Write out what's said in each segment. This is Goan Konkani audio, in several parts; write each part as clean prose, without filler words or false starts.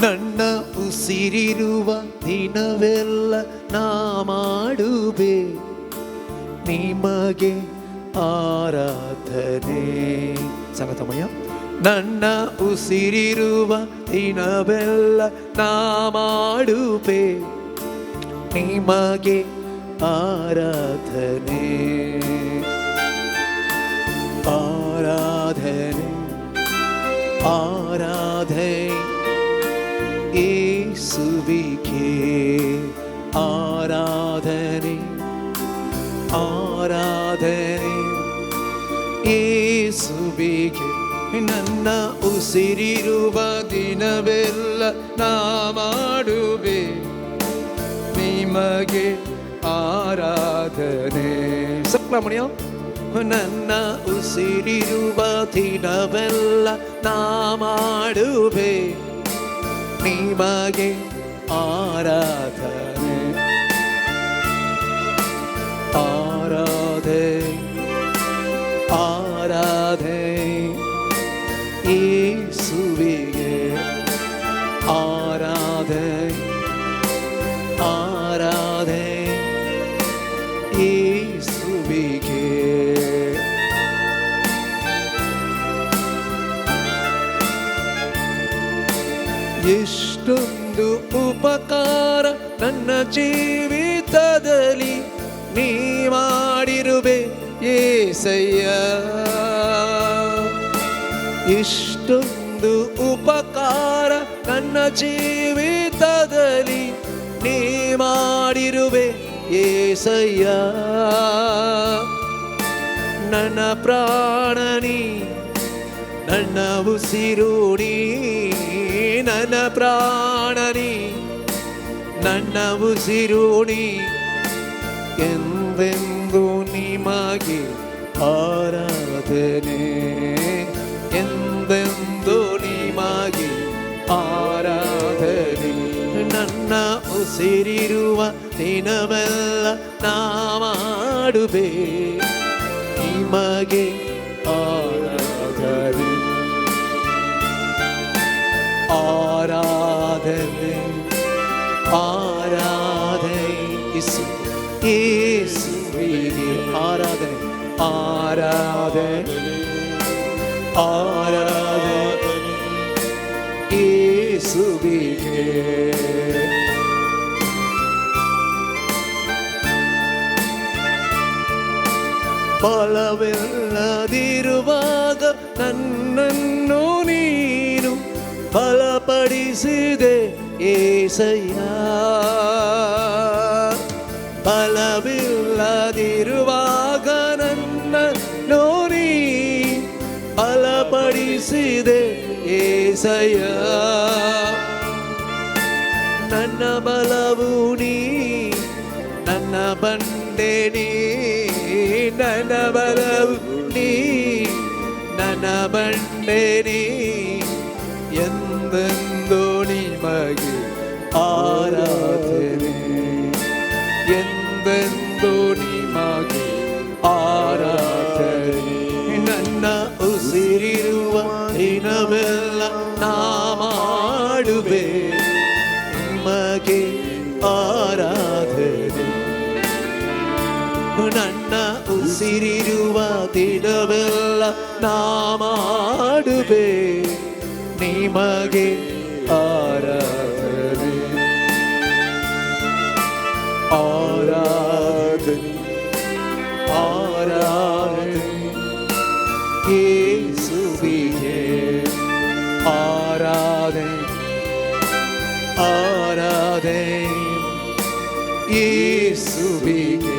ನನ್ನ ಉಸಿರಿರುವ ದಿನವೆಲ್ಲ ನಾ ಮಾಡುವೆ ನಿಮಗೆ ಆರಾಧನೆ. ಸಂಗತಮಯ. ನನ್ನ ಉಸಿರಿರುವ ದಿನವೆಲ್ಲ ನಾ ಮಾಡುವೆ ನಿಮಗೆ ಆರಾಧನೆ, ಆರಾಧನೆ, ಆರಾಧನೆ ಏಸುವಿಗೆ, ಆರಾಧನೆ, ಆರಾಧನೆ ಏಸುವಿಗೆ. ನನ್ನ ಉಸಿರಿರುವ ದಿನವೆಲ್ಲ ನಾ ಮಾಡುವೆ ನಿಮಗೆ ಆರಾಧನೆ. ಸಪ್ಲಮಣಿಯ. ನನ್ನ ಉಸಿರಿರುವ ದಿನವೆಲ್ಲ ನಾ ಮಾಡುವೆ ನಿಮಗೆ ಆರಾಧನೆ, ಆರಾಧನೆ, ಆರಾಧನೆ ಏಸುವಿಗೆ, ಆರಾಧನೆ, ಆರಾಧನೆ ಏಸುವಿಗೆ. ಎಷ್ಟೊಂದು ಉಪಕಾರ ನನ್ನ ಜೀವಿತದಲ್ಲಿ ನೀ ಮಾಡಿರುವೆ ಏಸಯ್ಯ. ಎಷ್ಟೊಂದು ಉಪಕಾರ ನನ್ನ ಜೀವಿತದಲ್ಲಿ ನೀ ಮಾಡಿರುವೆ ಏಸಯ್ಯ. ನನ್ನ ಪ್ರಾಣನಿ, ನನ್ನ ಉಸಿರು ನೀ, ನನ್ನ ಪ್ರಾಣನಿ, ನನ್ನ ಉಸಿರು ನೀ, ಎಂದೆಂದು ನಿಮಗೆ ಆರಾಧನೆ, ಎಂದೆಂದು ನಿಮಗೆ ಆರಾಧನೆ. ನನ್ನ ಉಸಿರಿರುವ ದಿನವೆಲ್ಲ ನಾ ಮಾಡುವೆ ನಿಮಗೆ ಆರಾಧನೆ, ಆರಾಧನೆ, ಆರಾಧನೆ ಇಸು ಯೇಸುವಿಗೆ, ಆರಾಧನೆ, ಆರಾಧನೆ, ಆರಾಧನೆ ಯೇಸುವಿಗೆ. ಬಲವಿಲ್ಲದಿರುವಾಗ ನನ್ನನ್ನು ನೀನು ಬಲಪಡಿಸಿದೆ ಏಸಯ್ಯ. ಬಲವಿಲ್ಲದಿರುವಾಗ ನನ್ನನ್ನು ನೀ ಬಲಪಡಿಸಿದೆ ಏಸಯ್ಯ. ನನ್ನ ಬಲವು ನೀ, ನನ್ನ ಬಂಡೆ ನೀ, ನನ್ನ ಬಲವು ನೀ, ನನ್ನ ಬಂಡೆ ನೀ, ಎಂದೆಂದು ನಿಮಗೆ ಆರಾಧನೆ, ಎಂದೆಂದು ನಿಮಗೆ ಆರಾಧನೆ. ನನ್ನ ಉಸಿರಿರುವ ದಿನವೆಲ್ಲ ನಾ ಮಾಡುವೆ ನಿಮಗೆ ಆರಾಧನೆ. ನನ್ನ ಉಸಿರಿರುವ ದಿನವೆಲ್ಲ ನಾ ಮಾಡುವೆ ನಿಮಗೆ ಆರಾಧನೆ, ಆರಾಧನೆ, ಆರಾಧನೆ ಯೇಸುವಿಗೆ, ಆರಾಧನೆ, ಆರಾಧನೆ ಯೇಸುವಿಗೆ.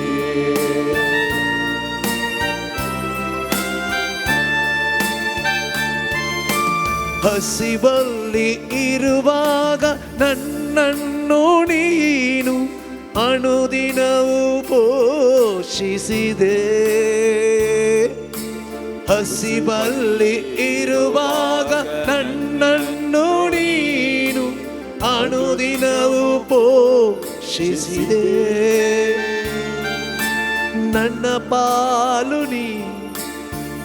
ಹಸಿವಲ್ಲಿ ಇರುವಾಗ ನನ್ನನ್ನು ನೀನು ಅನುದಿನವೂ ಪೋಷಿಸಿದೆ. ಹಸಿವಲ್ಲಿ ಇರುವಾಗ ನನ್ನನ್ನು ನೀನು ಅನುದಿನವೂ ಪೋಷಿಸಿದೆ. ನನ್ನ ಪಾಲು ನೀ,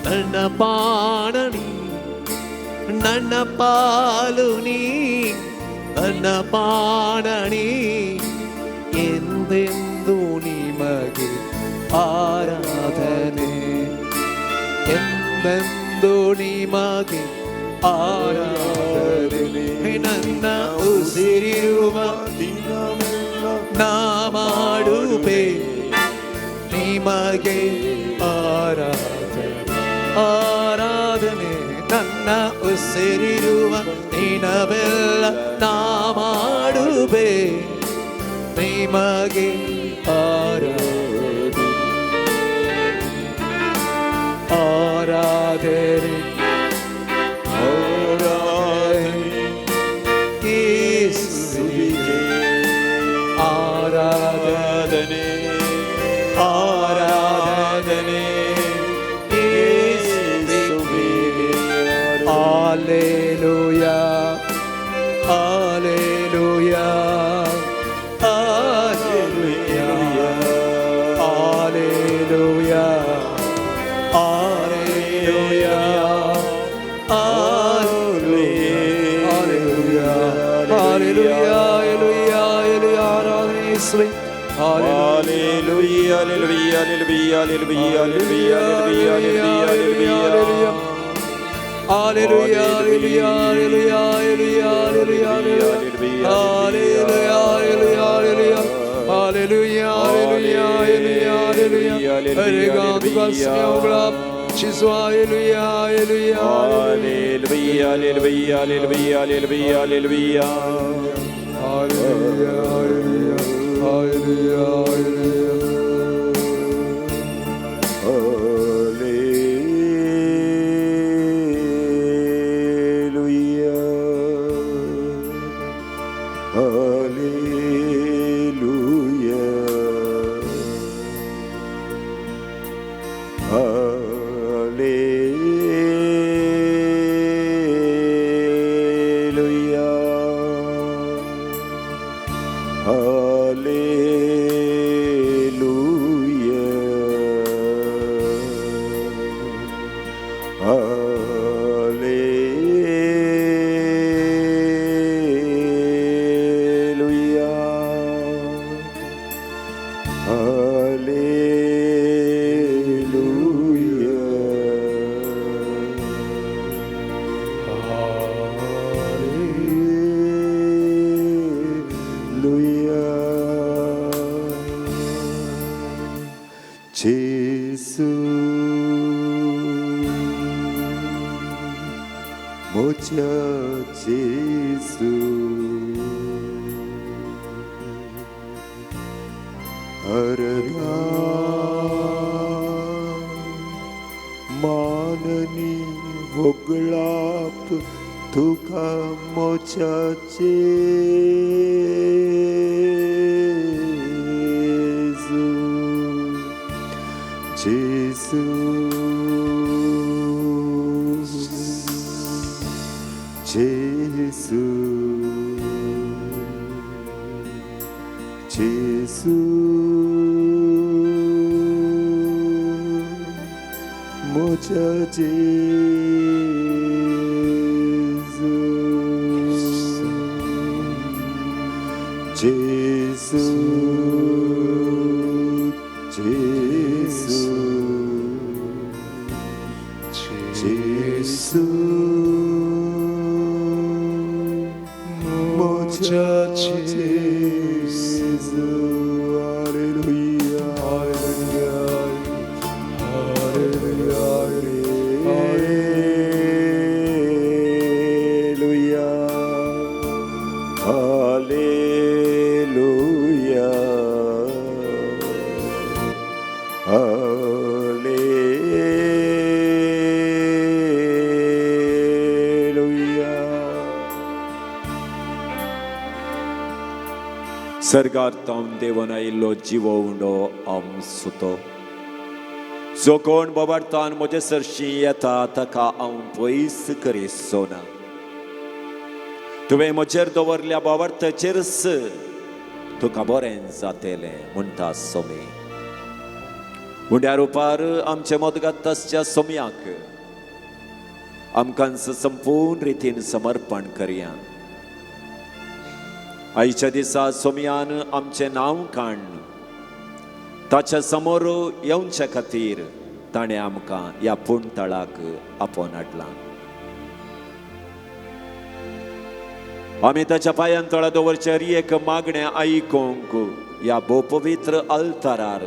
ನನ್ನ ಪಾಣ ನೀ, ನನ್ನ ಪಾಲು ನೀ, ನನ್ನ ಪಾಣಣಿ ಎಂದೆಂದು ನಿಮಗೆ ಆರಾಧನೆ, ಎಂದೆಂದು ನಿಮಗೆ ಆರಾಧನೆ. ನನ್ನ ಉಸಿರಿರುವ ದಿನವೆಲ್ಲ ನಾ ಮಾಡುವೆ ನಿಮಗೆ ಆರಾಧನೆ, ಆರಾಧನೆ. ನನ್ನ ಉಸಿರಿರುವ ದಿನವೆಲ್ಲ ನಾ ಮಾಡುವೆ ನಿಮಗೆ ಆರಾಧನೆ, ಆರಾಧನೆ, ಆರಾಧನೆ ಯೇಸುವಿಗೆ ಆರಾಧನೆ, ಆರಾಧನೆ ಆರಾಧನೆ ಯೇಸುವಿಗೆ. Alleluia, alleluia, alleluia, alleluia, alleluia, alleluia, alleluia, alleluia, alleluia. ಆರಾಧನೆ ಯೇಸುವೇ. Hallelujah, hallelujah, hallelujah, hallelujah, hallelujah, hallelujah, hallelujah. Hallelujah, hallelujah, hallelujah, hallelujah, hallelujah, hallelujah, hallelujah, hallelujah, hallelujah, hallelujah, hallelujah. Hallelujah, hallelujah, hallelujah, hallelujah, hallelujah, hallelujah, hallelujah. Hallelujah, hallelujah, hallelujah. Hallelujah. Hallelujah. Hallelujah. Hallelujah. Hallelujah. Hallelujah. Hallelujah. Gesù, moja Gesù, Arada माननी होगळाप तुका mocha Gesù, Gesù, Gesù, Gesù, moja Gesù, Gesù, Gesù, Gesù, moja Gesù, Alleluia, Hallelujah, hallelujah, Alleluia, Alleluia, Alleluia. सर्गार तावन देवन आयिल्लो जिवो उंडो आम सुतो, जो कोण बोबाडतान म्हजे सरशी येता ताका हांव पयस करिसो ना. तुवें म्हजेर दवरल्या बोवार्थाचेरच तुका बरें जातेलें म्हणटा सोमी. उंड्या रुपार आमचे मदगत आसच्या सोम्याक आमकां संपूर्ण रितीन समर्पण करया. आयच्या दिसा सोमयान आमचें नांव काडून ताच्या समोर येवचे खातीर ताणें आमकां ह्या पूणतळाक आपोवन हाडलां. आमी ताच्या पांयान तळा दवरचें हर एक मागणें आयकूंक ह्या भोव पवित्र अल्तारार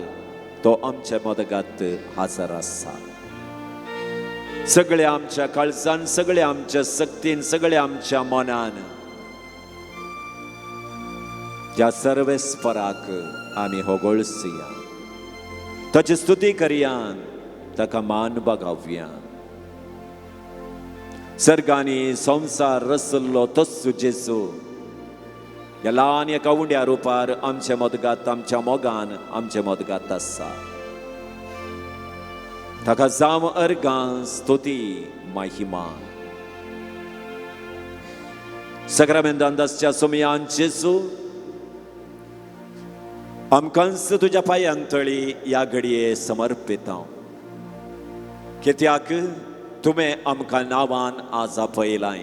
तो आमच्या मदगात हजर आसा. सगळ्या आमच्या काळजान, सगळ्या आमच्या शक्तीन, सगळ्या आमच्या मनान त्या सर्वेस्पराक आमी होगळसुया, ताची स्तुती करया, ताका मान बगावया. सर्गांनी संवसार रसल्लो तस्सू जेजू ह्या ल्हान एका उंड्या रुपार आमच्या मदगात, आमच्या मोगान आमच्या मदगात आसा. ताका जावं अर्गां, स्तुती, महिमा. सक्रामेंतांत आसच्या सोमयान जेजू आमकांच तुज्या पांयां तळी ह्या घडये समर्पिता, कित्याक तुवें आमकां नांवान आज आपयलाय.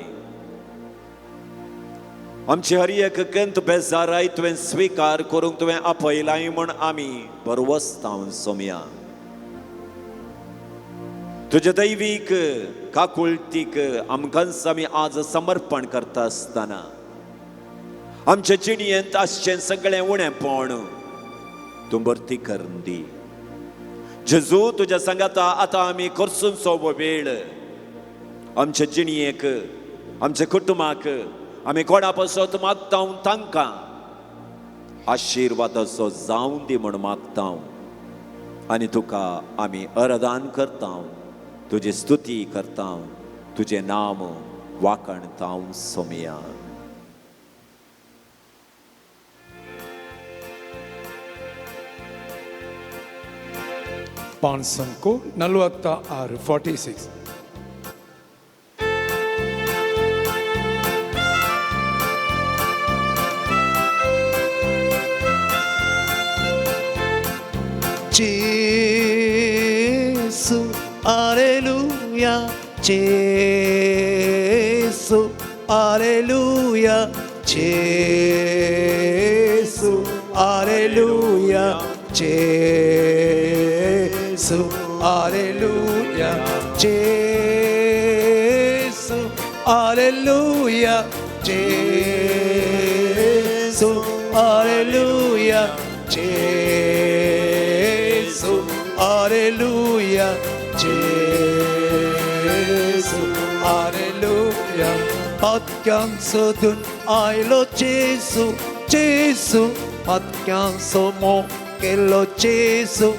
आमची हर एक कंत बेजाराय तुवें स्विकार करूंक तुवें आपयलाय म्हूण आमी बरवस्तांव सोमया. तुज्या दैवीक काकुळतीक आमकांच आमी आज समर्पण करता आसतना आमचे जिणयेंत आसचें सगळें उणेंपण तूं भरती करून दी. जेजू तुज्या सांगाता आतां आमी करसून सोबो वेळ आमचे जिणयेक, आमच्या कुटुंबाक आमी कोणा पासत मागता तांकां आशिर्वादाचो जावन दी म्हूण मागता आनी तुका आमी अरदान करता, तुजी स्तुती करता, तुजें नाम वाखणता Somaiya. ಪಾನ್ಸಂಕು 46 46. Gesù, alleluia, Gesù, alleluia, Gesù, alleluia, Gesù, alleluia, Gesù, alleluia, Gesù, alleluia, Gesù, alleluia, Gesù, alleluia. Patkanso dun ailo Gesù, Gesù, patkanso mo kelo Gesù,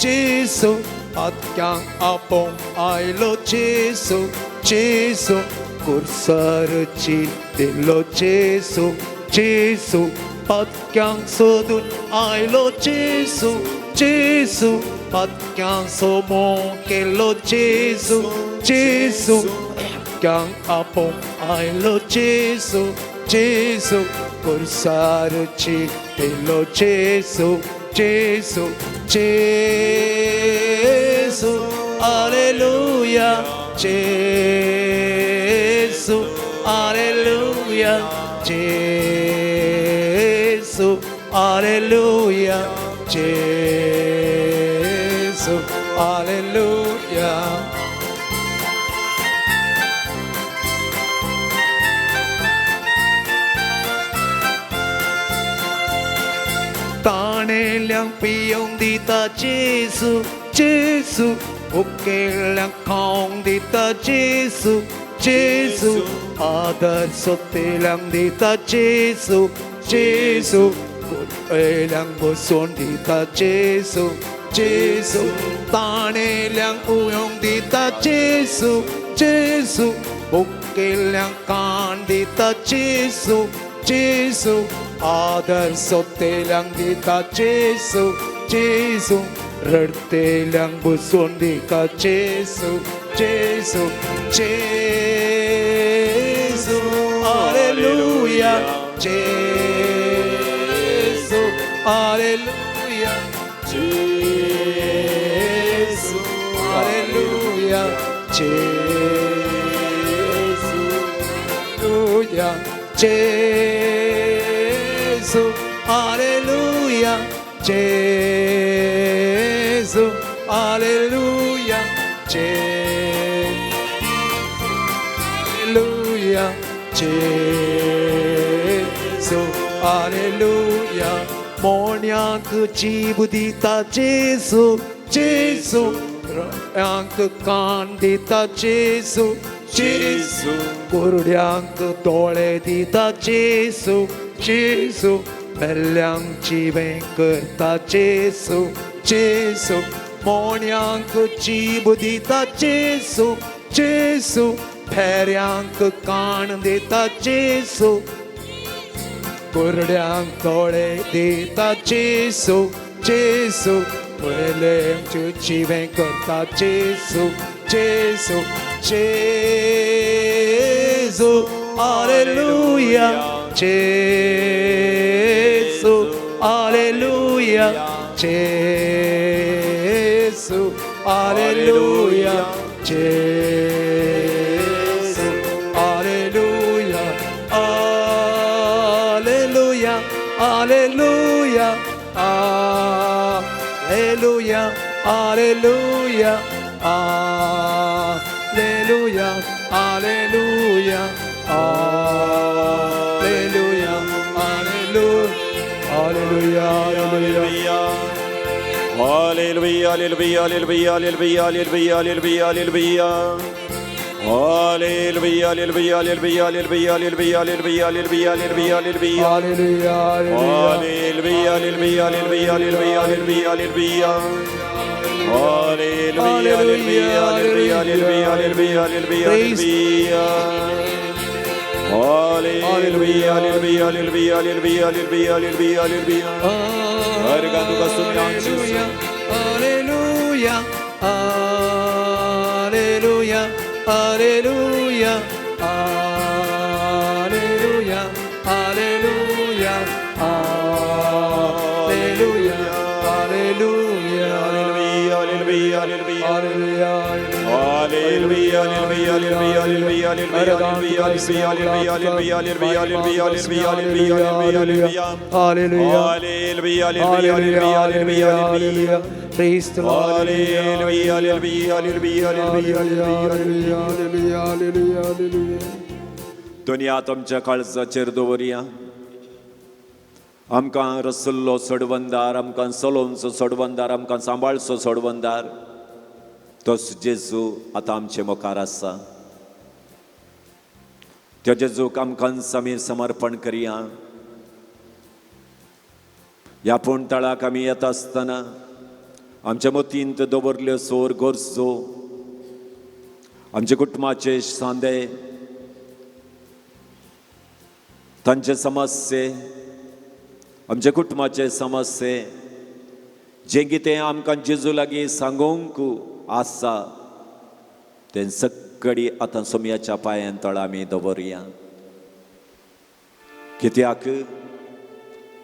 Gesù, patkan apong ailo Gesù, Gesù, kursarchi dillo Gesù, Gesù, patkanso dun ailo Gesù, Gesù, patkanso mo kelo Gesù, Gesù, patkan apong ailo Gesù, Gesù, kursarchi dillo Gesù, Gesù, Gesù, alleluia, Gesù, alleluia, Gesù, alleluia, Gesù, alleluia. ताणेल्यांक पियोवंक दिता जेजू, जेजू, उकेल्यांक खावंक दिता जेजू, जेजू, आदर सोतेल्यांक दिता जेजू, जेजू, कुरयल्यांक बसोवन दिता जेजू, जेजू, ताणेल्यांक उयोवंक दिता जेजू, जेजू, उकेल्यांक खाण दिता जेजू, जेजू, आदर सोतेल्यांक दिता जेजू, जेजू, रडतेल्यांक बसोवन दिता जेजू, जेजू, जेजू, alleluia, Gesù, alleluia, Gesù, alleluia, Gesù, alleluia, Gesù, जेजू हालेलुया जेजू हालेलुया जेलुया जेजू हालेलुया मोण्यांक जीव दिता जेजू जेजू रोयांक कान दिता जेजू जेजू कुरड्यांक दोळे दिता जेजू जेजू मेल्ल्यांक जिवें करता जेजू जेजू मोण्यांक जीव दिता जेजू जेजू भेऱ्यांक कान दिता जेजू कुरड्यांक दोळे दिता जेजू जेजू मेल्ल्यांक जिवें करता जेजू जेजू जेजू हालेलुया जेजू हालेलुया जेजू हालेलुया जेजू hallelujah hallelujah hallelujah hallelujah hallelujah hallelujah hallelujah hallelujah hallelujah hallelujah Hallelujah, hallelujah, hallelujah, hallelujah, hallelujah, hallelujah, hallelujah. Hallelujah, hallelujah, hallelujah, hallelujah, hallelujah, hallelujah, hallelujah, hallelujah, hallelujah. Hallelujah Hallelujah, hallelujah, hallelujah, hallelujah, hallelujah, hallelujah. Hallelujah, hallelujah, hallelujah, hallelujah, hallelujah, hallelujah, hallelujah. Hallelujah, hallelujah, hallelujah, hallelujah, hallelujah, hallelujah, hallelujah. Hallelujah, hallelujah, hallelujah, hallelujah, hallelujah, hallelujah, hallelujah, Hallelujah, hallelujah, hallelujah hallelujah, hallelujah, hallelujah, hallelujah, hallelujah, hallelujah, hallelujah, hallelujah, hallelujah, hallelujah, hallelujah, hallelujah. Hallelujah, Hallelujah, hallelujah, hallelujah, hallelujah, hallelujah. Praise the Lord. Hallelujah, hallelujah, hallelujah, hallelujah, hallelujah. Hallelujah hallelujah hallelujah दुनिया तुमच्या काळजाचेर दवरया आमकां रसल्लो सोडवंदार आमकां चलोवचो सोडवंदार आमकां सांबाळचो सोडवंदार तोच जेजू आतां आमचे मुखार आसा. त्या जेजूक आमकां आमी समर्पण करया. ह्या पूण तळाक आमी येता आसतना आमच्या मतींत दवरल्यो सोर गरजो आमच्या कुटुंबाचे सांदे तांचे समस्ये आमच्या कुटुंबाचे समस्ये जें कितें आमकां जेजू लागीं सांगूंक आसा तें सगळी आतां सोमयाच्या पांयान तळा आमी दवरया. कित्याक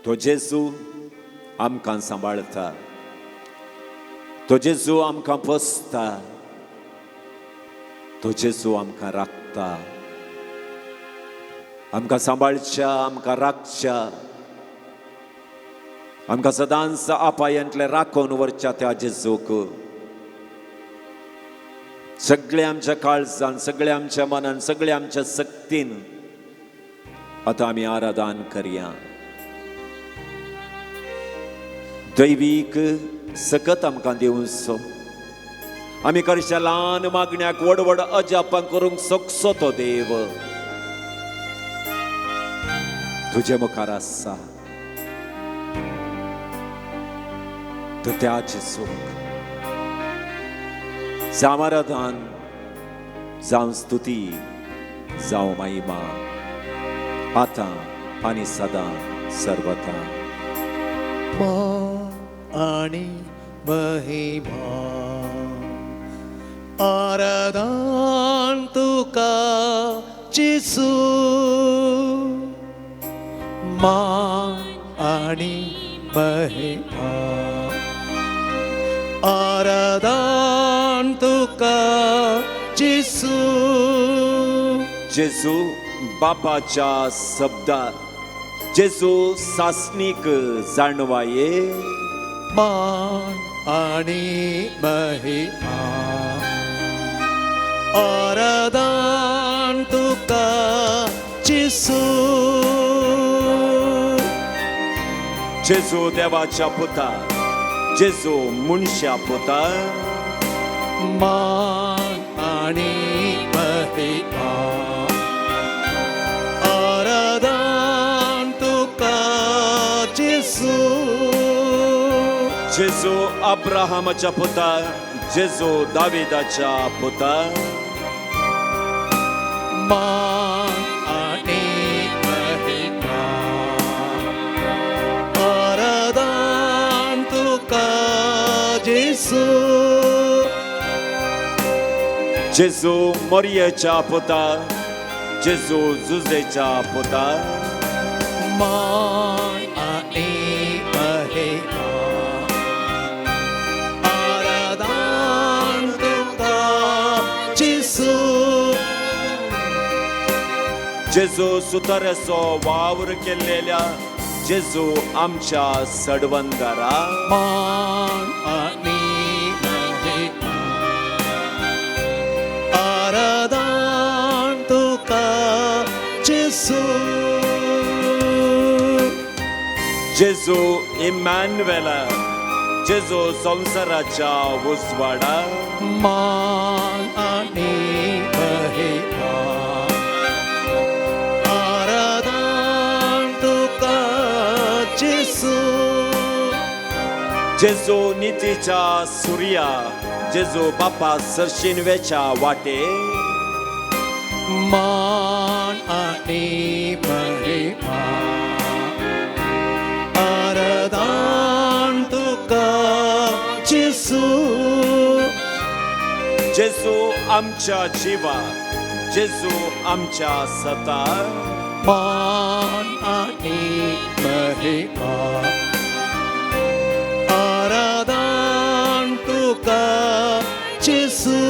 तो जेजू आमकां सांबाळता, तो जेजू आमकां पोसता, तो जेजू आमकां राखता. आमकां सांबाळच्या, आमकां राखच्या, आमकां सदांच अपायांतले राखून व्हरच्या त्या जेजूक सगळे आमच्या काळजान, सगळे आमच्या मनान, सगळे आमच्या शक्तीन आतां आमी आराधन करया. दैवीक सकत आमकां दिवचो. आमी करच्या ल्हान मागण्याक व्हड व्हड अजापां करूंक शकचो तो देव तुजे मुखार आसा. तर त्या जेजूक जावं आराधन, जावं स्तुती, जावं महिमा, आतां आनी सदां सर्वता. आणि महिमा आराधन तुका जेजू, मान आणि महिमा आराधन तुका जेजू. जेजू बापाच्या शब्दार जेजू सासणीक जाणवाये, मान आनी महिमा। आराधन तुका जेजू, जेजू देवाच्या पुता, जेजू मनशा पुता, मान आनी महिमा। आराधन तुका जेजू, जेजू अब्राहमाच्या पुता, जेजू दाविदाच्या पुता, मान आनी महिमा। आराधन तुका जेजू, जेजू मोरयेच्या पुता, जेजू जुजेच्या पुता, मान आनी महिमा। आराधन तुका जेजू, जेजू सुतरेचो वावर केल्लेल्या जेजू आमच्या सडवंदरा, मान आनी महिमा। आराधन तुका जेजू, जेजू इमॅन्युएला, जेजू संवसाराच्या उजवाडा, मान आनी महिमा। आराधन तुका जेजू, जेजू नितीच्या सुर्या, जेजू बापा सरशिनवेच्या वाटे, मान आनी महिमा। आराधन तुका जेजू, जेजू आमच्या जिवा, जेजू आमच्या सता, मान आनी महिमा। आराधन तुका जेजू,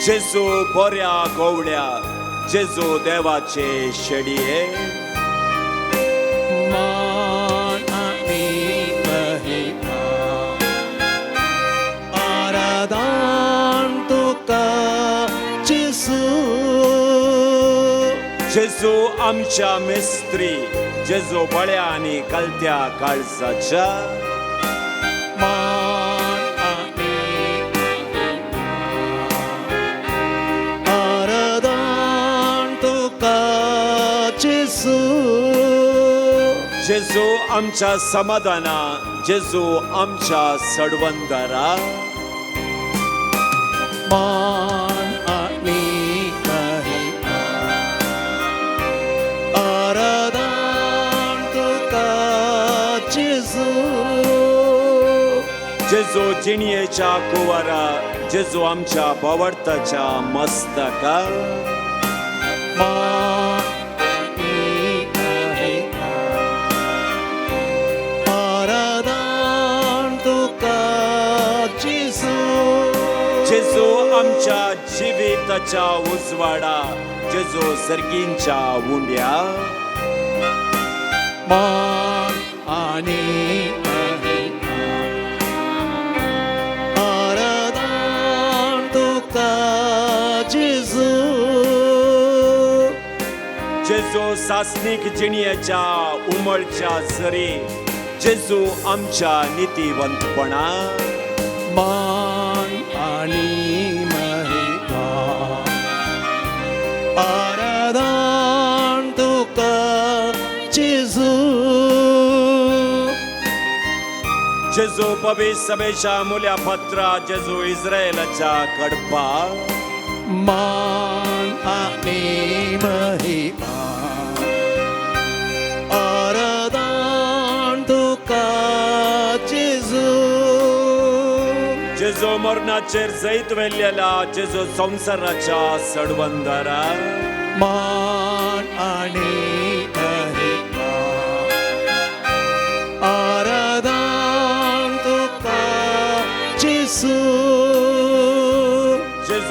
जेजू बऱ्या गोवड्या, जेजू देवाचे शेडये, मान आनी महिमा। आराधन तुका जेजू, जेजू आमच्या मिस्त्री, जेजू बळ्या आनी कलत्या काळजाच्या, मान आनी महिमा। आराधन तुका जेजू, जेजू आमच्या समाधाना, जेजू आमच्या सडवंदरा, मान आनी महिमा। आराधन तुका जेजू, जेजू जिणयेच्या कुवारा, जेजू आमच्या बावडताच्या मस्तका, मान आनी महिमा। आराधन तुका जेजू, जेजू आमच्या जिविताच्या उजवाडा, जेजू सर्गींच्या उंड्या, मान आनी महिमा। आराधन तुका जेजू, जेजू सासणीक जिणयेच्या उमळच्या सरी, जेजू आमच्या नितीवंतपणा, मान आनी महिमा। आराधन तुका जेजू, जेजू पवित्र सभेच्या मुल्या पत्रा, जेजू इस्रायलाच्या कडपा, मान आनी महिमा। आराधन तुका जेजू, जेजू मरणाचेर जैत वेल्लेल्या, जेजू संवसाराच्या सडवंदरा, मान आनी महिमा। आराधन तुका जेजू, जेजू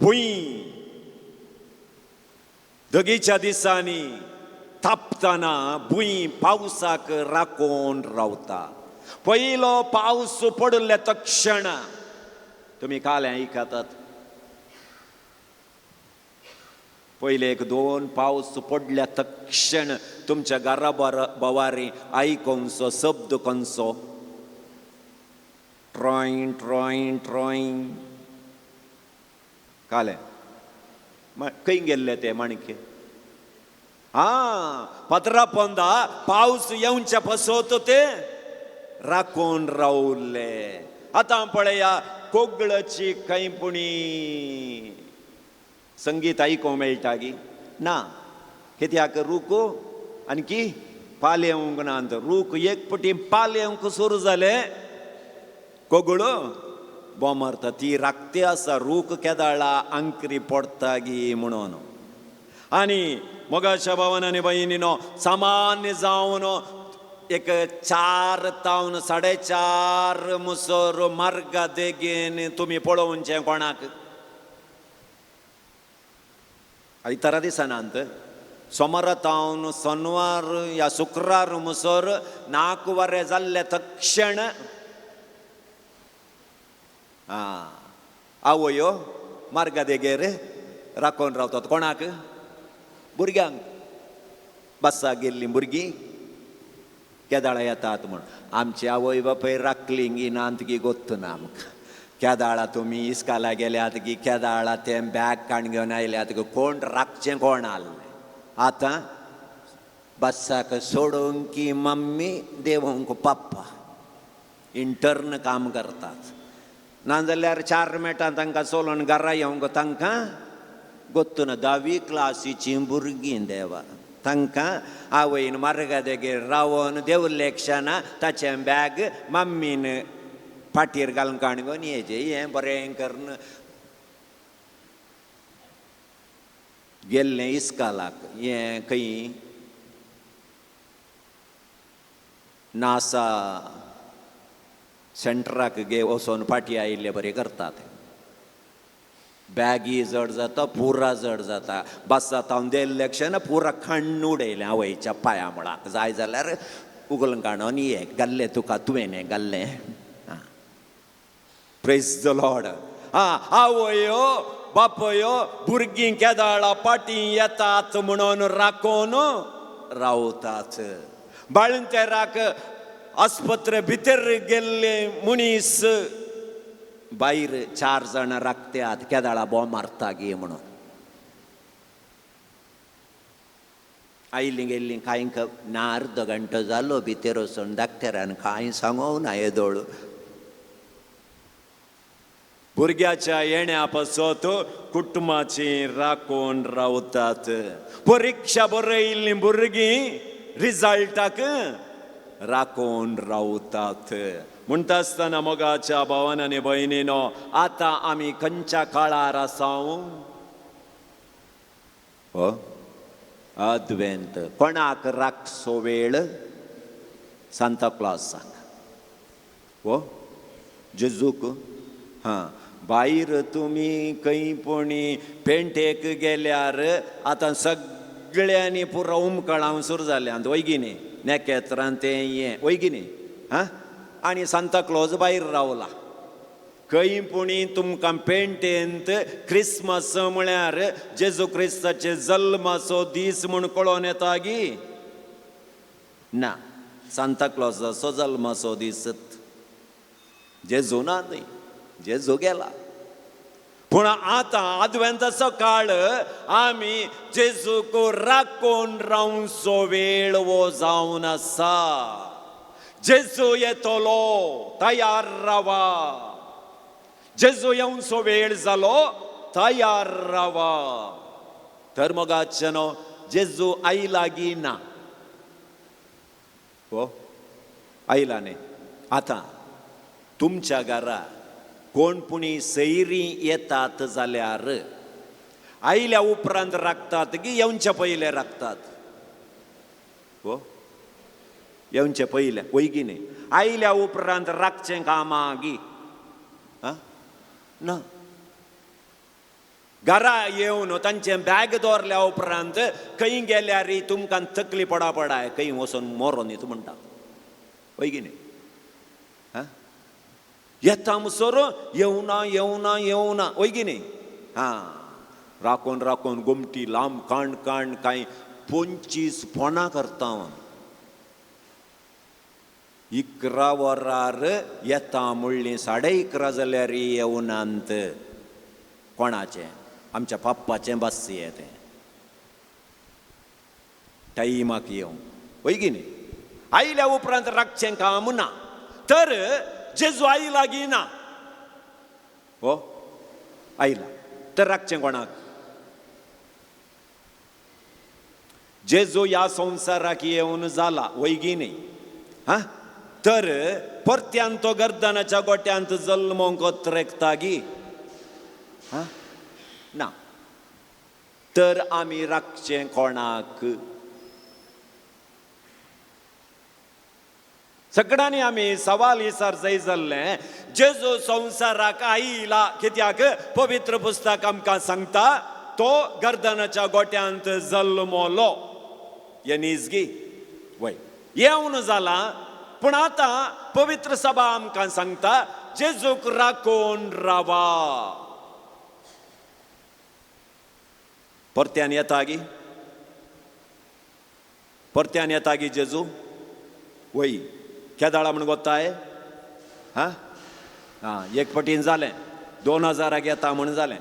भूंय दगीच्या दिसांनी तापतना भूंय पावसाक राखून रावता. पयलो पावस पडिल्ले तक्षण तुमी काल आयकतात, पयले एक दोन पावस पडल्या तक्षण तुमच्या घरा बवारी आयकोंचो शब्द कोणचो ट्रॉय ट्रॉय ट्रॉय. काले खंय गेल्ले ते माणके? आं, पदरा पोंदा पावस येवच्या पसत ते राखून रावले. आतां पळया कोगळाची खंय पुणी संगीत आयकूंक मेळटा गी ना? कित्याक रूख आनी पाल येवंक ना. रूख एक पटी पाल येवंक सुरू जाले कोगळ बोमारता, ती राखती आसा रूख केदाळा आंकरी पडटा गी म्हणून. आनी मोगाच्या भावान आनी भयणीनो, सामान्य जावन एक 4 तावन 4.5 मुसर मार्गा देगेन तुमी पळोवचें कोणाक आयतारा दिसनात, सोमारा तावन सोनवार या शुक्रार मुसर 4 वरें जाल्ले तक्षण आवयो मार्गा देगेर राखून रावतात. कोणाक? भुरग्यांक. बसा गेल्लीं भुरगीं केदाळा येतात म्हूण. आमची आवय बापाय राखली गी नात गी गोत्त ना आमकां. केदाळा तुमी इस्काला गेल्यात गी, केदाळा तें बॅग काण घेवन आयल्यात गी, कोण राखचें कोण आहलें. आतां बसाक सोडूंक की मम्मी देवोंक पप्पा इंटर्न काम करतात. नाजाल्यार 4 मिनटां तांकां चलोवन घरा येवंक तांकां गोत्तू ना. 10वी क्लासीचीं भुरगीं देवा, तांकां आवयन मार्गा देगेर रावन देवले क्षणा ताचें बॅग मम्मीन फाटीर घालून काण घेवन येचें. हें बरें करून गेल्लें इस्कालाक, हें खंय नासा सेंटराक गे वचोन फाटी आयिल्ले बरें करतात. बॅगी जड जाता, पुरा जड जाता. बसा तावन देल्ले क्षण पुरा खण्ण उडयलें आवयच्या पांया मुळाक. जाय जाल्यार उगल काणून ये घाल्लें तुका तुवें घाल्लें. Praise the Lord. आं, आवयो बापयो भुरगीं केदाळा पाटी येतात म्हणून राखून रावतात. बाळंतेराक आस्पत्रे भितर गेल्ले मनीस भायर 4 जाणां राखतात केदाळा बॉम्ब मारता गी म्हणून. आयलीं गेल्लीं कांय ना, अर्द घंटो जालो भितर वचून डाक्टरान कांय सांगूंक ना येदोळ. भुरग्याच्या येण्या पासत कुटुंबाची राखून रावतात. परिक्षा बरयल्लीं भुरगीं रिजल्टाक राखून रावतात. म्हणटा आसतना मोगाच्या भावान आनी भयणीनो, आतां आमी खंयच्या काळार आसाव? हो अद्वेंत. कोणाक राखचो वेळ? सांता क्लॉसाक, हो जेजूक. हां, भायर तुमी खंय पुणी पेंटेक गेल्यार आतां सगळ्यांनी पुरो उमकळां सुरू जाल्यांत वयगी न्ही, नेकेत्रान तें हें वयगी न्ही. हां, आनी सांता क्लॉज भायर रावला. खंय पुणी तुमकां पेंटेंत क्रिसमस म्हळ्यार जेजू क्रिस्ताचे जल्माचो दीस म्हूण कळोन येता गी ना? सांता क्लॉजाचो जल्माचो दीस जेजू ना न्हय, जेजू गेला. पूण आतां आदवेंताचो काळ आमी जेजूक राखून रावचो वेळ हो जावन आसा. जेजू येतलो, तयार रावा. जेजू येवचो वेळ जालो, तयार रावा. तर मोगाच्यानो, जेजू आयला गी ना? हो आयला न्ही. आतां तुमच्या घरा कोण पुणी सैरी येतात जाल्यार आयल्या उपरांत राखतात की येवच्या पयले राखतात? हो येवचे पयले वयगी न्ही. आयल्या उपरांत राखचें कामां गी? आं ना. घरा येवन तांचें बॅग दवरल्या उपरांत खंय गेल्यार तुमकां तकली पडा पडाय खंय वचून मरोन न्ही तूं म्हणटा, हय की न्ही? हा, येता मुसर येवना येवना येवना, हय की न्ही? हा, राखून राखून गोमटी लांब काण काण कांय 25 फोणां करता हांव. 11 वरार येता म्हणली 11:30 जाल्यार येवनांत. कोणाचें? आमच्या पप्पाचें बस तें टायमाक येवं, हय की न्ही? आयल्या उपरांत राखचें काम ना. तर जेजू आयला गी ना? हो आयला, तर राखचें कोणाक? जेजू ह्या संवसाराक येवन जाला, वय गी न्ही? हा, तर परत्यान तो गर्दनाच्या गोट्यांत जल्मोंक ओत्रेकता गी? हा ना. तर आमी राखचें कोणाक? सगळ्यांनी आमी सवाल विचार जाय जाल्लें, जेजू संवसाराक आयला कित्याक? पवित्र पुस्तक आमकां सांगता तो गर्दनाच्या गोट्यांत जल्मलो. हें नीज गी? वय, येवन जाला. पूण आतां पवित्र सभा आमकां सांगता जेजूक राखून रावा. परत्यान येता गी? परत्यान येता गी जेजू? वय, केदाळा म्हण गोताय? हा हा, एक पटीन जालें, 2000 येता म्हण जालें,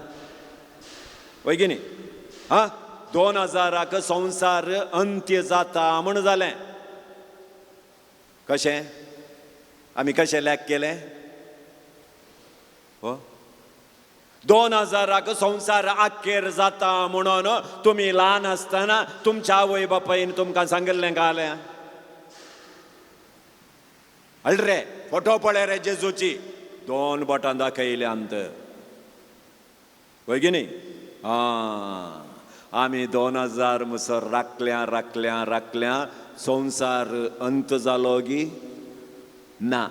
वय की न्ही? हा, 2000 संवसार अंत्य जाता म्हण जालें. कशें आमी कशें लॅक केलें? हो, 2000 संवसार आखेर जाता म्हणून तुमी ल्हान आसतना तुमच्या आवय बापायन तुमकां सांगिल्लें कालें, हळ रे फोटो पळय रे जेजूची, 2 बोटां दाखयल्यांत, वय की न्ही? आं, आमी 2000 मुसर राखल्या राखल्या राखल्या, संवसार अंत जालो गी ना?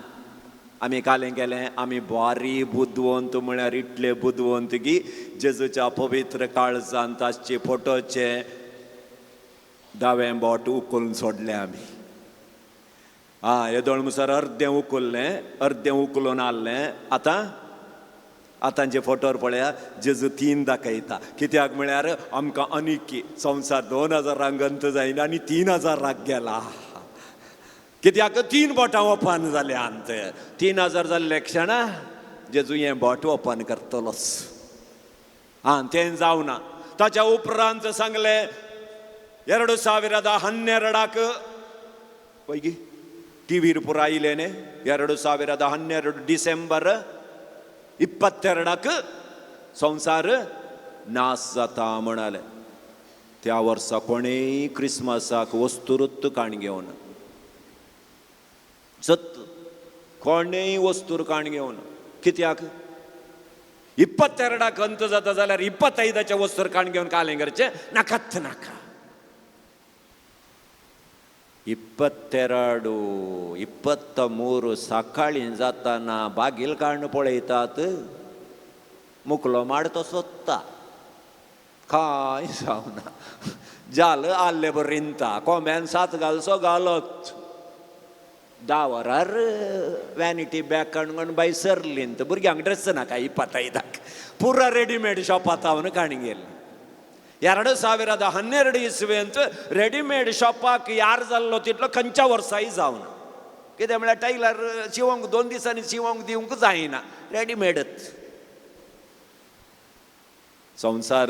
आमी कालें केलें, आमी बारी बुदवंत म्हळ्यार इतले बुदवंत की जेजूच्या पवित्र काळजांत आसचे फोटोचे दावें बोट उखलून सोडलें आमी. आं, येदोळ मुसर अर्दें उखल्लें, अर्दें उखलून हाडलें. आतां आतांचे फोटोर पळया, जेजू 3 दाखयता. कित्याक म्हळ्यार आमकां अनिकी संवसार 2000 अंत जायना आनी 3000 गेला. कित्याक? 3 बोटां ओपन जाल्या अंत. 3000 जाल्ले क्षणा जेजू हें बोट ओपन करतलोच. आं, तें जावना. ताच्या उपरांत सांगलें 2012 पळय टिवीर पुरा आयलें न्ही, 2012 डिसेंबर 22 संवसार नाश जाता म्हणाले. त्या वर्सा कोणेय क्रिसमसाक वस्तुरुत्त काण घेवन सत, कोणेय वस्तूर काण घेवन. कित्याक? 22 अंत जाता जाल्यार 25 वस्तूर काण घेवन कालें करचें नाकात नाका. 22 23 सकाळीं जाताना बागील काण पळयतात, मुकलो माड तो सोदता, कांय जावना. जाल आल्ले बरें रिंता, कोंब्यान 7 घालसो घालत. 10 वरार वॅनिटी बॅग काडून बाय सरलींत, भुरग्यांक ड्रेस नाका 25 पुरा रेडिमेड शॉपांत हांव काणी गेली. 2012 इस्वेंत रेडिमेड शॉपाक यार जाल्लो तितलो खंयच्या वर्साय जावना. कितें म्हळ्यार टायलर शिवंक 2 दिसांनी शिवंक दिवंक जायना, रेडिमेडच. संवसार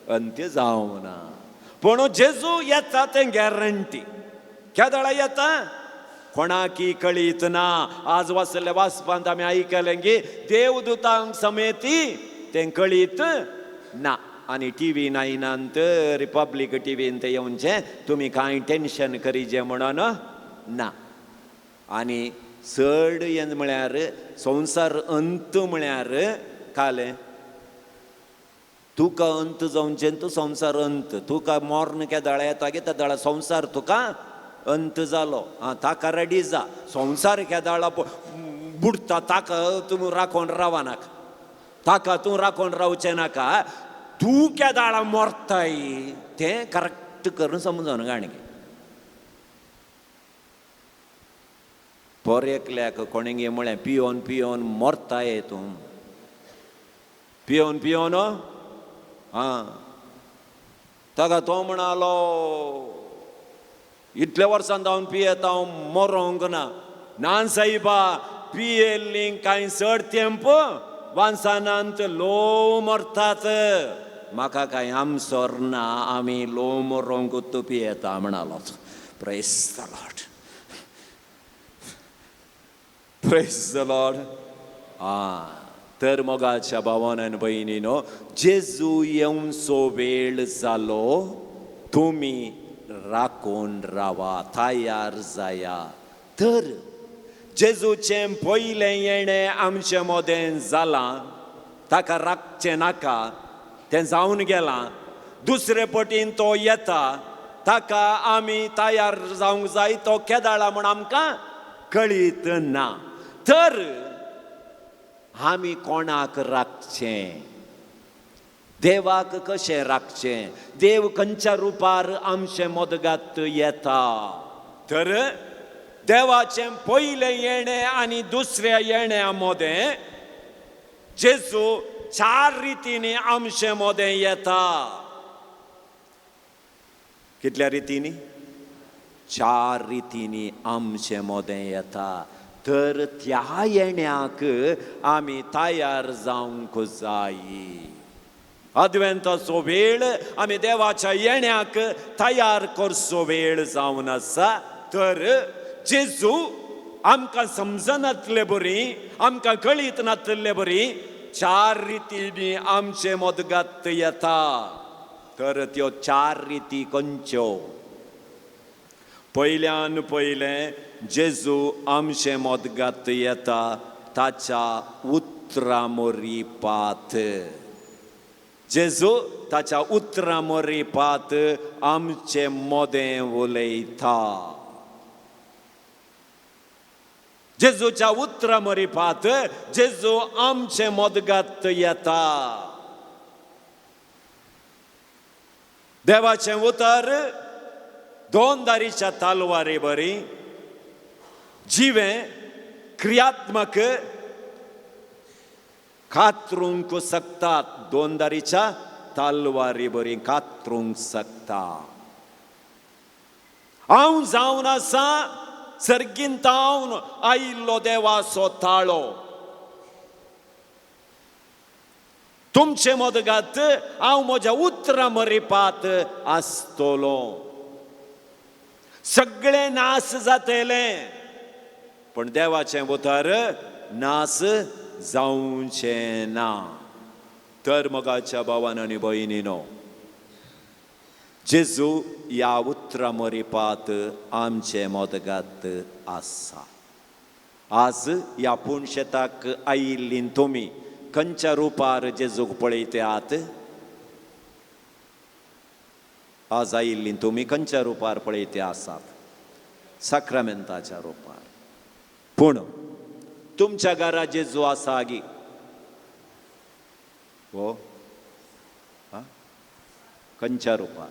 अंत्य जावना. पूण जेजू येता तें गॅरंटी. केदळा येता कोणाकी कळीत ना. आज वाचल्ल्या वाचपांत आमी आयकलें की देवदूतांक समेती तें कळीत ना. आनी टिवी नायनांत रिपब्लीक टिवींत येवचें तुमी कांय टेन्शन करीजे म्हणून ना. आनी चड हें म्हळ्यार संवसार अंत म्हळ्यार कालें तुका अंत जावचें, तूं संवसार अंत, तुका मर्ण केदळा येता गे तेदळा संवसार तुका अंत जालो. आं, ताका रेडी जा. संवसार केदळा बुडटा ताका तूं राखोन रावनाका, ताका तूं राखोन रावचें नाका. तूं केदाळा मोरताय तें करेक्ट करून समजून गाणी. पोर एकल्याक कोणें म्हळें पियोन पियोन मोरताय तूं, पियोन पियोन आं. ताका तो म्हणालो इतल्या वर्सां जावन पियेता हांव मरोंक ना. ना सायबा, पियेल्लीं कांय चड तेंप वान्सानांत लो मरतात, म्हाका कांय आमसर ना, आमी लो मरोंक तूं पियेता म्हणालो. Praise the Lord, praise the Lord. आं, तर मोगाच्या भावान आनी भयणीनो, जेजू येवचो वेळ जालो, तुमी राखून रावा, तयार जाया. तर जेजूचें पयलें येणें आमचे मदें जालां, ताका राखचें नाका, तें जावन गेलां. दुसरे पटीन तो येता, ताका आमी तयार जावंक जाय. तो केदाळा म्हूण आमकां कळीत ना. तर आमी कोणाक राखचें, देवाक कशें राखचें, देव खंयच्या रुपार आमचे मदगात येता. तर देवाचें पयलें येणें आनी दुसऱ्या येण्या मदें जेजू चार रितींनी आमचे मदें येता. कितल्या रितींनी? चार रितींनी आमचे मदें येता. तर त्या येण्याक आमी तयार जावंक जाय. आदवेंताचो वेळ आमी देवाच्या येण्याक तयार करचो वेळ जावन आसा. तर जेजू आमकां समजनातले बरी, आमकां कळीत नातले बरी चार रितींनी आमचे मदगात येता. तर त्यो चार रिती खंयच्यो? पयल्यान पयलें जेजू आमचे मदगात येता ताच्या उतरां मोरी पात. जेजू ताच्या उतरां मोरी पात आमचे मदें उलयता. जेजूच्या उतरां मोरी पात जेजू आमचे मदगात येता. देवाचें उतर दोन दारीच्या तालवारी बरी जिवें क्रियात्मक कातरूंक शकतात. दोन दारीच्या तालवारी बरी कातरूंक शकता. हांव जावन आसा सर्गींतावन आयिल्लो देवाचो ताळो. तुमचे मदगात हांव म्हज्या उतरां मरिपात आसतलो. सगळें नास जातलें, पूण देवाचें उतर नास जावचें ना. तर मोगाच्या भावान आनी भयणीनो, जेजू ह्या उतरां मरिपात आमचे मदगात आसा. आज ह्या पुणशेताक आयिल्लीं तुमी खंयच्या रुपार जेजूक पळयतात? आज आयिल्लीं तुमी खंयच्या रुपार पळयते आसात? साक्रामेंताच्या रुपार. पूण तुमच्या घरा जेजू आसा गी? हो, खंयच्या रुपार?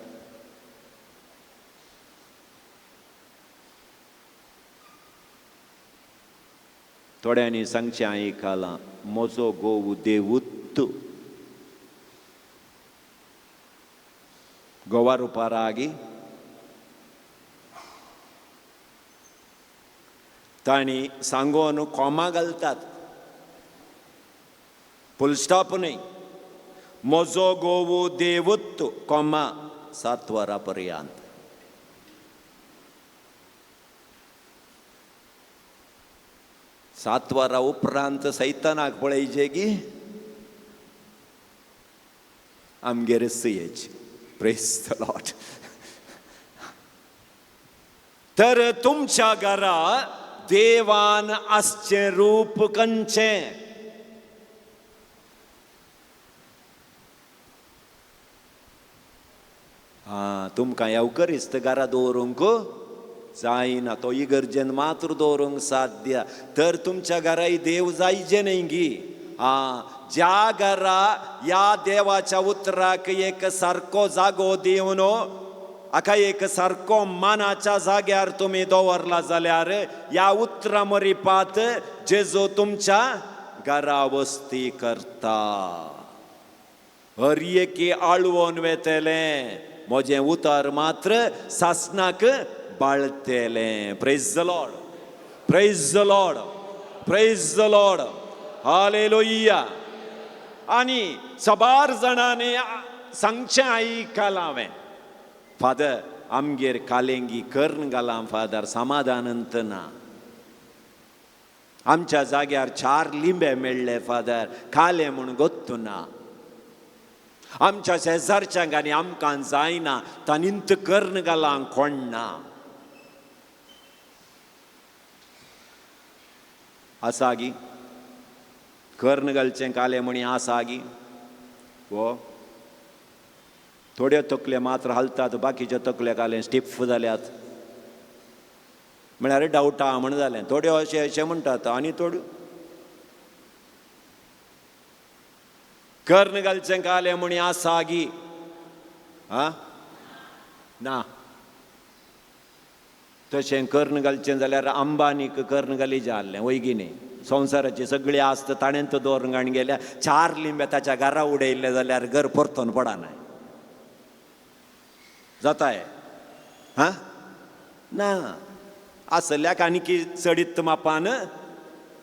थोड्यांनी सांगचें आयकलां, म्हजो घोव देवूत. घोवा रुपार आगी? तांणी सांगून कॉमा घालतात, फुल स्टॉप न्हय. म्हजो घोव देवूत कॉमा 7 वरां पर्यंत. सात वरां उपरांत सैतानाक पळयचे की आमगेर येची. Praise the Lord. तर तुमच्या घरा देवान आसचें रूप खंयचें? आं, तुमकां येवकरीस्त घरा दवरूंक जायना, तो इगर्जेन मात्र दवरूंक साध्य. तर तुमच्या घराय देव जायचे न्हय गी? आं, ज्या घरा ह्या देवाच्या उतराक एक सारको जागो दिवन हाका एक सारको मानाच्या जाग्यार तुमी दवरला जाल्यार ह्या उतरां मरिपात जेजू तुमच्या घरा वस्ती करता. हर एकी आळवोन वेतलें म्हजें उतर मात्र सासणाक बाळतेलें. Praise the Lord, praise the Lord, praise the Lord, hallelujah. आनी सबार जाणांनी सांगचें आयकलां हांवें, फादर आमगेर कालेंगी कर्ण घालां फादर, समाधानंत ना. आमच्या जाग्यार 4 लिंबे मेळ्ळे फादर, काले म्हूण गोत्तू ना. आमच्या शेजारच्यांक आनी आमकां जायना ताणींत कर्ण घालां कोण ना. आसा गी कर्ण घालचें कालें म्हणी आसा गी? हो थोड्यो तकल्यो मात्र हालतात, बाकीच्यो तकल्यो कालें स्टिफ जाल्यात म्हळ्यार डावटा म्हण जालें. थोड्यो अशें अशें म्हणटात आनी थोड्यो कर्ण घालचें कालें म्हणी आसा गी? आं ना. तशें कर्ण घालचें जाल्यार अंबानीक कर्ण घाली जाल्लें वय गी न्ही? संवसाराची सगळी आस्त ताणें तो दवरून घाण गेल्या, 4 लिंबे ताच्या घरा उडयल्ले जाल्यार घर परतून पडना जाताय. हां ना, आसल्याक आनीकी चडीत मापान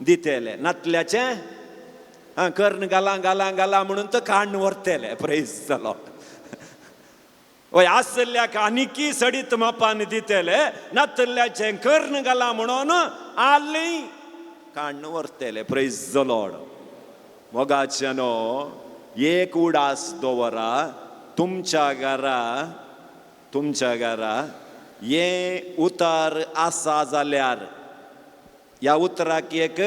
दितले, नातल्याचें आं कर्ण घालां घालां घालां म्हणून तो काण्ण व्हरतले. प्रेज the Lord. हय, आसल्याक आनीकी सडीत मापान दितले, नातल्याचें कर्ण घालां म्हणून आली काण्ण व्हरतले. Praise the Lord. मोगाच्यानो एक उडास दवरा, तुमच्या घरा, तुमच्या घरा हें उतर आसा जाल्यार, ह्या उतराक एक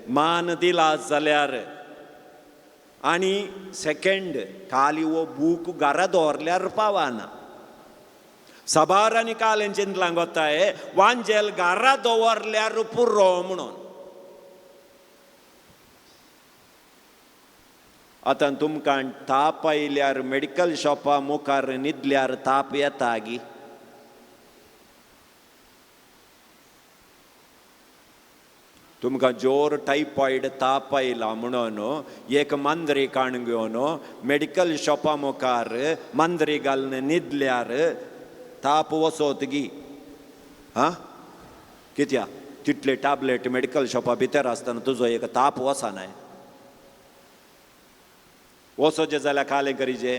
मान दिला जाल्यार, आनी सेकेंड काली हो बूक घरा दवरल्यार पावना. साबार आनी काल चिंतलां गोताय वांजेल घरा दवरल्यार पुरो म्हणून. आतां तुमकां ताप आयल्यार मेडिकल शॉपा मुखार न्हिदल्यार ताप येता गी? तुमकां जोर टायफॉयड ताप आयला म्हणून एक मांद्री काण घेवन मेडिकल शॉपा मुखार मांद्री घालून न्हिदल्यार ताप वचत गी? आं कित्या तितले टॅबलेट मेडिकल शॉपा भितर आसतना तुजो एक ताप वचनाय. वचोचें जाल्यार कालें करीचे,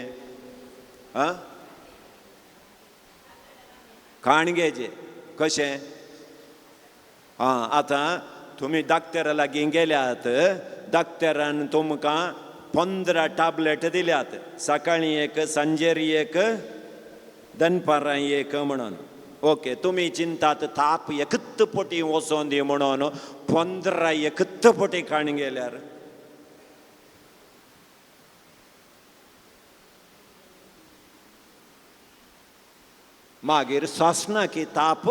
आं काण घेवचें कशें? आं आतां तुमी डाक्टरा लागीं गेल्यात, डाक्टरान तुमकां 15 टॅबलेट दिल्यात, सकाळीं एक, सांजेर एक, दनपारां एक म्हणून. ओके, तुमी चिंतात ताप एकच पटी वचोन दी म्हणून 15 एकच पटी काण गेल्यार मागीर सोंसना की ताप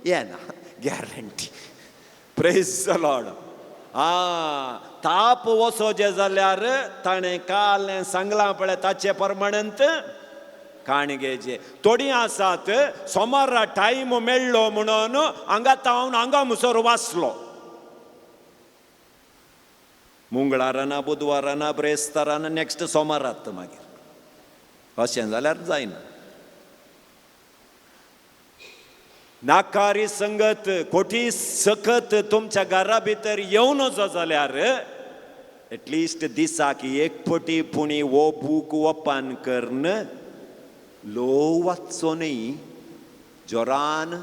येना, गॅरंटी. Praise the Lord. आं ताप वचोचें जाल्यार ताणें काल सांगलां पळय ताचे प्रमाणांत काण घेवचें. थोडीं आसात सोमारा टायम मेळ्ळो म्हणून हांगा तावन हांगा मुसर वाचलो, मंगळाराना बुधवाराना ब्रेस्ताराना नेक्स्ट सोमारात मागीर अशें जाल्यार जायना. नाकारी संगत खोटी सकत तुमच्या घरा भितर येवनच जाल्यार एटलिस्ट दिसाक एक पटी पुणी हो बूक ओपन करून लो वाचचो न्ही, जोरान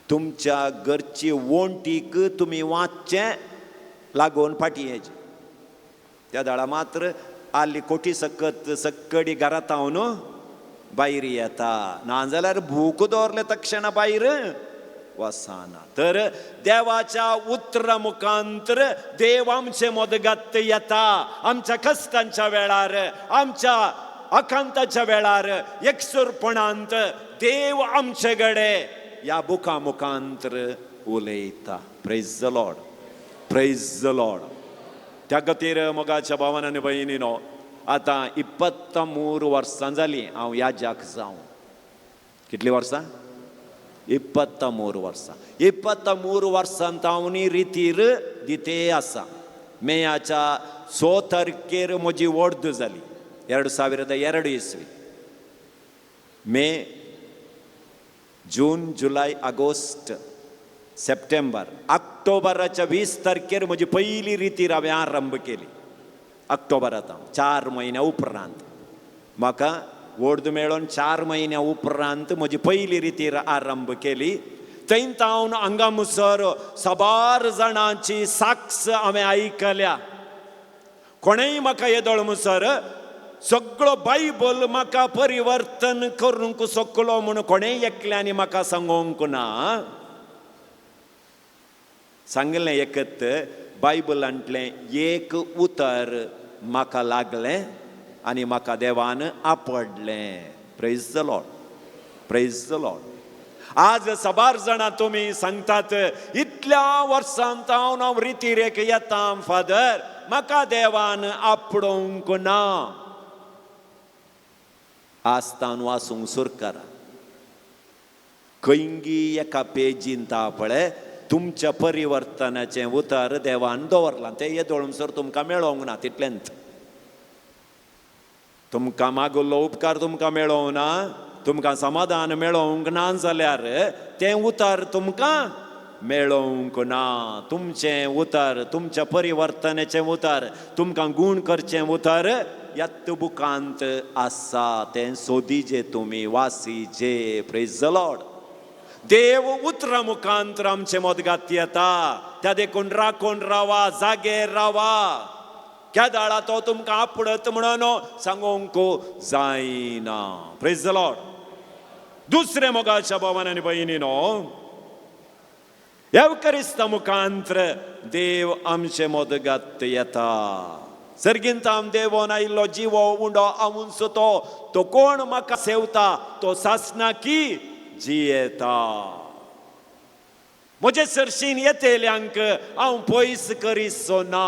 तुमच्या घरची वण्टीक तुमी वाचचें लागून फाटीं येचें. त्या दाळा मात्र आली कोटी सकत सक्कडी घरांत हांव न्हू भायर येता, नाजाल्यार भूक दवरले तक्षणा भायर वचना. तर देवाच्या उतरा मुखांतर देव आमचे मदगत येता, आमच्या कश्टांच्या वेळार, आमच्या आकांताच्या वेळार, एकसुरपणांत देव आमचे कडेन ह्या बुका मुखांतर उलयता. Praise the Lord, praise the Lord. त्या खातीर मोगाच्या भावान आनी भयणीनो, आतां 23 वर्सां जालीं हांव याजाक जावं. कितलीं वर्सां? 23 वर्सां. 23 वर्सां हांव रितीर दिते आसा. मेयाच्या 6 तारखेर म्हजी वर्द जाली, 2002 इस्वी. मे, जून, जुलय, ऑगस्ट, सप्टेंबर, ऑक्टोबराच्या 20 तारखेर म्हजी पयली रितीर हांवें आरंभ केली. ऑक्टोबरांत 4 म्हयन्या उपरांत म्हाका वर्द मेळोन 4 म्हयन्या उपरांत म्हजी पयली रितीर आरंभ केली. थंय तावन हांगामसर साबार जाणांची साक्ष हांवें आयकल्या. कोणेय म्हाका येदोळ मुसर सगळो बायबल म्हाका परिवर्तन करूंक शकलो म्हूण कोणेय एकल्यांनी म्हाका सांगूंक ना. सांगलें एकत बायबलांतलें एक उतर म्हाका लागलें आनी म्हाका देवान आपडलें. Praise the Lord, praise the Lord. आज साबार जाणां तुमी सांगतात, इतल्या वर्सांत हांव रितीरेक येता फादर, म्हाका देवान आपडोवंक ना. आसतान वासूंक सुर करा. खंयगी एका पेजींत पळय तुमच्या परिवर्तनाचें उतर देवान दवरलां, तें येदोळसर तुमकां मेळोंक ना. तितलेंच तुमकां मागुल्लो उपकार तुमकां मेळोंक ना, तुमकां समाधान मेळोवंक ना जाल्यार तें उतर तुमकां मेळोवंक ना. तुमचें उतर, तुमच्या परिवर्तनाचें उतर, तुमकां गूण करचें उतर ह्याच बुकांत आसा. तें सोदीजे, तुमी वासीजे. Praise the Lord. देव उतरा मुखांत आमचे मदगात येता, त्या देखून राखून रावा, जागे रावा. केदाळा तो तुमकां आपडत म्हणून सांगूंक जायना. Praise the Lord. दुसरें मोगाच्या भावान आनी भयणीनो, येवकरिस्ता मुखांत्र देव आमचे मदगात येता. सर्गींत आम देवोन आयिल्लो जिवो उंडो आमूंचो तो कोण म्हाका सेवता तो सासना की जियेता. म्हजे सरशीन येतल्यांक हांव पयस करिसो ना.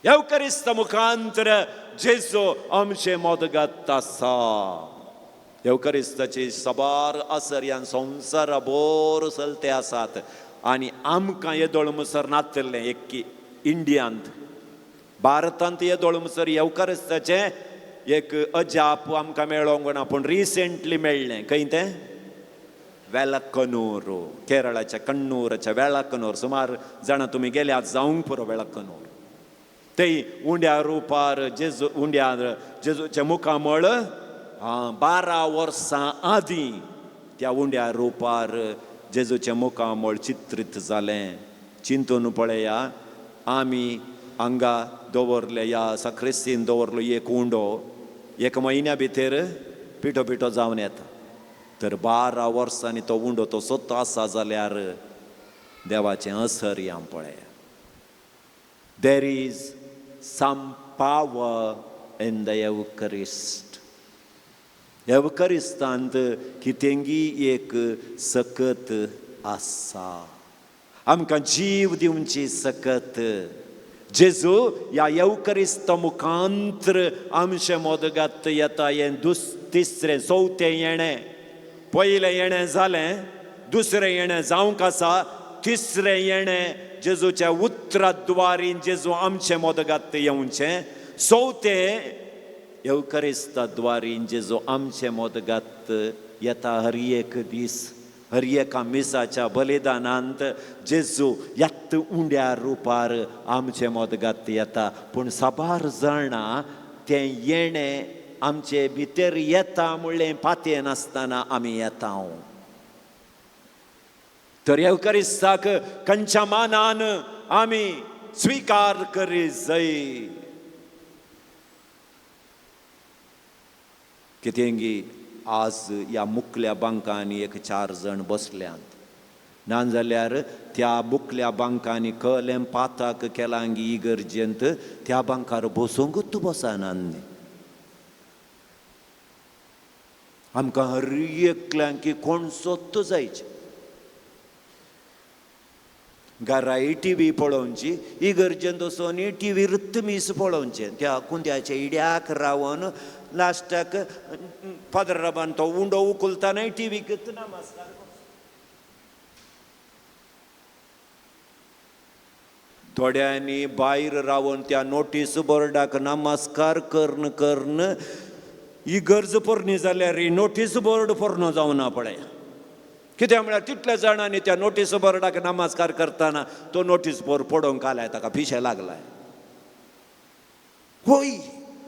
येवकरिस्ता मुखांतर जेजू आमचे मदगात आसा. येवकरिस्ताची साबार आसर्यान संवसारा बोर चलते आसात आनी आमकां येदोळ मुसर नातलें एक इंडियांत, भारतांत येदोळ मुसर येवकरिस्ताचें एक अजाप आमकां मेळोंक ना, पूण रिसेंटली मेळ्ळें. खंय तें? वेलकनूर, केरळाच्या कण्णूराच्या वेळकनूर. सुमार जाणां तुमी गेल्यात जावंक पुरो वेळकनूर. थंय उंड्या रुपार जेजू, उंड्यार जेजूचें मुखामळ 12 वर्सां आदीं त्या उंड्या रुपार जेजूचें मुखामळ चित्रीत जालें. चिंतून पळया, आमी हांगा दवरले, ह्या साक्रिस्तीन दवरलो एक उंडो, एक म्हयन्या भितर पिठो पिठो जावन येता. तर 12 वर्सांनी तो उंडो तो सोत आसा जाल्यार देवाचें असर आम पळया. There is some power in the Eucharist. येवकरिस्तांत कितेंगी एक सकत आसा, आमकां जीव दिवची सकत. जेजू ह्या येवकरिस्त मुखांत्र आमचे मदगात येता. हें तिसरें चवथें येणें. पयलें येणें जालें, दुसरें येणें जावंक आसा, तिसरें येणें जेजूच्या उतरा द्वारीन जेजू आमचे मदगात येवचें. चवथें येवकरिस्ता द्वारीन जेजू आमचे मदगात येता. हर एक दीस, हर एका मिसाच्या बलिदानांत जेजू ह्याच उंड्या रुपार आमचे मदगात येता. पूण साबार जाणां तें येणें आमचे भितर येता म्हणलें पातयेन आसतना आमी येता. तर येवकरिस्ताक खंयच्या मानान आमी स्विकार करी जाय. कितेंगी आज ह्या मुकल्या बांकांनी एक 4 जाण बसल्यात, नाजाल्यार त्या मुकल्या बांकांनी कलें पाताक केलांगी इगर्जेंत त्या बांकार बसूंकूच बसना. आमकां हर एकल्यांकी कोण सोदत जायचें. घराय टी व्ही पळोवची, इगर्जेंत वचून टी व्ही रुत्त मीस पळोवचें. त्या कुंद्याच्या इड्याक रावन लास्टाक फादराबान तो उंडो उखलतानाय टी व्हीक नमस्कार. थोड्यांनी भायर रावन त्या नोटीस बोर्डाक नमस्कार करून करून इगर्ज पोरणी जाल्यार नोटीस बोर्ड पोरणो जावना पळय. कित्याक म्हळ्यार तितल्या जाणांनी त्या नोटीस बोर्डाक नमस्कार करतना तो नोटीस बोर्ड पडोवंक आलाय, ताका पिशें लागलाय. होय,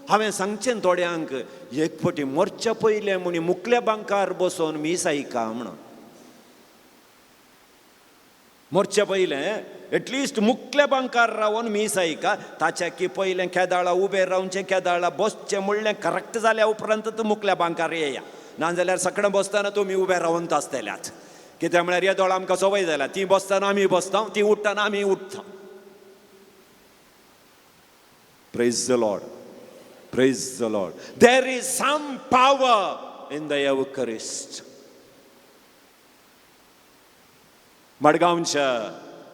हांवें सांगचें थोड्यांक, एक फावटी मोर्च्या पयलें म्हणी मुकल्या बांकार बसोन मीस आयका म्हणून. मोर्च्या पयलें एटलिस्ट मुकल्या बांकार रावन मीस आयका, ताच्या की पयलें केदाळा उबें रावचें, केदाळा बसचें म्हणलें करेक्ट जाल्या उपरांत तूं मुकल्या बांकार येया. नाजाल्यार सकाळीं बसतना तुमी उबे रावन आसतल्यात. कित्याक म्हळ्यार येदोळ आमकां संवय जाल्या, ती बसतना आमी बसता, ती उठ्ठना आमी उठ्ठा. Praise the Lord, praise the Lord. There is some power in the Eucharist. मडगांवच्या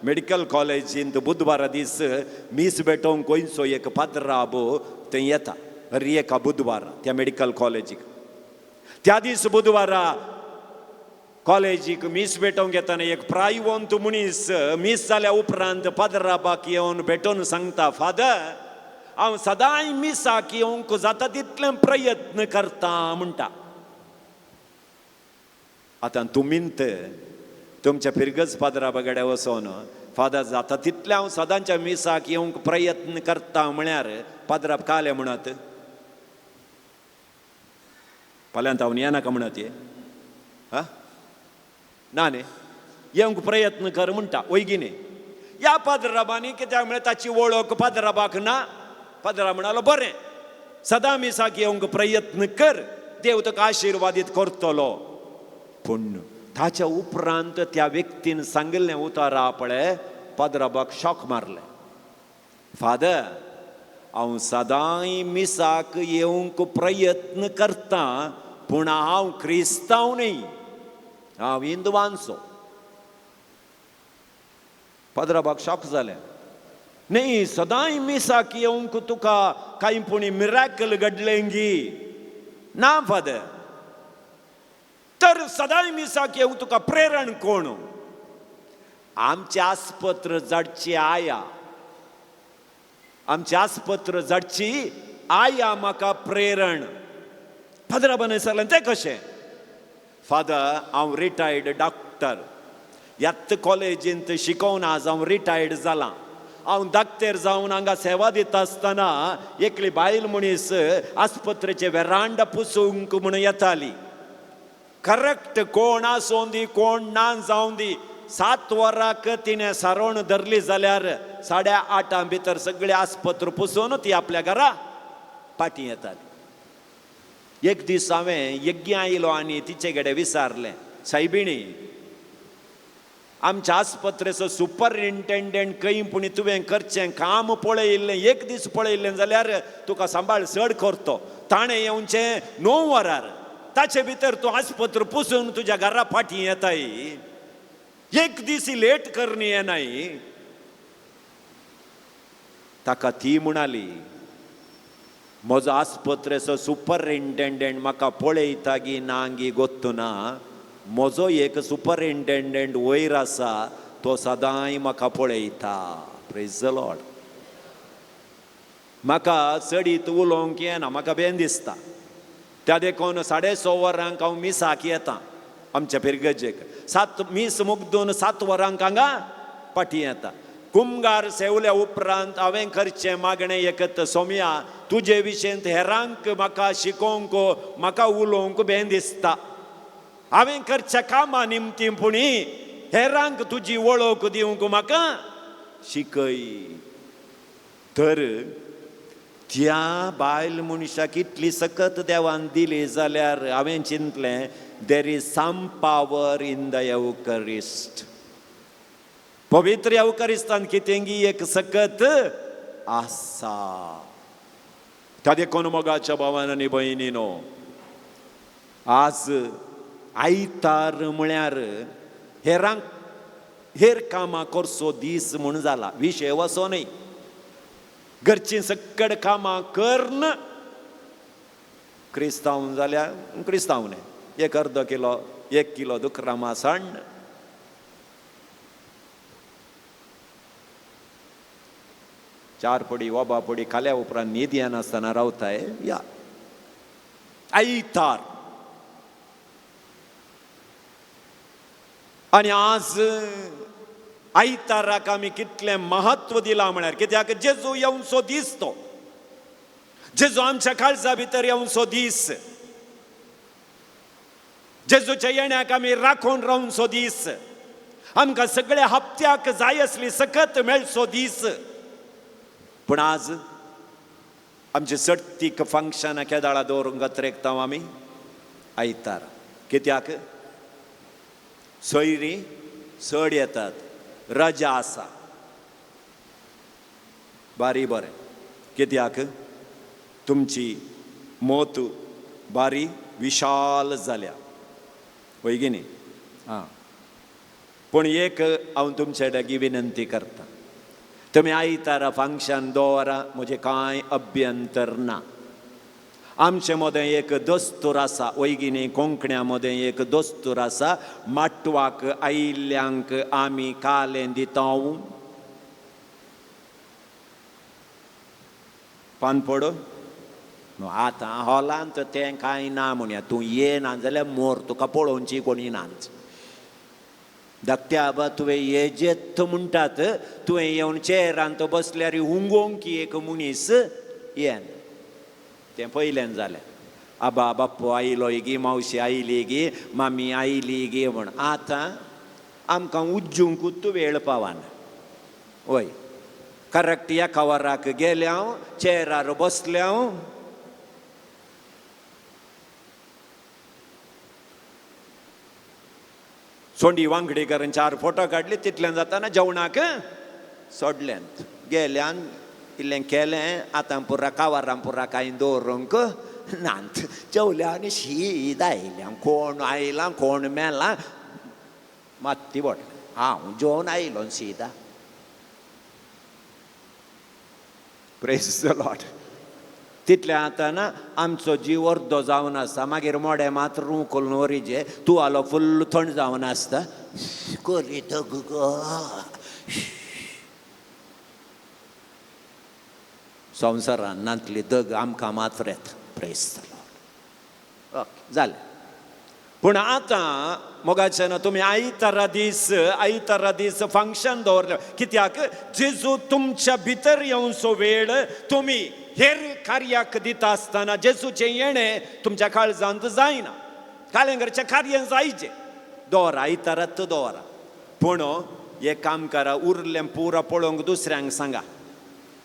मेडिकल कॉलेजींत बुधवारा दीस मीस भेटोवंक गोंयचो एक पाद्राबो थंय येता हर एका बुधवारा त्या मेडिकल कॉलेजीक. त्या दीस बुधवारा कॉलेजीक मीस भेटोवंक येतना एक प्रायवंत मनीस मीस जाल्या उपरांत पाद्राबाक येवन भेटोवन सांगता, फादर हांव सदांय मिसाक येवंक जाता तितलें प्रयत्न करता म्हणटा. आतां तुमींत तुमच्या फिरगज पाद्राबा कडेन वचोन फादर जाता तितलें हांव सदांच्या मिसाक येवंक प्रयत्न करता म्हळ्यार पाद्राब कालें म्हणत फाल्यांत हांव येनाका म्हणत ये हा ना न्ही, येवंक प्रयत्न कर म्हणटा वयगी न्ही. ह्या पाद्राबांनी कित्याक म्हळ्यार ताची वळख पाद्राबाक ना. पाद्रा म्हणालो बरें, सदां मिसाक येवंक प्रयत्न कर, देव तुका आशिर्वादीत करतलो. पूण ताच्या उपरांत त्या व्यक्तीन सांगिल्लें उतारा पळय पाद्राबाक शॉक मारलें. फादर हांव सदांय मिसाक येवंक प्रयत्न करता, पूण हांव क्रिस्तांव न्ही, हांव हिंदवांचो. पाद्राबाक शॉक जालें. न्ही, सदांय मिसाक येवंक तुका कांय पुणी मिराकल घडलें गी ना फादर, तर सदांय मिसाक येवंक तुका प्रेरण कोण? आमचें आस्पत्र जाडची आया, आमचें आस्पत्र जाडची आया म्हाका प्रेरण. फादराबान सांगलें तें कशें? फादर हांव रिटायर्ड डॉक्टर, ह्याच कॉलेजींत शिकोवन आज हांव रिटायर्ड जालां. हांव डाक्टर जावन हांगा सेवा दिता आसतना एकली बायल मनीस आस्पत्रेचे वेरांडा पुसूंक म्हूण येताली. करेक्ट कोण आसूं दी कोण ना जावं दी, 7 वरांक तिणें सारोण धरली जाल्यार 8:30 भितर सगळें आस्पत्र पुसून ती आपल्या घरा पाटी येताली. एक दीस हांवें यज्ञ आयलो आनी तिचे कडेन विचारलें, सायबिणी आमच्या आस्पत्रेचो सुपरिंटेंडंट खंय पूण तुवें करचें काम पळयिल्लें, एक दीस पळयिल्लें जाल्यार तुका सांबाळ चड करतो. ताणें येवचें 9 वरार, ताचे भितर तूं आस्पत्र पुसून तुज्या घरा फाटीं येताय, एक दीस लेट करणी येनाय. ताका ती म्हणाली, म्हजो आस्पत्रेचो सुपरिंटेंडंट म्हाका पळयता गी ना गी गोत्तू ना, म्हजो एक सुपरिंटेंडंट वयर आसा तो सदांय म्हाका पळयता. Praise the Lord. म्हाका चडीत उलोवंक येना, म्हाका बेन दिसता, त्या देखून 6:30 वरांक हांव मिसाक येता आमच्या फिरगजेक. 7 मीस मुगदून 7 वरांक हांगा फाटीं येता. कुमगार सेवल्या उपरांत हांवें करचें मागणें एकत, सोम्या तुजे विशयंत हेरांक म्हाका शिकोवंक म्हाका उलोवंक बेन दिसता, हांवें करच्या कामा निमतीं पुणी हेरांक तुजी वळख दिवंक म्हाका शिकय. तर त्या बायल मनशाक इतली सकत देवान दिली जाल्यार हांवें चिंतलें, there is some power in the Eucharist. पवित्र एवकरिस्तान कितेंगी एक सकत आसा. त्या देखून मोगाच्या भावान आनी भयणीनो, आज आयतार म्हळ्यार हेरांक हेर कामां करचो दीस म्हूण जाला. विशय असो न्हय, घरचीं सकड कामां करन क्रिस्तांव जाल्यार क्रिस्तांव न्हय, एक अर्दो किलो 1 किलो दुकरां मांस हाड, 4 पडी 5 पडी खाल्या उपरांत न्हीद येनासतना रावताय. या आयतार. आनी आज आयताराक आमी कितलें महत्व दिलां म्हळ्यार कित्याक जेजू येवचो दीस तो, जेजू आमच्या काळजा भितर येवचो दीस, जेजूच्या येण्याक आमी राखून रावचो दीस, आमकां सगळ्या हप्त्याक जाय आसली सकत मेळचो दीस. पूण आज आमचे सट्टीक फंक्शनां केदाळा दवरूंक अत्रेकता आमी आयतार. कित्याक सोयरीं चड येतात, रजा आसा, बारी बरें. कित्याक तुमची मोत बारी विशाल जाल्या, वय गी न्ही? आं, पूण एक हांव तुमचे लागीं विनंती करता, तुमी आयतारा फंक्शन दवरा, म्हजें कांय अभ्यंतर ना. आमचे मदें एक दस्तूर आसा, वय न्ही? कोंकण्या मदें एक दस्तूर आसा, माटवाक आयिल्ल्यांक आमी कालें दिता. पानपड आतां हॉलांत तें कांय ना म्हणया, तूं येना जाल्यार मोर, तुका पळोवची कोणी नाच. धाकट्या आबा तुवें येजेत म्हणटात, तुवें येवन चेरांत बसल्यार हुंगोवंक एक मनीस येन. तें पयल्यान जालें, आबा बाप्पो आयलो गी, मावशी आयली गी, मामी आयली गी म्हण. आतां आमकां उज्जूंकूच वेळ पावना. वय करेक्ट एका वराक गेल्या हांव, चेरार बसल्या हांव, सोंडी वांगडी करून 4 फोटो काडले, तितल्यान जाताना जेवणाक सोडल्यान गेल्यान इल्लें केलें. आतां पुरा कावारां पुरा कांय दवरूंक नात. जेवल्या आनी शीद आयल्या, कोण आयला कोण मेला मात्ती बोट. हांव जेवन आयलो सीदा. Praise the Lord. तितल्या आतां ना आमचो जीव अर्दो जावन आसता, मागीर मोडें मात रूं करून वरिजे, तूं आलो फुल्ल थंड जावन आसता. करी दग संवसारान नातली दग आमकां मात्र येता. प्रेज the Lord. Okay जालें. पूण आतां मोगाचें ना, तुमी आयतारा दीस, आयतारा दीस फंक्शन दवरलें कित्याक जेजू तुमच्या भितर येवचो वेळ तुमी हेर कार्याक दिता आसतना जेजूचें येणें तुमच्या काळजांत जायना. कालेंगरचें कार्य जायचें दवरा, आयतारात दवरा. पूण एक काम करा, उरलें पुरा पळोवंक दुसऱ्यांक सांगा,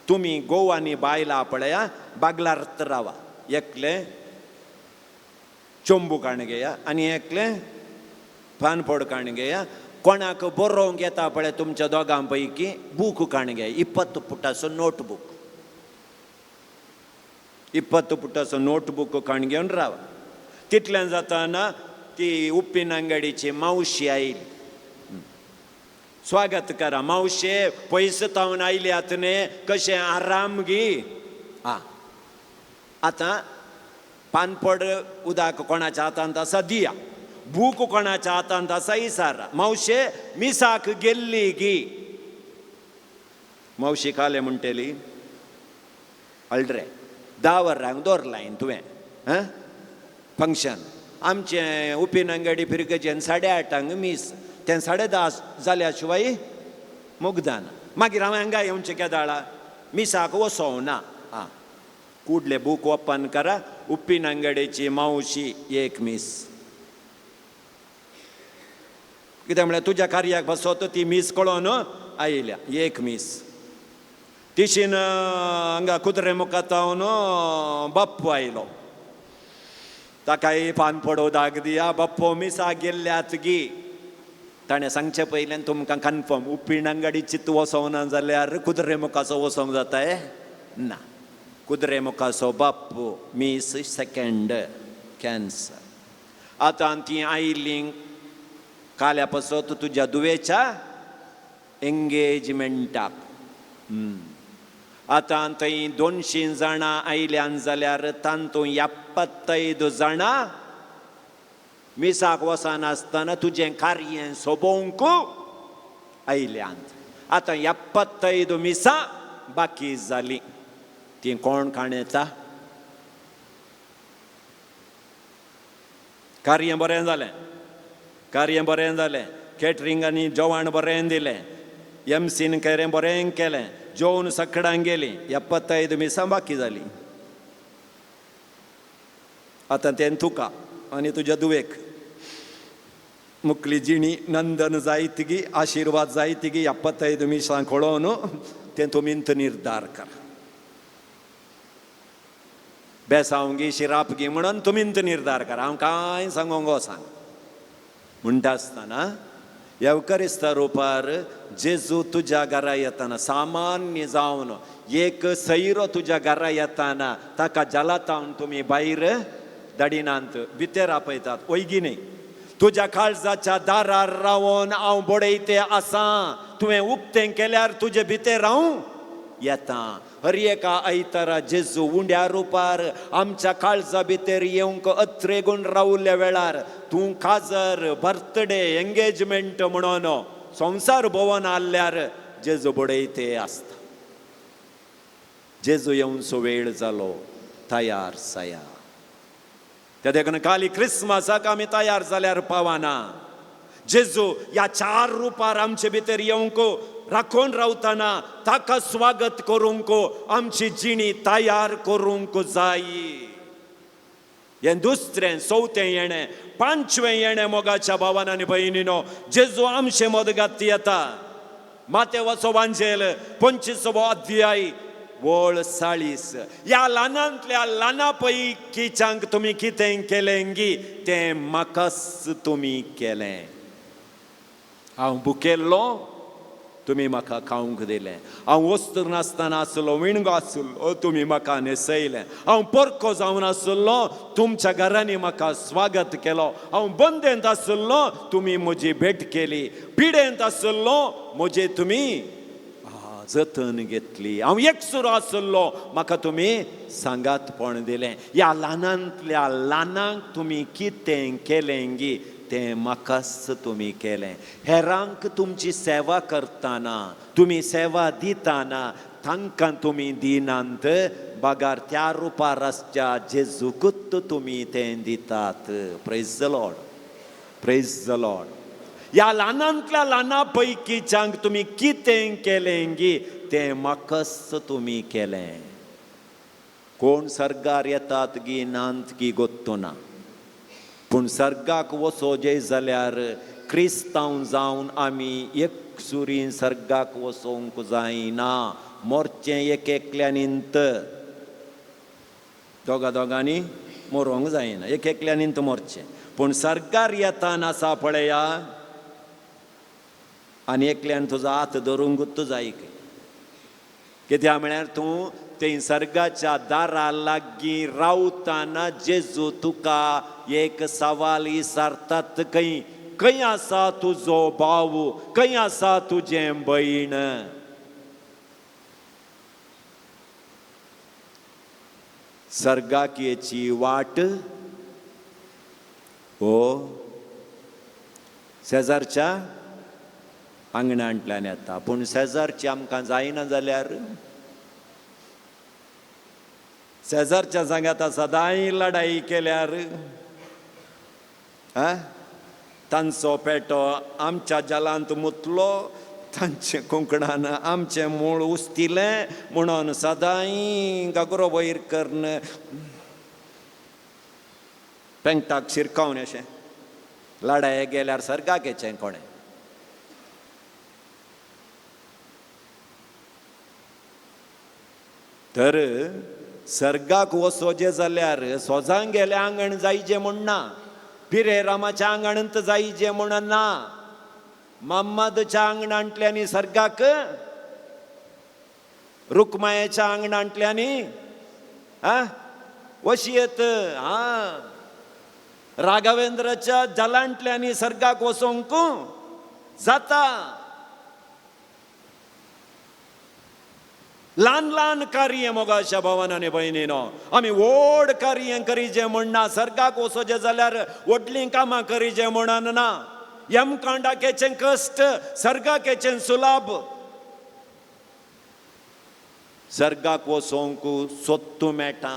तुमी गोवा आनी बायलां पळया बागलार्त रावा, एकलें चोंबू काण घेया आनी एकलें पानपोड काण घेया. कोणाक बरोवंक येता पळय तुमच्या दोगां पैकी बूक काण घेया, 20 पुटाचो नोटबूक, 20 पुटाचो नोटबूक काण घेवन रावा. तितल्यान जाताना ती उप्पीन अंगडीची मावशी आयली, स्वागत करा मावशे, पयस तावन आयल्यात न्ही, कशें आराम गी? आं, आतां पानपड उदक कोणाच्या हातांत आसा दिया, बूक कोणाच्या हातांत आसा इसारा. मावशे मिसाक गेल्ली गी? मावशी काले म्हणटली, अल्ड्रे 10 वरांक दवरलां तुवें हां फंक्शन, आमचें उपीन अंगडी फिरगजेन 8:30 मीस, तें 10:30 जाल्या शिवाय मुगदान. मागीर हांवें हांगा येवचें केदाळा, मिसाक वचों ना. आं, कुडले बूक ओपन करा, उप्पीन अंगडेची मावशी एक मीस. कित्याक म्हळ्यार तुज्या कार्याक बसत ती मीस कळोन आयल्या, एक मीस. तिशीन हांगा कुत्रे मुखातावन बाप्पू आयलो, ताकाय पान पडो दाग दिया, बाप्पो मिसा गेल्ल्यात गी. ताणें सांगचें पयल्यान तुमकां कन्फर्म, उप्पीण अंगडी चित्त वसोवना जाल्यार कुत्रे मुखाचो वसोवंक जाता ना. कुत्रे मुखाचो बाप्पू मीस सेकेंड कॅन्सर. आतां ती आयलीं काल्या पासत तुज्या दुवेच्या एंगेजमेंटाक. आतां थंय 200 जाणां आयल्यान जाल्यार तांतूं 75 जाणां मिसाक वचनासतना तुजें कार्य सोबोवंक आयल्यांत. आतां 75 मिसां बाकी जालीं, तीं कोण काणयता? कार्य बरें जालें, कार्य बरें जालें, केटरिंग आनी जेवण बरें दिलें, एमसीन केरें बरें केलें, जेवन सकडां गेलीं, 75 मिसां बाकी जालीं. आतां तें तुका आनी तुज्या धुवेक मुकली जिणी नंदन जायतगी, आशिर्वाद जायतगी, 75 मिसां खळोवन तें तुमींत निर्धार कर. बेसांवगी शिरापगी म्हणून तुमींत निर्धार कर, हांव कांय सांगोंक वचना. म्हणटा आसतना येवकरिस्ता रुपार जेजू तुज्या घरा येताना सामान्य जावन एक सैरो तुज्या घरा येताना ताका जलातावन तुमी भायर धाडिनात, भितर आपयतात, वयगी न्ही? तुज्या काळजाच्या दारार रावन हांव बडयते आसा, तुवें उक्तें केल्यार तुजे भितर हांव येता. हर एका आयतारा जेजू उंड्या रुपार आमच्या काळजा भितर येवंक अत्रेगून रावल्ल्या वेळार तूं काजर, बर्थडे, एंगेजमेंट म्हणून संवसार भोवन आसल्यार जेजू बडयते आसता. जेजू येवचो वेळ जालो, तयार जाया. त्या देखून काली क्रिसमसाक आमी तयार जाल्यार पावना. जेजू ह्या 4 रुपार आमचे भितर येवंक राखून रावतना ताका स्वागत करूंक आमची जिणी तयार करूंक जाय. हें दुसरें, चवथें येणें, पांचवें येणें मोगाच्या भावान आनी भयणीनो, जेजू आमचे मदगात येता. मातेवाचो वांजेल 25वो अध्याय वळ 40. ह्या ल्हानांतल्या ल्हाना पैकीच्यांक तुमी कितें केलें गी तें म्हाकाच तुमी केलें. हांव भुकेल्लो, तुमी म्हाका खावंक दिलें. हांव वस्त्र नासतना आसलो, विणगो आसलो, तुमी म्हाका न्हेसयलें. हांव परको जावन आसलो, तुमच्या घरांनी म्हाका स्वागत केलो. हांव बंदेंत आसलो, तुमी म्हजी भेट केली. पिडेंत आसलो, म्हजे तुमी जतन घेतली. हांव एकसुरो आसलो, म्हाका तुमी सांगातपण दिलें. ह्या ल्हानांतल्या ल्हानांक तुमी कितें केलें गी तें म्हाकाच तुमी केलें. हेरांक तुमची सेवा करतना, तुमी सेवा दितना तांकां तुमी दिनात, बगार त्या रुपार आसच्या जेजूकूच तुमी तें दितात. Praise the Lord, praise the Lord. ह्या ल्हानांतल्या ल्हाना पैकीच्यांक तुमी कितें केलें गी तें म्हाकाच तुमी केलें. कोण सर्गार येतात गी नात गी गोत्तो ना, पूण सर्गाक वचो जे जाल्यार क्रिस्तांव जावन आमी एकसुरीन सर्गाक वचोंक जायना. मोरचें एक एकल्यानींत, दोगा दोगांनी मरोंक जायना, एक एकल्यानींत मोरचें. पूण सर्गार येताना आसा पळया, आनी एकल्यान तुजो हात धरूंकूच जाय. कित्याक म्हळ्यार तूं ते सर्गाच्या दारा लागीं रावतना जेजू तुका एक सवाल विचारतात, खंय खंय आसा तुजो भाव, खंय आसा तुजें भयण? सर्गाक येची वाट हो शेजारच्या आंगणांतल्यान येता, पूण शेजारची आमकां जायना जाल्यार शेजारच्या सांगाता सदांय लडाई केल्यार तांचो पेटो आमच्या जलांत मुतलो, तांचे कोंकणान आमचें मूळ उस्तिलें म्हणून सदांय गागरो वयर करून पेंगटाक शिरकावन अशें लडाये गेल्यार सर्गाक येचें कोणें? तर सर्गाक वचोचें जाल्यार सोजांक गेलें आंगण जायचें म्हूण ना, पिरेरामाच्या आंगणांत जायचें म्हूण ना, माम्मादच्या आंगणांतल्यानी सर्गाक, रुक्मायेच्या आंगणांतल्यानी वशियत, राघवेंद्राच्या जलांतल्यानी सर्गाक वचोंक जाता. ल्हान ल्हान कार्य मोगाच्या भावान आनी भयणीनो, आमी व्हड कार्य करीजे म्हण ना, सर्गाक वचोचें जाल्यार व्हडलीं कामां करीजे म्हणून ना. यमकांडाकेचें कश्ट, सर्गाकेचें सुलाभ. सर्गाक वचोंक सोत्तू मेळटा,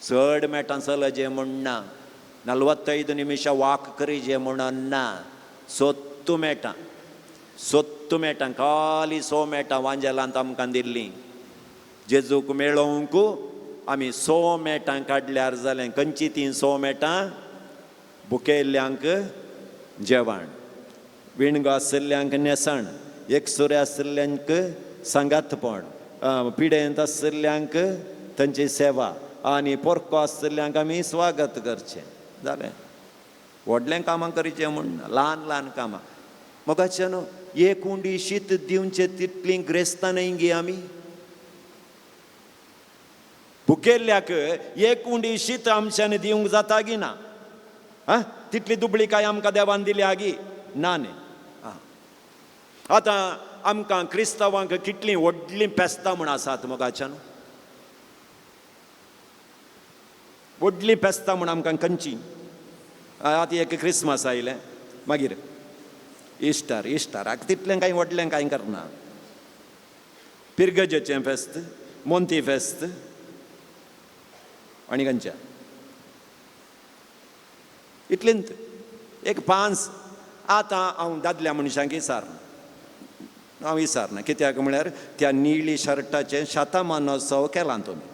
चड मेळटा चलजें म्हण ना, 45 निमिशां वाक करीजे म्हणून ना, सोत्तू मेळटा, सोत्तू मेळटा, खाली सो मेळटा. वांजेलांत आमकां दिल्ली जेजूक मेळोवंक आमी 100 मेटां काडल्यार जालें. खंयची तीं 100 मेटां? भुकेल्ल्यांक जेवण, विणगो आशिल्ल्यांक न्हेसण, एकसुरे आशिल्ल्यांक सांगातपण, पिडेंत आशिल्ल्यांक तांची सेवा, आनी पोरको आशिल्ल्यांक आमी स्वागत करचें. जालें. व्हडलें कामां करचें म्हूण ल्हान ल्हान कामां. मोगाचें न्हू, एक उंडी शीत दिवचें तितलीं ग्रेस्तां न्हय गे आमी. भुकेल्ल्याक एक उंडी शीत आमच्यान दिवंक जाता गी ना? आं, तितली दुबळी काय आमकां देवान दिल्या गी ना न्ही? आं, आतां आमकां क्रिस्तांवांक कितलीं व्हडलीं पेस्तां म्हूण आसात मोगाच्यान. व्हडलीं पेस्तां म्हूण आमकां खंयची? आतां एक क्रिसमस आयलें, मागीर इस्टर, इस्टराक तितलें कांय व्हडलें कांय करना. पिरगजेचें फेस्त, मोंती फेस्त, आनी खंयच्या इतलेंत एक 5. आतां हांव दादल्या मनशांक विचारना, हांव विचारना, कित्याक म्हळ्यार त्या निळी शर्टाचें शतमानोत्सव केलां तुमी.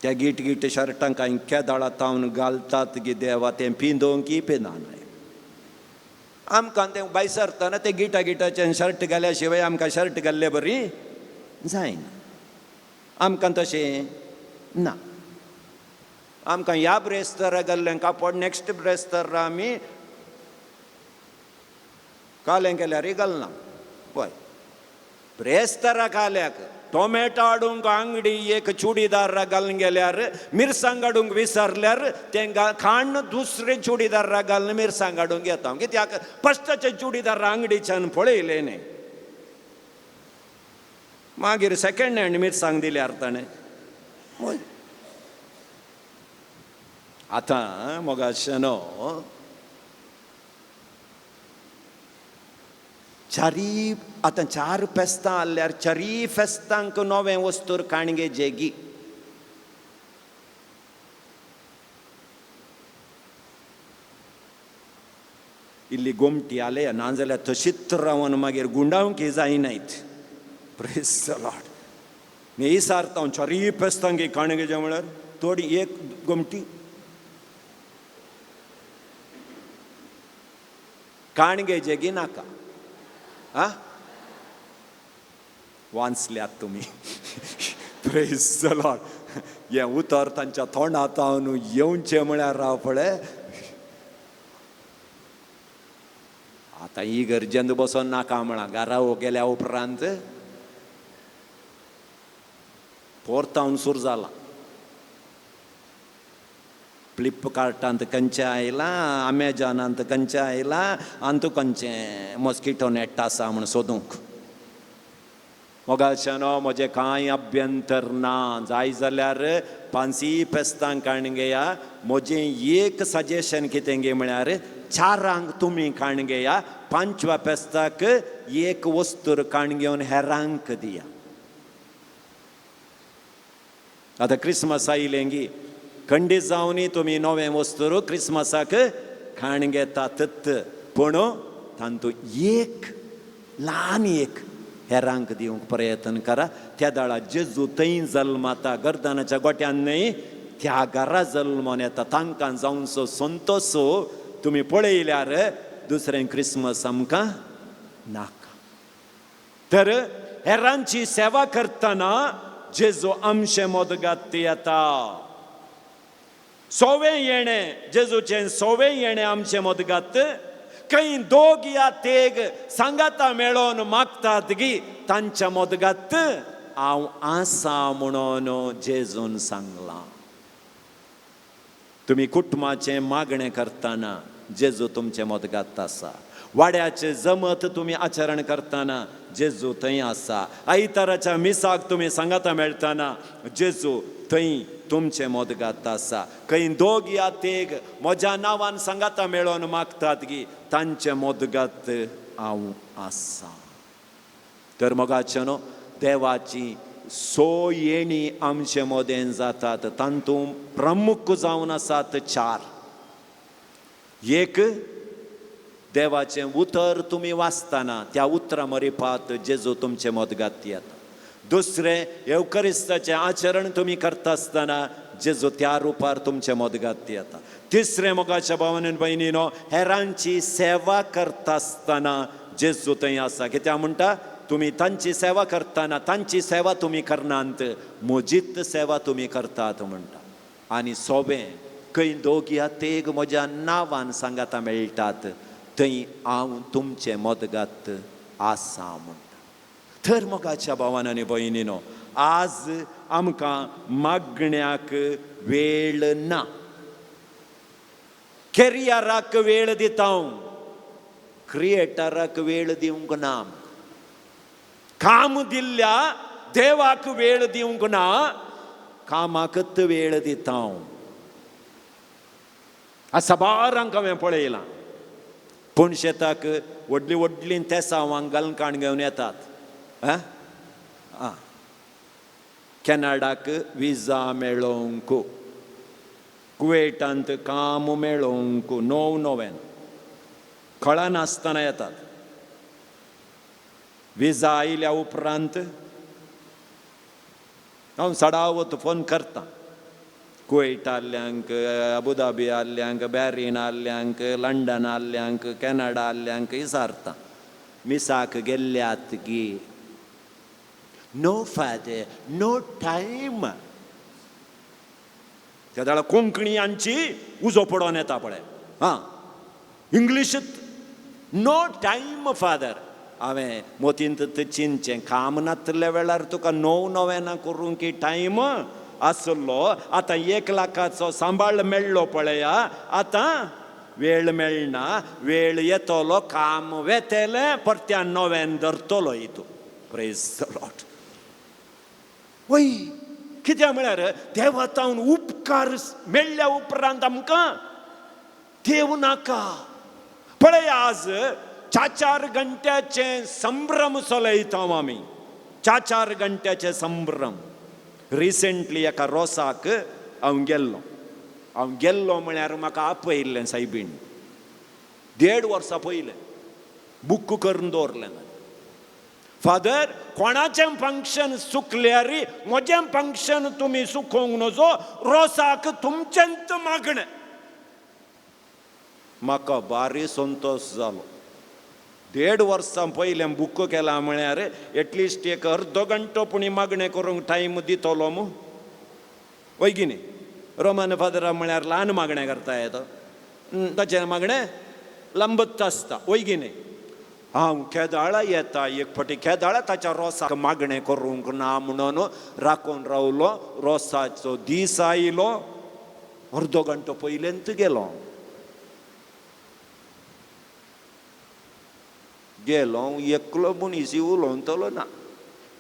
त्या गीट गीट शर्टां कांय केदाळा तावन घालतात गी देवा, तें पिंदोवंक की पिंदना. आमकां तें भायर सरतना तें गिटा गिटाचें शर्ट घाल्या शिवाय आमकां शर्ट घाल्ले बरी जायना. आमकां तशें ना. आमकां ह्या ब्रेस्तारा घाल्लें कापड नॅक्स्ट ब्रेस्तारा आमी कालें केल्यारय घालना. पळय ब्रेस्तारा काल्याक टोमॅटो हाडूंक आंगडी एक चुडीदार घालून गेल्यार मिरसांग हाडूंक विसरल्यार तें खाण दुसरे चुडीदारा घालून मिरसांग हाडूंक येता. कित्याक फस्टाचे चुडीदार आंगडीच्यान पळयलें न्ही. मागीर सेकेंड हँड मिरसांग दिल्यार ताणें. आतां मोगाशेनो चारी आतां 4 फेस्तां आसल्यार चारी फेस्तांक नवें वस्तूर काणगे जेगी. इल्ली गोमटी आले नाजाल्यार तशीच रावन मागीर गुंडावंक जायनायत. Praise the Lord. मी सारता हांव चारी फेस्तांक काणगे जे म्हळ्यार थोडी एक गोमटी काणगे जेगी नाका. आं, वाचल्यात तुमी. Praise the Lord. हें उतर तांच्या तोंडांत येवचें म्हळ्यार राव पळय. आतां ही गरजेंत बसोन नाका म्हळां, घरा गेल्या उपरांत पोरतावन सूर जाला. फ्लिपकार्टांत खंयचें आयलां, अमेजॉनांत खंयचें आयलां, आनी खंयचें मॉस्किटो नेट आसा म्हूण सोदूंक. मोगाच्यानो म्हजें कांय अभ्यंतर ना. जाय जाल्यार 5 फेस्तांक काण घेया. म्हजें एक सजेशन कितें गे म्हळ्यार 4 तुमी काण घेया, 5व्या फेस्ताक एक वस्तूर काण घेवन हेरांक दिया. आतां क्रिसमस आयलें गी खंडीत जावनी तुमी नवें वस्तूर क्रिसमसाक खाण घेतात, पूण तातूंत एक ल्हान एक हेरांक दिवंक प्रयत्न करा. त्या दाळा जेजू थंय जल्माता, गर्दनाच्या गोट्यान न्हय, त्या घरा जल्मोन येता. तांकां जावचो संतोश तुमी पळयल्यार दुसरें क्रिसमस आमकां नाका. तर हेरांची सेवा करतना जेजू आमचे मदगात येता. सोवें येणें जेजूचें सोवें येणें आमचे मदगात. खंय दोग या तेग सांगाता मेळोन मागतात गी तांच्या मदगात हांव आसा म्हणून जेजून सांगलां. तुमी कुटुंबाचें मागणें करतना जेजू तुमचे मदगात आसा. वाड्याचें जमत तुमी आचरण करतना जेजू थंय आसा. आयताराच्या मिसाक तुमी सांगाता मेळटना जेजू थंय तुमचें मदगात आसा. खंय दोग या तेग म्हज्या नांवान सांगाता मेळोन मागतात गी तांचें मदगात हांव आसा. तर मोगाचें न्हू देवाची सो येणी आमचे मदेन जातात तातूंत प्रमुख जावन आसात चार. एक, देवाचें उतर तुमी वाचतना त्या उतरां मरिपात जेजू तुमचें मदगात येता. दुसरें, येवकरिस्ताचें आचरण तुमी करता आसतना जेजू त्या रुपार तुमचें मदगात येता. तिसरें, मोगाच्या भावान आनी भयणीनो, हेरांची सेवा करता आसतना जेजू थंय आसा. कित्याक म्हणटा, तुमी तांची सेवा करतना तांची सेवा तुमी करनात, म्हजीच सेवा तुमी करतात म्हणटा. आनी सोबें, खंय दोग या तेग म्हज्या नांवान सांगाता मेळटात थंय हांव तुमचें मदगात आसा म्हणटा. तर मोगाच्या भावान आनी भयणीनो, आज आमकां मागण्याक वेळ ना, कॅरियराक वेळ दिता हांव, क्रिएटराक वेळ दिवंक ना, काम दिल्ल्या देवाक वेळ दिवंक ना, कामाकच वेळ दिता हांव. साबारांक हांवें पळयलां, पूण शेताक व्हडलीं व्हडलीं तेसांवांक गलकाण घेवन येतात. कॅनडाक विजा मेळोवंक, कुवेटांत काम मेळोवंक णव नव्यान कळनासतना येतात. विजा आयल्या उपरांत हांव सडावत फोन करता कुवेट आहल्यांक, अबुधाबी आहल्यांक, बॅरीन आहल्यांक, लंडन आहल्यांक, कॅनडा आहल्यांक विचारता मिसाक गेल्ल्यात गी. No father, no time. त्या वेळार कोंकणी आमची उजो पडोन येता पळय, आं इंग्लिशींत नो टायम फादर. हांवें मोतींत चिंतचें, काम नातल्या वेळार तुका णव नव्याना करूंक की टायम आसलो, आतां 1 लाखाचो सांबाळ मेळ्ळो पळया, आतां वेळ मेळना, वेळ येतलो, काम वेतलें, परत्यान नव्यान धरतलो हितू. Praise the Lord. वय कित्याक म्हळ्यार देवा तावन उपकार मेळ्ळ्या उपरांत आमकां देव नाका. पळय आज 4-4 घंट्याचे संभ्रम चलयता आमी, 4-4 घंट्याचे संभ्रम. रिसेंटली एका रोसाक हांव गेल्लो, हांव गेल्लो म्हळ्यार म्हाका आपयल्लें सायबीण, 1.5 वर्सां पयलें बूक करून दवरलें. फादर, कोणाचें फंक्शन चुकल्यार म्हजें फंक्शन तुमी चुकोवंक नजो, रोसाक तुमचेंच मागणें. म्हाका बारी संतोश जालो. 1.5 वर्सां पयलें बूक केलां म्हळ्यार एटलिस्ट एक अर्दो घंटो पुणी मागणें करूंक टायम दितलो मू, वय की न्ही. रोमन फादरा म्हळ्यार ल्हान मागणें करता येता, ताचें मागणें लांबच आसता, वय की न्ही. हांव केदाळा येता एक फावटी केदाळा ताच्या रोसाक मागणें करूंक ना म्हणून राखून रावलो. रोसाचो दीस आयलो, अर्दो घंटो पयलेंच गेलो, गेलो एकलो मनीस उलोवतलो ना.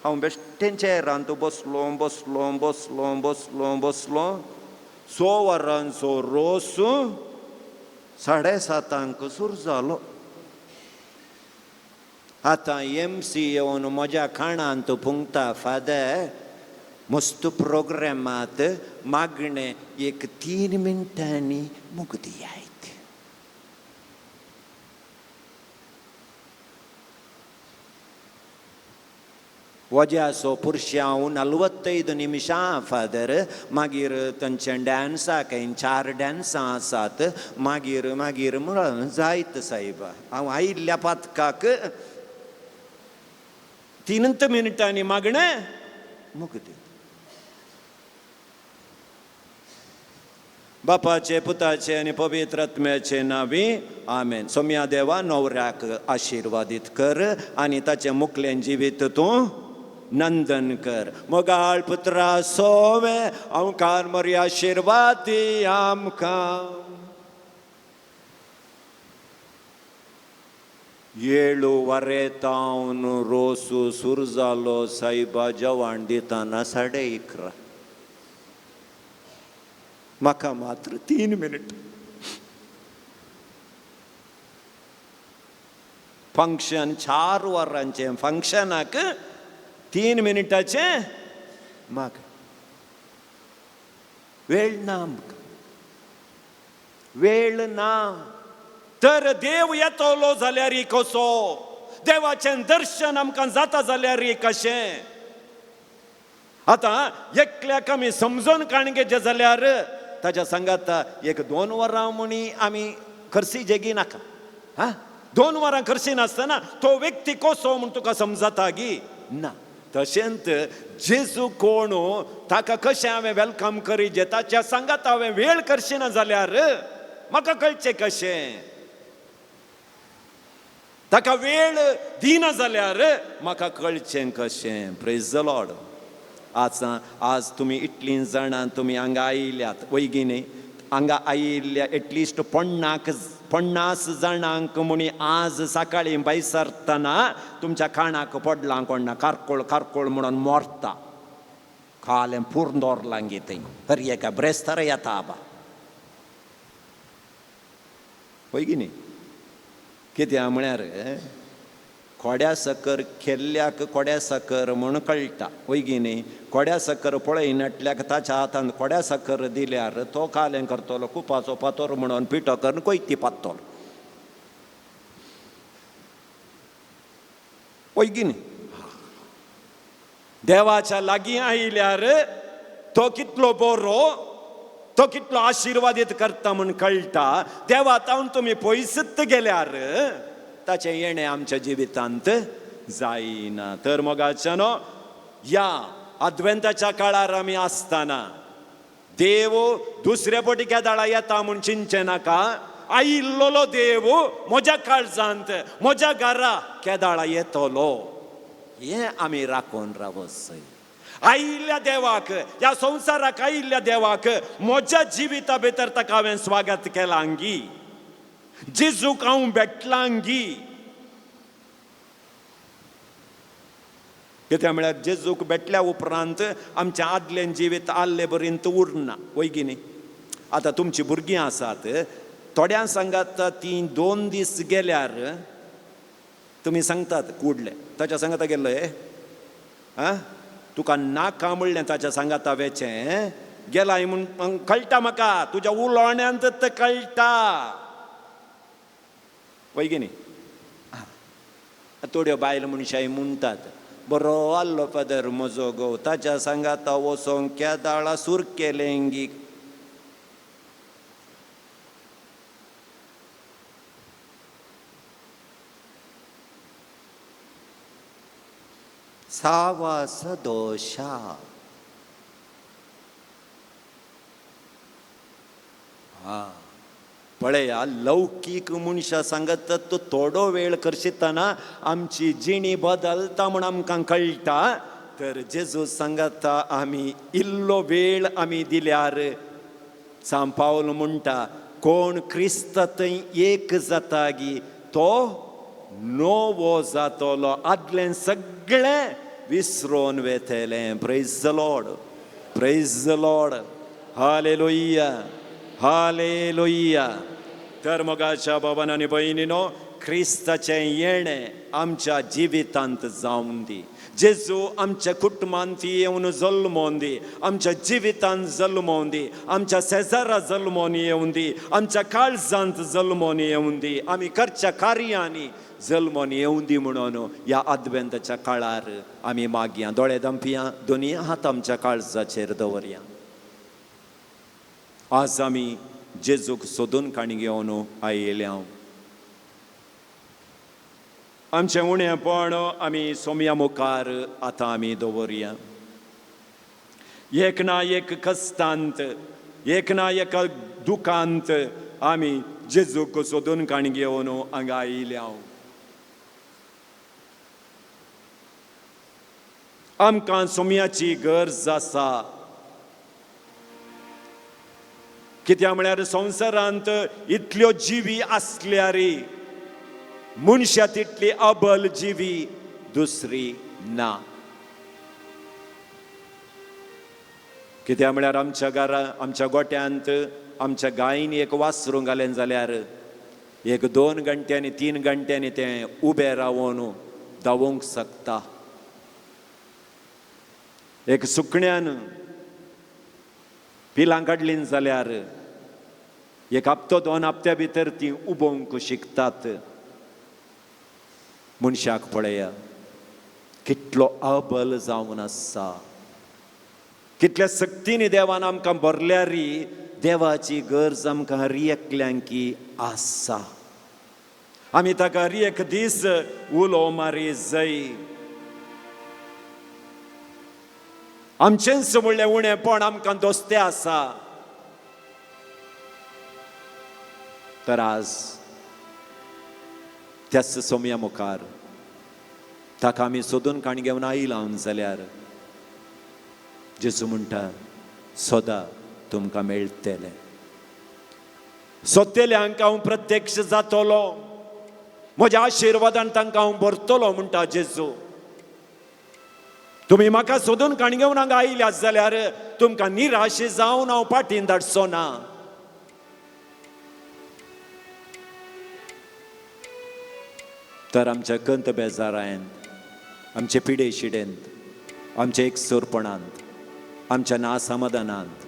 हांव बेश्टें चेरांत बसलो बसलो बसलो बसलो बसलो. 6 वरांचो रोस 7:30 सुरू जालो. आतां एम सी येवन म्हज्या खाणांत पुंगता, फादर मस्त प्रोग्रामांत मागणें एक 3 मिनटांनी मुगदी आयत. वज्याचो पुरश्यांव 45 निमिशां फादर, मागीर तांचे डांसाक 4 डांसां आसात, मागीर मागीर म्हणून जायत सायबा. हांव आयिल्ल्या पातकाक 3 मिनटांनी मागणें मुगदी. बापाचे पुताचे आनी पवित्र आत्म्याचे नांवी आमेन. सोम्या देवा, नवऱ्याक आशिर्वादीत कर आनी ताचें मुखलें जिवीत तूं नंदन कर. मोगाळ पुत्रा सोवे आमकां मरी आशिर्वाद दी आमकां. येळू वरेतावन रोसू सुरू जालो सायबा जेवण दिताना 11:30. म्हाका मात्र 3 मिनट. फंक्शन 4 वरांचें, फंक्शनाक 3 मिनटाचें म्हाका वेळ ना, आमकां वेळ ना. तर देव येतलो जाल्यार कसो, देवाचें दर्शन आमकां जाता जाल्यार कशें? आतां एकल्याक आमी समजून काणगेचें जाल्यार ताच्या सांगात 1-2 वरां म्हणी आमी खर्सी जेगी नाका. हा, 2 वरां खर्सी नासतना तो व्यक्ती कसो म्हूण तुका समजता गी ना. तशेंच जेजू कोण, ताका कशें हांवें welcome करीजे, ताच्या सांगात हांवें वेळ करशी ना जाल्यार म्हाका कळचें कशें? ताका वेळ दिना जाल्यार म्हाका कळचें कशें? Praise the Lord. आज आज तुमी इतलीं जाणां तुमी हांगा आयल्यात वयगी न्ही? हांगा आयिल्ल्या एटलिस्ट 50 जाणांक म्हणी आज सकाळीं भायर सरतना तुमच्या काणाक पडलां कोण ना, कारकोळ कारकोळ म्हणून मोरता, कालें पूर्ण दवरलां गे थंय, हर एका ब्रेस्तार येता आबा, वयगी न्ही? कित्याक म्हळ्यार कोड्या साकर केल्ल्याक कोड्या साकर म्हूण कळटा, वयगी न्ही? कोड्या साकर पळयनाटल्याक ताच्या हातान कोड्या साकर दिल्यार तो कालें करतलो, कुपाचो पातोर म्हणून पिठो करून कोयती पातोर, वयगी न्ही? देवाच्या लागीं आयल्यार तो कितलो बरो, तो कितलो आशिर्वादीत करता म्हूण कळटा. देवा तावन तुमी पयसत गेल्यार ताचें येणें आमच्या जिवितांत जायना. तर मोगाच्यानो, ह्या आद्वेंताच्या काळार आमी आसतना देव दुसरे पटी केदाळा येता म्हूण चिंतचें नाका. आयिल्लो देव म्हज्या काळजांत, म्हज्या घरा केदाळा येतलो हें आमी राखून रावसय. आयिल्ल्या देवाक, ह्या संवसाराक आयिल्ल्या देवाक म्हज्या जिविता भितर ताका हांवें स्वागत केलां गी, जेजूक हांव भेटलां गी. कित्याक म्हळ्यार जेजूक भेटल्या उपरांत आमचें आदलें जिवीत आदले बरींत उरना, वयगी न्ही? आतां तुमचीं भुरगीं आसात, थोड्यां सांगात तीं 2 दीस गेल्यार तुमी सांगतात कुडले ताच्या सांगाता गेल्लो हे, आं तुका नाका म्हणलें ताच्या सांगाता वेचें गेलाय म्हूण कळटा म्हाका, तुज्या उलोवण्यांत कळटा, वयगी न्ही? थोड्यो बायल मनशां म्हणटात बरो आल्लो फादर म्हजो घोव, ताच्या सांगाता वचोंक केदाळा सूर केलें गी. सावास दोशा. हा पळया, लौकीक मनशां सांगत तो थोडो वेळ करशितना आमची जिणी बदलता म्हूण आमकां कळटा. तर जेजू सांगता आमी इल्लो वेळ आमी दिल्यार, सांत पावल म्हणटा कोण क्रिस्त थंय एक जाता गी तो नवो जातलो, आदलें सगळें विसरोन वेतलें. Praise the Lord, praise the Lord, hallelujah, hallelujah. तर मोगाच्या बाबान आनी भयणीनो, क्रिस्ताचें येणें आमच्या जिवितांत जावन दी. जेजू आमच्या कुटुंबांत येवन जल्मोवन दी, आमच्या जिवितांत जल्मोवन दी, आमच्या शेजारा जल्मोवन येवन दी, आमच्या काळजांत जल्मोवन येवन दी, आमी करच्या कार्यांनी जल्मोन येवन दी म्हणून ह्या आद्वेंताच्या काळार आमी मागया. दोळे दमपिया, दोनी हात आमच्या काळजाचेर दवरया. आज आमी जेजूक सोदून काणी घेवन आयिल्ल्या, आमचें उणेपण आमी सोम्या मुखार आतां आमी दवरया. एक ना एक कश्टांत, एक ना एका दुखांत आमी जेजूक सोदून काणी घेवन हांगा आयिल्ल्या. आमकां सोम्याची गरज आसा. कित्याक म्हळ्यार संवसारांत इतल्यो जिवी आसल्यार मनशा तितली अबल जिवी दुसरी ना. कित्याक म्हळ्यार आमच्या घरा, आमच्या गोट्यांत, आमच्या गायींनी एक वासरूं घालें जाल्यार एक 2 घंट्यांनी 3 घंट्यांनी तें उबें रावन धांवूंक शकता. एक सुकण्यान पिलां काडलीं जाल्यार एक हप्तो 2 हप्त्या भितर ती उबोवंक शिकतात. मनशाक पळया कितलो अबल जावन आसा, कितल्या सक्तीनी देवान आमकां भरल्यारी देवाची गरज आमकां हर एकल्यांकी आसा. आमी ताका हर एक दीस उलो मारी जाय. आमचेंच म्हणलें उणेपण आमकां दोस्ते आसा. तर आज त्याच सोम्या मुखार ताका आमी सोदून काण घेवन आयला जाल्यार जेजू म्हणटा, सोदा तुमकां मेळटलें. सोदतल्यांक हांव प्रत्यक्ष जातलो, म्हज्या आशिर्वादान तांकां हांव भरतलो म्हणटा जेजू. तुमी म्हाका सोदून काण घेवन हांगा आयल्यात जाल्यार तुमकां निराश जावन हांव फाटीन धाडचो ना. तर आमच्या कंत बेजारायंत, आमचे पिडे शिडेंत, आमच्या एकसुरपणांत, आमच्या नासमाधानांत,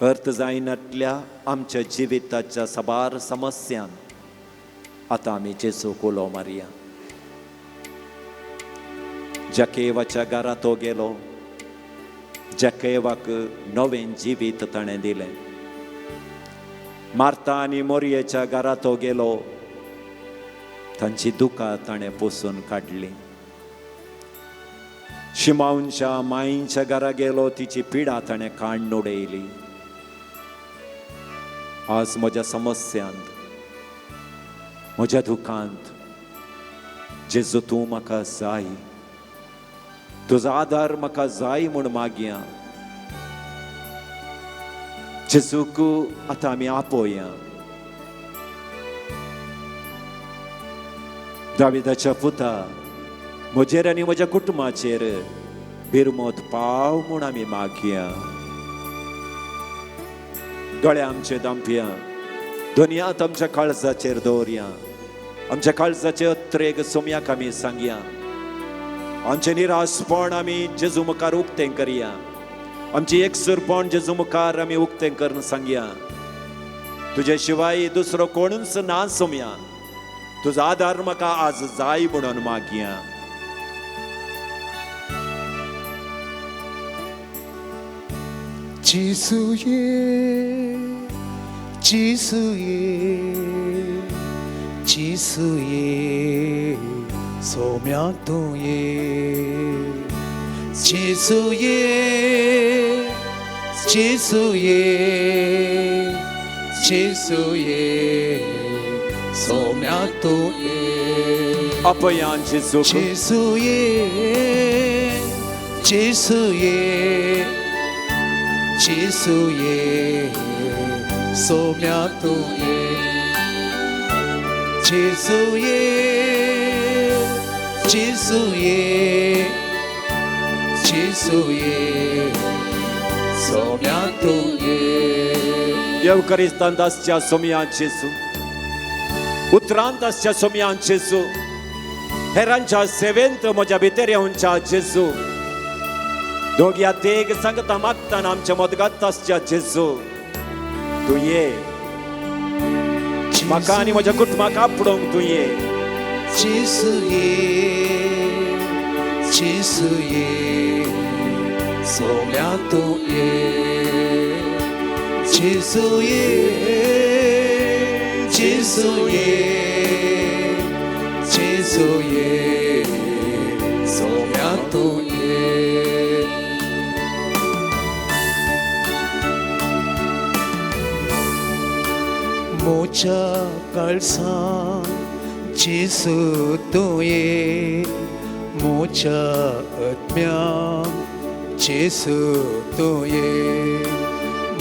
अर्थ जायनातल्या आमच्या जिविताच्या साबार समस्यांत आतां आमी जेजूक उलो मारया. जाकेवाच्या घरा तो गेलो, जाकेवाक नवें जिवीत ताणें दिलें. मार्ता आनी मोरयेच्या घरा तो गेलो, तांची दुकां ताणें पोसून काडली. शिमावच्या माईंच्या घरा गेलो, तिची पिडा ताणें काण्ण उडयली. आज म्हज्या समस्यांत, म्हज्या दुखांत जेजू तूं म्हाका जाय, तुजो आदार म्हाका जाय म्हूण मागया. जेजूक आतां आमी आपोवया. दाविदाच्या पुता, म्हजेर आनी म्हज्या कुटुंबाचेर बिरमोत पाव म्हूण आमी मागया. दोळे आमचे दांपया, दुनियांत आमच्या काळजाचेर दवरया. आमच्या काळजाचे अत्रेक सोम्याक आमी सांगया. आमचें निराशपण आमी जेजू मुखार उक्तें करया. आमचें एकसुरपण जेजू मुखार आमी उक्तें करून सांगया. तुजे शिवाय दुसरो कोणूच ना सोम्या, तुजो आदार म्हाका आज जाय म्हणून मागया. जेजू ये, जेजू ये, जेजू ये, सोम्या तूं ये. जेजू ये, जेजू ये, जेजू ये, सोम्या तूं ये. आपयान जेजूक. जेजू ये, जेजू ये, जेजू ये, सोम्या तूं ये. जेजू ये, जेजू ये, जेजू ये, सोम्या तूं ये. येवकरिस्तांत आसच्या सोम्या जेजू, उतरांत आसच्या सोम्या जेजू, हेरांच्या सेवेंत म्हज्या भितर येवच्या जेजू, दोग्या तेग सांगता मागताना आमच्या मदगात आसच्या जेजू, तूं ये म्हाका आनी म्हज्या कुटुंबाक आपडोवंक तूं ये. जेजू ये, जेजू ये, सोम्या तूं ये. जेजू ये, जेजू ये, जेजू ये, सोम्या तूं ये. मोच्या काळसां जेजू तूं ये, मोच्या आत्म्यां जेजू तूं ये,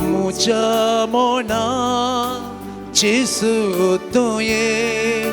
मोच्या मना जेजू तूं ये,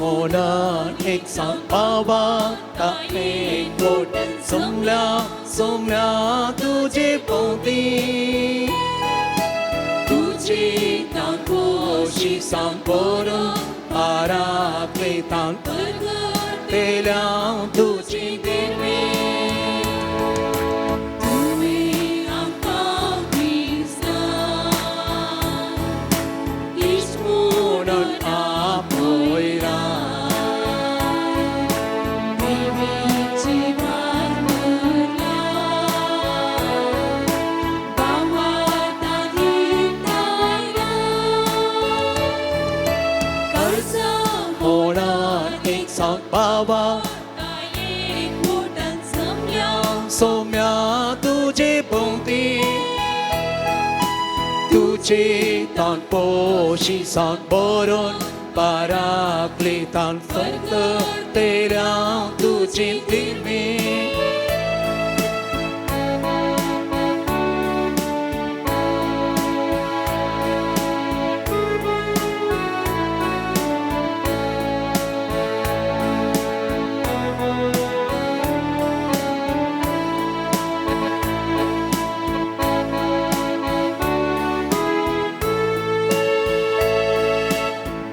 म्हणून एक सांग पावता एक बोट सोमल्या सोमल्या तुजे भोंवती तुजी तांकोशी सांग बरोवन पाराक्लेतान परगटेल्या तुजी देवे तुवें आमकां क्रिस्तांव इश्ट म्हणून आपयला देवीची वाट भरल्या बाबाता हितायला कर्जा म्हणून एक सांग बाबा एक बोटान जमल्या सोम्या तुजे भोंवती तुजे तान पोशी सांग बरोवन पाराक्लेतान फक्त तेल्या तुजी दिमी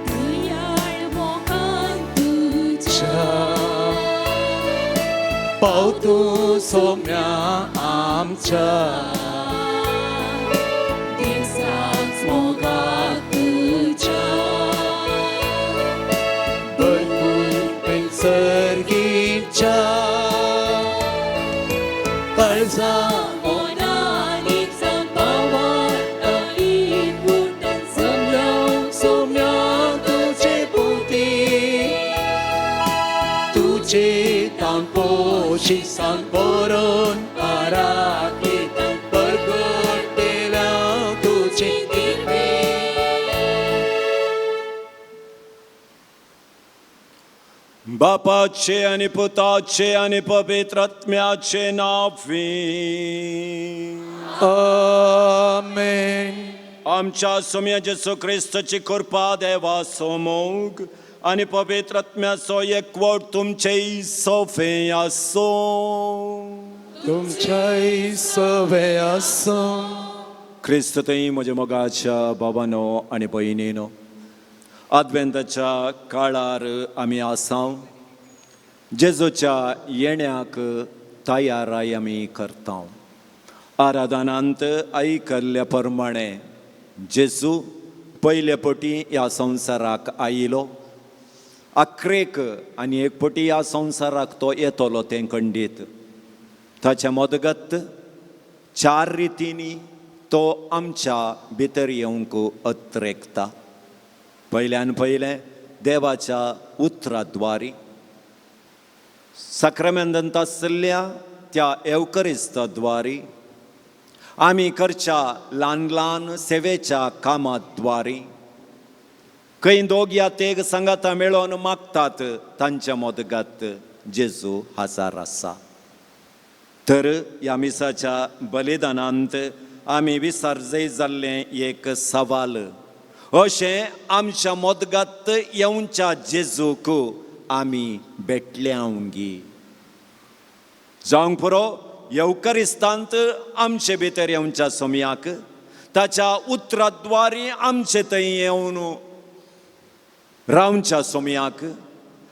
दयाळ मोगान तुज्या पावतू सोम्या आमच्या दिसाच मोगाक तुज्या भरपूर सर्गीच्या कर्जा मोनानी संभावाता एक बोटान सोम्या सोम्या तुझे पोती तुझे तान पोशी सांग बरोवन पाराक्लेतान परगटेल्या तुझे दिवे बापाचे आनी पुताचे आनी पवित्र आत्म्याचे नांवी. आमेन. आमच्या सोम्या जेसू क्रिस्तची कृपा देवाचो मोग आनी पवित्र आत्म्याचो एकवट तुमचे सोफे आसो. तुमच्याय सवे आसूं. क्रिस्त थंय म्हज्या मोगाच्या बाबानो आनी भयणीनो, आदवेंताच्या काळार आमी आसाव. जेजूच्या येण्याक तयाराय आमी करता. आराधनांत आयकल्ल्या प्रमाणे जेजू पयले पटी ह्या संवसाराक आयलो. आखरेक आनी एक पटी ह्या संवसाराक तो येतलो तें खंडीत. ताच्या मदगत चार रितींनी तो आमच्या भितर येवंक अत्रेकता. पयल्यान पयलें देवाच्या उतराद्वारी, साक्रामेंतांत आशिल्ल्या त्या एवकरिस्ताद्वारी, आमी करच्या ल्हान ल्हान सेवेच्या कामाद्वारी, खंय दोग या तेग सांगाता मेळोवन मागतात तांच्या मदगात जेजू हाजार आसा. तर ह्या मिसाच्या बलिदानांत आमी विसर्जय जाल्लें एक सवाल अशें आमच्या मदगात येवच्या जेजूक आमी भेटल्यावंगी जावंक पुरो. येवकरिस्तांत आमचे भितर येवच्या सोमयाक, ताच्या उतराद्वारी आमचे थंय येवन रावच्या सोमयाक,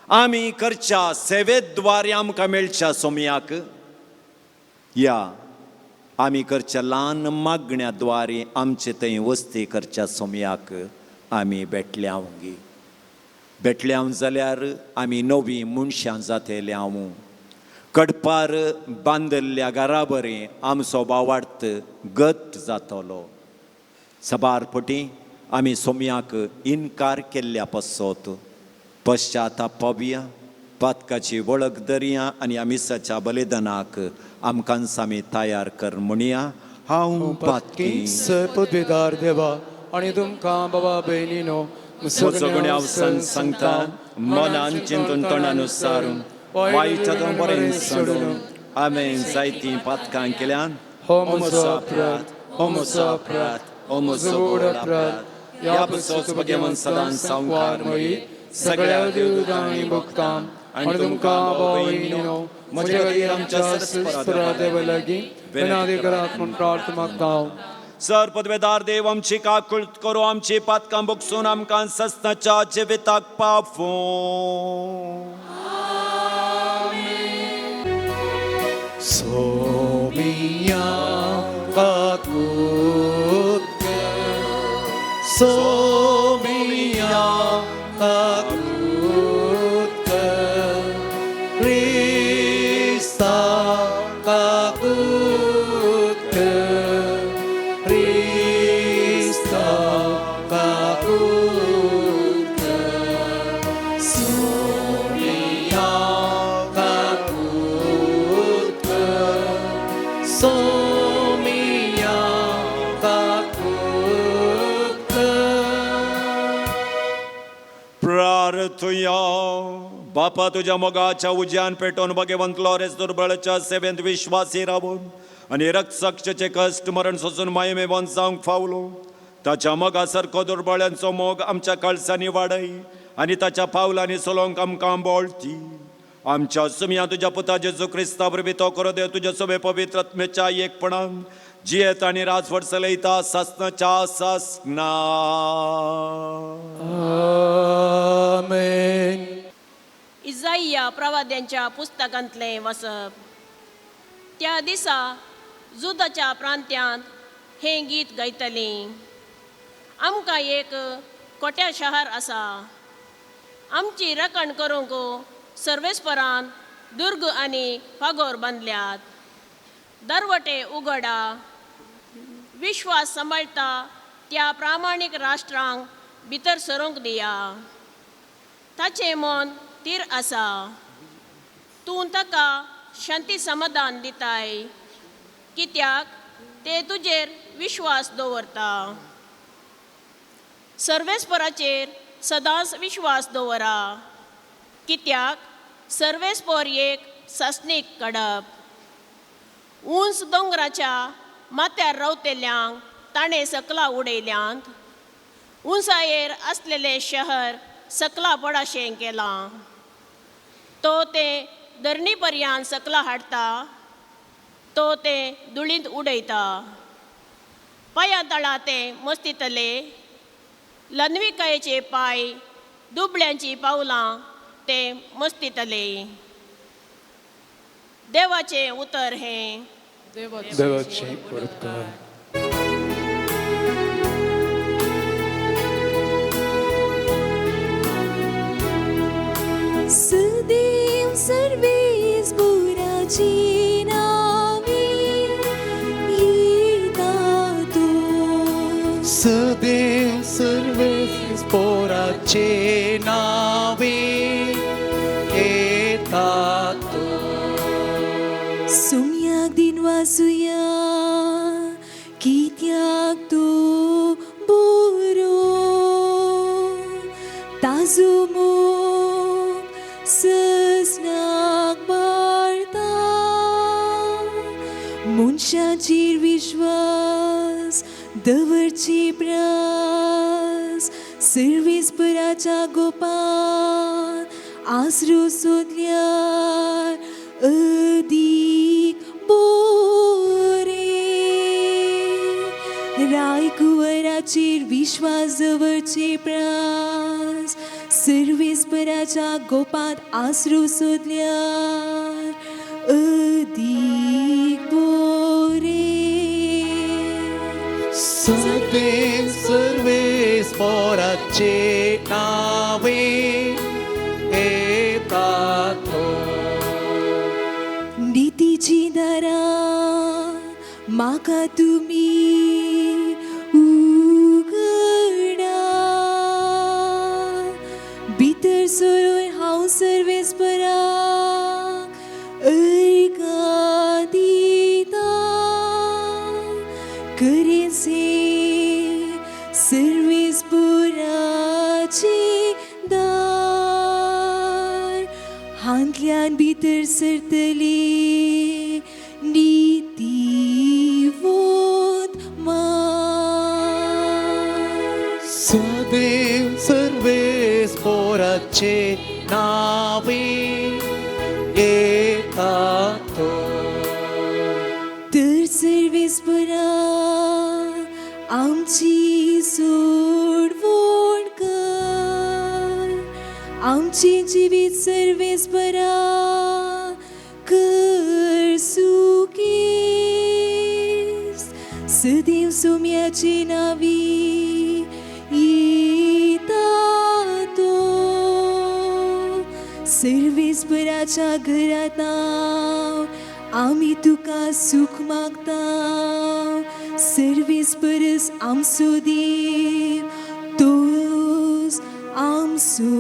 आमी करच्या सेवेद्वारे आमकां मेळच्या सोमयाक, या आमी करच्या ल्हान मागण्या द्वारे आमचे थंय वस्ती करच्या सोमयाक आमी भेटल्यावंगी. भेटल्याव जाल्यार आमी नवीं मनशां जातले. हांव कडपार बांदिल्ल्या घरा बरी आमचो बावार्थ गत जातलो. सबार पटी आमी सोमयाक इनकार केल्ल्या पासत पश्चातापावया, पातकाची वळख धरया आनी आमिसाच्या बलिदानाक आमकां आमी तयार कर म्हणया. हांव पातकी पदवीदार देवा आनी तुमकां बाबा भयणीनो म्हजो गुन्यांव सांगता, मनान चिंतून तोंडानुसार वायट बरें सोडून हांवें जायतीं पातकां केल्यान. हो म्हजो अपराध, हो म्हजो अपराध, हो म्हजो व्हड अपराध. ह्या पासत भगवान सदां संवकार मळी सगळ्या देवदूतां आनी भक्तां आनी तुमकां भाव भयणीनो म्हज्या खातीर आमच्या सर्वेस्परा देवा लागीं विनादी करात म्हूण प्रार्थना मागता. सर पदवेदार देव आमची काकुळट करू, आमची पातकां बोगसून आमकां सस्नाच्या जिविताक पावूं. सोमिया काकूत कर, सोमिया काकूत कर, क्रिस्ता काकूत कर, क्रिस्ता काकूत कर, सोमिया काकूत कर, सोमिया काकूत कर. प्रार्थुया. बापा, तुज्या मोगाच्या उज्यान पेटोवन भगवंत लॉरेस दुर्बळच्या सेवेंत विश्वासी रावून आनी रक्तसाक्षाचे कश्ट मरण सोसून मायमेवन जावंक फावलो, ताच्या मोगा सारको दुर्बळ्यांचो मोग आमच्या कळसांनी वाडय आनी ताच्या पावलांनी चलोवंक आमकां बोळती. आमच्या सुमया तुज्या पुता जेजू क्रिस्ता वरवीं तो करो देव तुज्या सोबे पवित्र आत्म्याच्या एकपणान जियेत आनी राजवट चलयता सासनाच्या सासना. आमेन. इजाइया प्रवाद्यांच्या पुस्तकांतलें वसप. त्या दिसा जुदाच्या प्रांत्यांत हें गीत गायतलीं. आमकां एक कोट्या शहर आसा, आमची राखण करूंक सर्वेस्परान दुर्ग आनी फागोर बांदल्यात. दरवटे उगडा, विश्वास सांबाळटा त्या प्रामाणीक राष्ट्रांक भितर सरूंक दिया. ताचें मन थीर आसा, तूं ताका शांती समाधान दिताय, कित्याक ते तुजेर विश्वास दवरता. सर्वेस्पराचेर सदांच विश्वास दवरा, कित्याक सर्वेस्पर एक सासणीक कडप. उंच दोंगराच्या माथ्यार रावतेल्यांक ताणें सकला उडयल्यांत, उंचायेर आसलेलें शहर सकला पडाशें केलां. तो तें धरणी पर्यान सकला हाडटा, तो तें धुळींत उडयता. पांयां तळा तें मस्तितले, लनविकायेचे पांय दुबळ्यांची पावलां ते मस्तितले. देवाचें उतर हें. देवाचे उपकार. सदैव सर्वेस पुराची नावी येता तो. सदैव सर्वेस पोराचे नावे येता तो. सुम्याक दिन वासुया कित्याक तो बोरो, ताजो मोग ससनाक मारता. मनशाचेर विश्वास दवरची प्रास, सर्वेस्पराच्या गोपान आसरो सोदल्यार अदीक बोरे. रायकुवराचेर विश्वास दवरचे प्रास, सर्वेस्पराच्या गोपांत आसरो सोदल्यार अदीक बोरे. सदैव सर्वेस पोराचे नावे येता तो. नितीची दारां म्हाका तुमी उगडा, भितर सरून हांव सर्वेस्पराक अर्गां दिता. करेसे सर्वेस्पराचे दार, हांतल्यान भितर सरतली नितीवंत मान. सदैव सर्वेस पोराचे पोराचे नावी येता तो. तर सर्वेस्परा आमची सोडवण कर, आमची जिवीत सर्वेस्परा कर सुखी, सदैव सोम्याची नावी येता तो. सर्वेस्पराच्या घरात आमी तुका सुख मागता, सर्वेस्परस आमचो देव तोच आमचो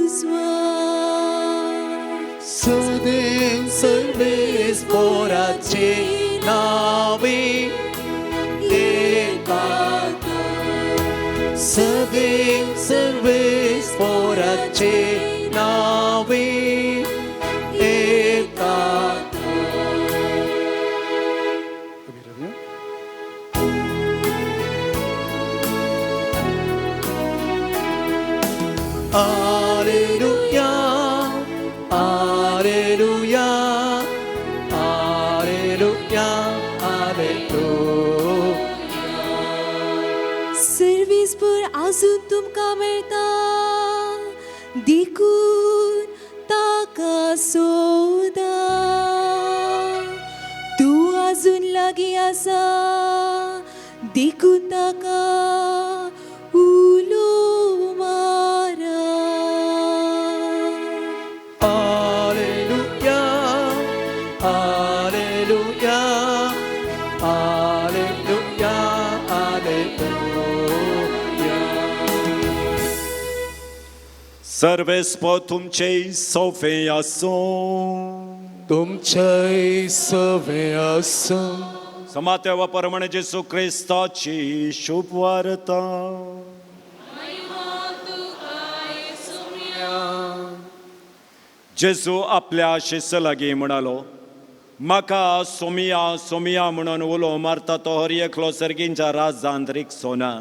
उजवाड. सदैव सर्वेस पोराचे नावे येता तो. सदैव सर्वेस पोराचे नावे येता तो. उबी रावया. Alleluia, Alleluia, Alleluia, Alleluia. सर्वेस्पर आजून तुमकां मेळटा, देखून ताका सोदा. तूं आजून लागीं आसा, देखून ताका उलो मारा. Alleluia, Alleluia, Alleluia, Alleluia. सर्वेस्पर तुमचे सोफे आसूं. तुमच्याय सवे आसूं. समात्या परमणे जेसू क्रिस्ताची शुभ वार्ता. जेजू आपल्या शिस्त लागीं म्हणालो, म्हाका सोमिया सोमिया म्हणून उलो मारता तो हर एकलो सर्गींच्या राजांत रिगचो ना,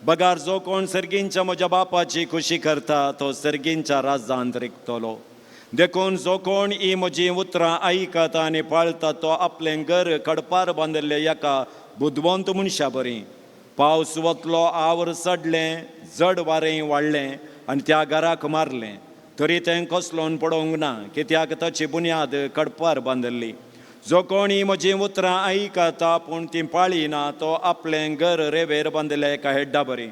बगार जो कोण सर्गींच्या म्हज्या बापाची खुशी करता तो सर्गींच्या राजांत रिगतलो. देखून जो कोण ही म्हजी उतरां आयकता आनी पाळता तो आपलें घर खडपार बांदिल्लें एका बुदवंत मनशा बरी. पावस वतलो, आवर चडलें, जड वारें वाडलें आनी त्या घराक मारलें, तरी तें कसलोन पडोवंक ना, कित्याक ताची बुन्याद खडपार बांदिल्ली. जो कोणी म्हजी उतरां आयकता पूण ती पाळिना तो आपलें घर रेवेर बांदिल्लें एका हेड्डा बरी.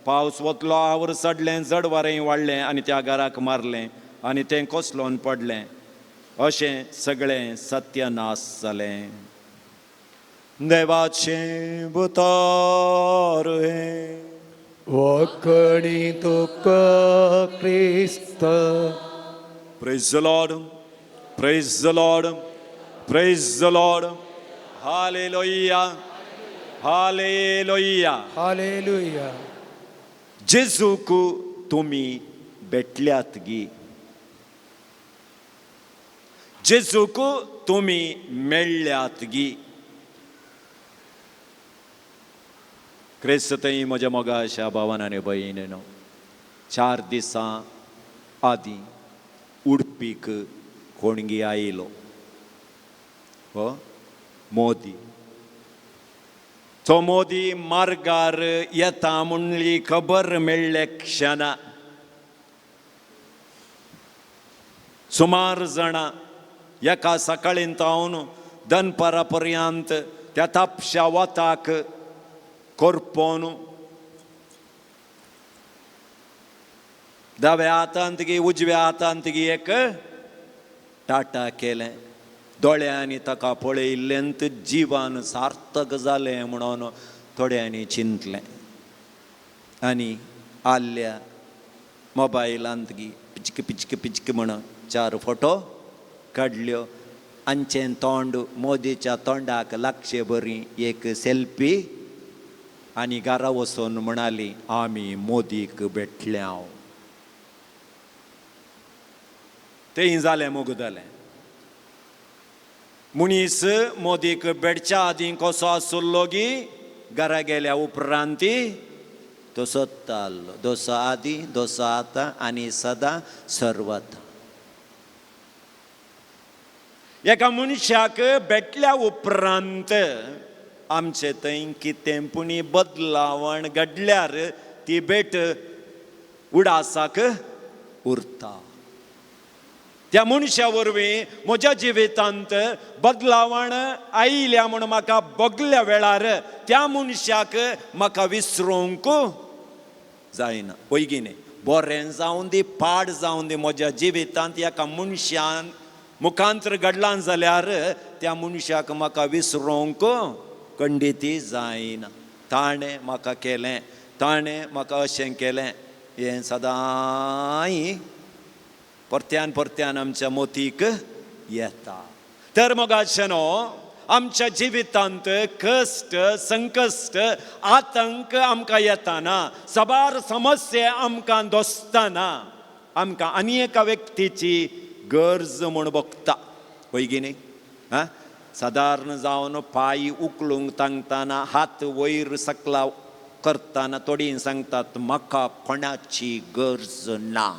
पावस वतलो, आवर चडलें, जड वारें वाडलें आनी त्या घराक मारलें आनी तें कोसलोन पडलें. अशें सगळें सत्यनाश जालें. देवाचें उतर हें. वखणी तुका क्रिस्त. Praise the Lord. Praise the Lord. Praise the Lord. Hallelujah. Hallelujah. Hallelujah. जेजूक तुमी भेटल्यात गी? जेजूक तुमी मेळ्ळ्यात गी? क्रिस्त थंय म्हज्या मोगाच्या भावान आनी भयणीनो, 4 दिसां आदीं उडपीक कोणगी आयलो हो मोदी. तो मोदी मार्गार येता म्हणली खबर मेळ्ळे क्षणा सुमार जाणां एका सकाळीं तावन दनपारा पर्यंत त्या तापश्या वताक कोरपोन दाव्या हातांत गी उजव्या हातांत गी एक टाटा केलें. दोळ्यांनी ताका पळयल्लें जिवान सार्थक जालें म्हणून थोड्यांनी चिंतलें आनी आल्ल्या मोबायलांत गी पिचक पिचक पिचक म्हण 4 फोटो काडल्यो. आमचें तोंड मोदीच्या तोंडाक लागचे बरी एक सेल्फी आनी घरा वचून म्हणाली आमी मोदीक भेटल्या. तें जालें मुगदलें. मनीस मोदीक भेटच्या आदीं कसो आसलो गी घरा गेल्या उपरांत तसोच आसलो, जसो आदी जसो आतां आनी सदां सर्वता. एका मनशाक भेटल्या उपरांत आमचे थंय कितें पुणी बदलावण घडल्यार ती भेट उडासाक उरता. त्या मनशा वरवीं म्हज्या जिवितांत बदलावण आयल्या म्हूण म्हाका भोगल्या वेळार त्या मनशाक म्हाका विसरूंक जायना. पयगी न्ही, बरें जावं दी पाड जावं दी, म्हज्या जिवितांत एका मनशान मुखांतर घडलां जाल्यार त्या मनशाक म्हाका विसरूंक खंडिती जायना. ताणें म्हाका केलें, ताणें म्हाका अशें केलें, हें सदांय परत्यान परत्यान आमच्या मोतीक येता. तर मोगाचेनो, आमच्या जिवितांत कश्ट, संकश्ट, आतंक आमकां येताना, साबार समस्या आमकां दोसतना आमकां आनी एका व्यक्तीची गरज म्हूण भोगता. पळय न्ही, आं, सादारण जावन पांय उखलूंक तांकतना, हात वयर सकला करतना थोडीं सांगतात म्हाका कोणाची गरज ना,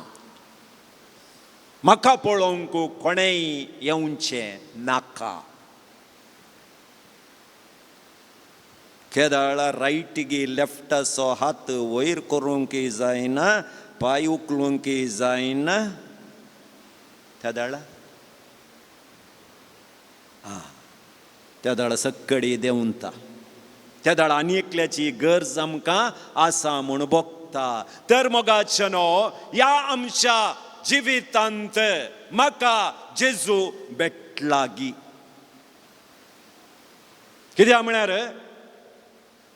म्हाका पळोवंक कोणेय येवचें नाका. केदाळा रायट गी लेफ्टाचो हात वयर करूंक जायना, पांय उखलूंक जायना, तेदाळा आं तेदाळा सक्कडी देंवता. तेदाळा आनी एकल्याची गरज आमकां आसा म्हूण भोगता. तर मोगाचेनो, ह्या आमच्या जिवितांत म्हाका जेजू भेटलागी. कित्याक म्हळ्यार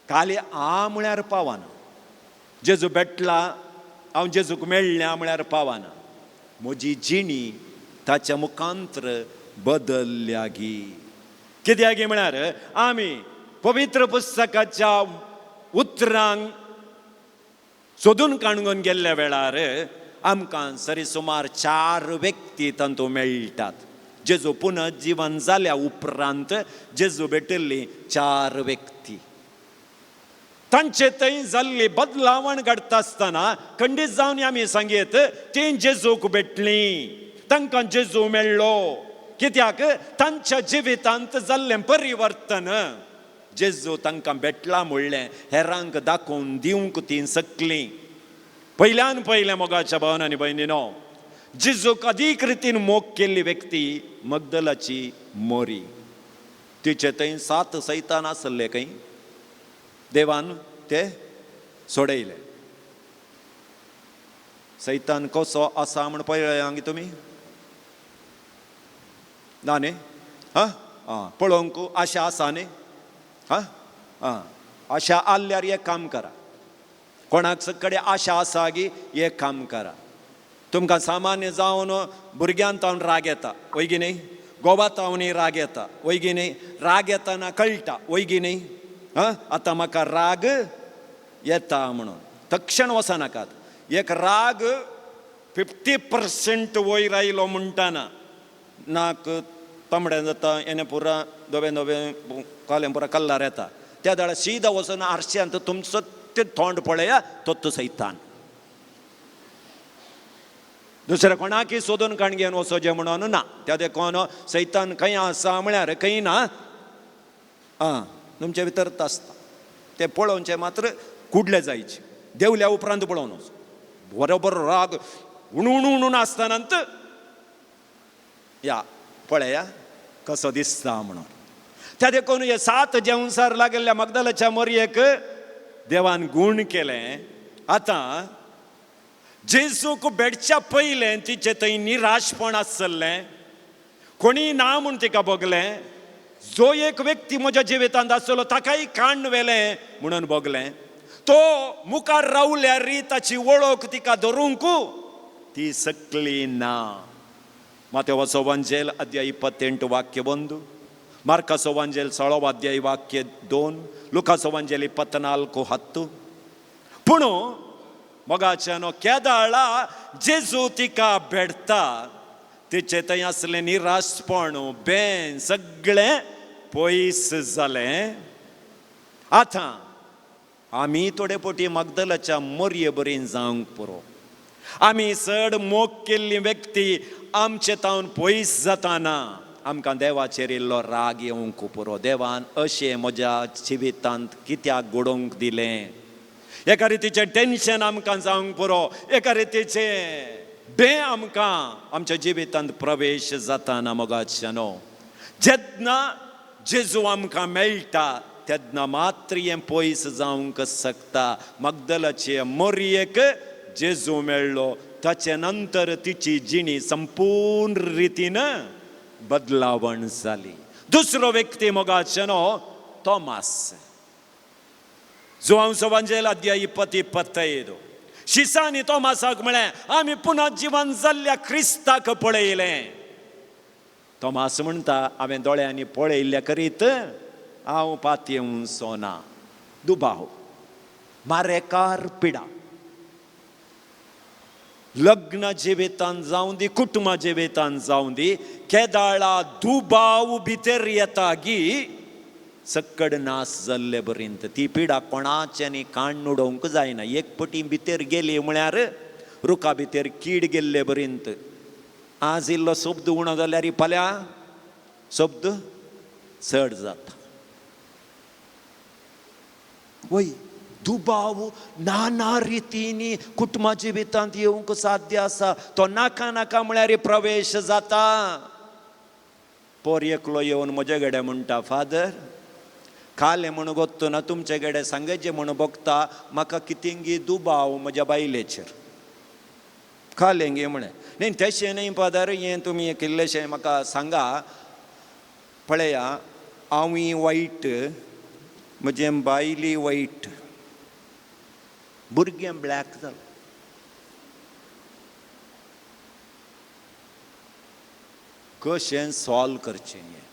काली आ म्हळ्यार पावना, जेजू भेटला, हांव जेजूक मेळ्ळ्या म्हळ्यार पावना, म्हजी जिणी ताच्या मुखांतर बदलल्यागी. कित्याक म्हळ्यार आमी पवित्र पुस्तकाच्या उतरांक सोदून काडून गेल्ल्या वेळार आमकां सरी सुमार 4 व्यक्ती तातूंत मेळटात. जेजू पुनर्जीवन जाल्या उपरांत जेजू भेटिल्ली 4 व्यक्ती, तांचे थंय जाल्ली बदलावण घडटा आसतना खंडीत जावन आमी सांगीत तीं जेजूक भेटलीं, तांकां जेजू मेळ्ळो. कित्याक तांच्या जिवितांत जाल्लें परिवर्तन जेजू तांकां भेटला म्हणलें हेरांक दाखोवन दिवंक तीं सकलीं. पयल्यान पयलें मोगाच्या भावन आनी भयणीनो, जेजूक अदीक रितीन मोग केल्ली व्यक्ती मगदलाची मोरी. तिचे थंय 7 सैतान आसले खंय, देवान ते सोडयले. सैतान कसो आसा म्हूण पळया तुमी ना न्ही? आं आं, पळोवंक आशा आसा न्ही? आं आं, आशा आसल्यार एक काम करा, कोणाक कडेन आशा आसा गी एक काम करा. तुमकां सामान्य जावन भुरग्यान तावन राग येता वय न्ही, गोवा तावनूय राग येता वय न्ही, राग येतना कळटा वय न्ही, आं आतां म्हाका राग येता म्हणून तक्षण वचनाकात. एक राग 50% वयर आयलो म्हणटाना नाक तांबडें जाता, येणें पुरा धवें धवें कालें पुरा कल्लार येता. त्या वेळार सीदा वचून आरश्यांत तुमचो तें तोंड पळया, तोत्त सैतान. दुसऱ्या कोणाकय सोदून काण घेवन वचोचें म्हणून ना. त्या देखून सैतान खंय आसा म्हळ्यार खंय ना, आं तुमचे भितर आसता तें पळोवचें मात्र कुडले जायचे, देवल्या उपरांत पळोवन वच. बरोबर राग उणून उणून आसतना या पळया कसो दिसता म्हणून. त्या देखून हे 7 जेवसार लागिल्ल्या मगदलाच्या मोरयेक देवान गूण केलें. आतां जेजूक भेटच्या पयलें तिचें थंय निराशपण आसलें, कोणी ना म्हूण तिका भोगलें. जो एक व्यक्ती म्हज्या जिवितांत आसलो ताकाय काण्ण व्हेलें म्हणून भोगलें. तो मुखार रावल्यार ताची वळख तिका धरूंक ती सकली ना. मातेवाचो वांजेल अध्याय 28 वाक्य 1, मार्काचो वांजेल 16 अध्याय वाक्य 2, लुकाचो वांजेल 24 10. पूण मोगाच्यानो केदाळा जेजू तिका भेटता, तिचें थंय आसलें निराशपण बेन सगळें पयस जालें. आतां आमी थोडे पोटी मगदलाच्या मोरये बरीन जावंक पुरो. आमी चड मोग केल्ली व्यक्ती आमचे तावन पयस जाताना आमकां देवाचेर इल्लो राग येवंक पुरो. देवान अशें म्हज्या जिवितांत कित्याक घडोवंक दिलें? एका रितीचें टेन्शन आमकां जावंक पुरो, एका रितीचें बें आमकां आमच्या जिवितांत प्रवेश जाताना. मोगाच्यानो, जेन्ना जेजू आमकां मेळटा तेन्ना मात्र हें पयस जावंक शकता. मगदलाचे मोरयेक जेजू मेळ्ळो, ताचे नंतर तिची जिणी संपूर्ण रितीन बदलावण जाली. दुसरो व्यक्ती मोगाच्यानो तोमास. जुवांव वांजेल अध्याय 20-25. शिसांनी तोमासाक म्हळें, आमी पुनः जिवन जाल्ल्या क्रिस्ताक पळयलें. तोमास म्हणटा, हांवें दोळ्यांनी पळयल्ल्या करीत हांव पातयेवचो ना. दुबाव, मारेकार पिडा, लग्न जिवितान जावं दी, कुटुंबा जिवितान जावं दी, केदाळा दुबाव भितर येता गी सक्कड नास जाल्ले बरींत. ती पिडा कोणाच्यानी काण्ण उडोवंक जायना. एक पटी भितर गेली म्हळ्यार रुखा भितर कीड गेल्ले बरींत. आज इल्लो शब्द उणो जाल्यार फाल्यां शब्द चड जाता. वय दुबाव नाना रितींनी कुटुंबा जिवितांत येवंक साध्य आसा. तो नाका नाका म्हळ्यार प्रवेश जाता. पोर एकलो येवन म्हजे कडेन म्हणटा, फादर कालें म्हूण गोत्तो ना तुमचे कडेन सांगचें म्हूण बगता, म्हाका कितेंगी दुबाव म्हज्या बायलेचेर. कालें गे म्हळें, न्ही तशें न्ही फादर, हें तुमी एक इल्लेशें म्हाका सांगा. पळया, हांवूय वायट, म्हजें बायली वायट, भुरगें ब्लॅक जालें. कशें सॉल्व करचें हें?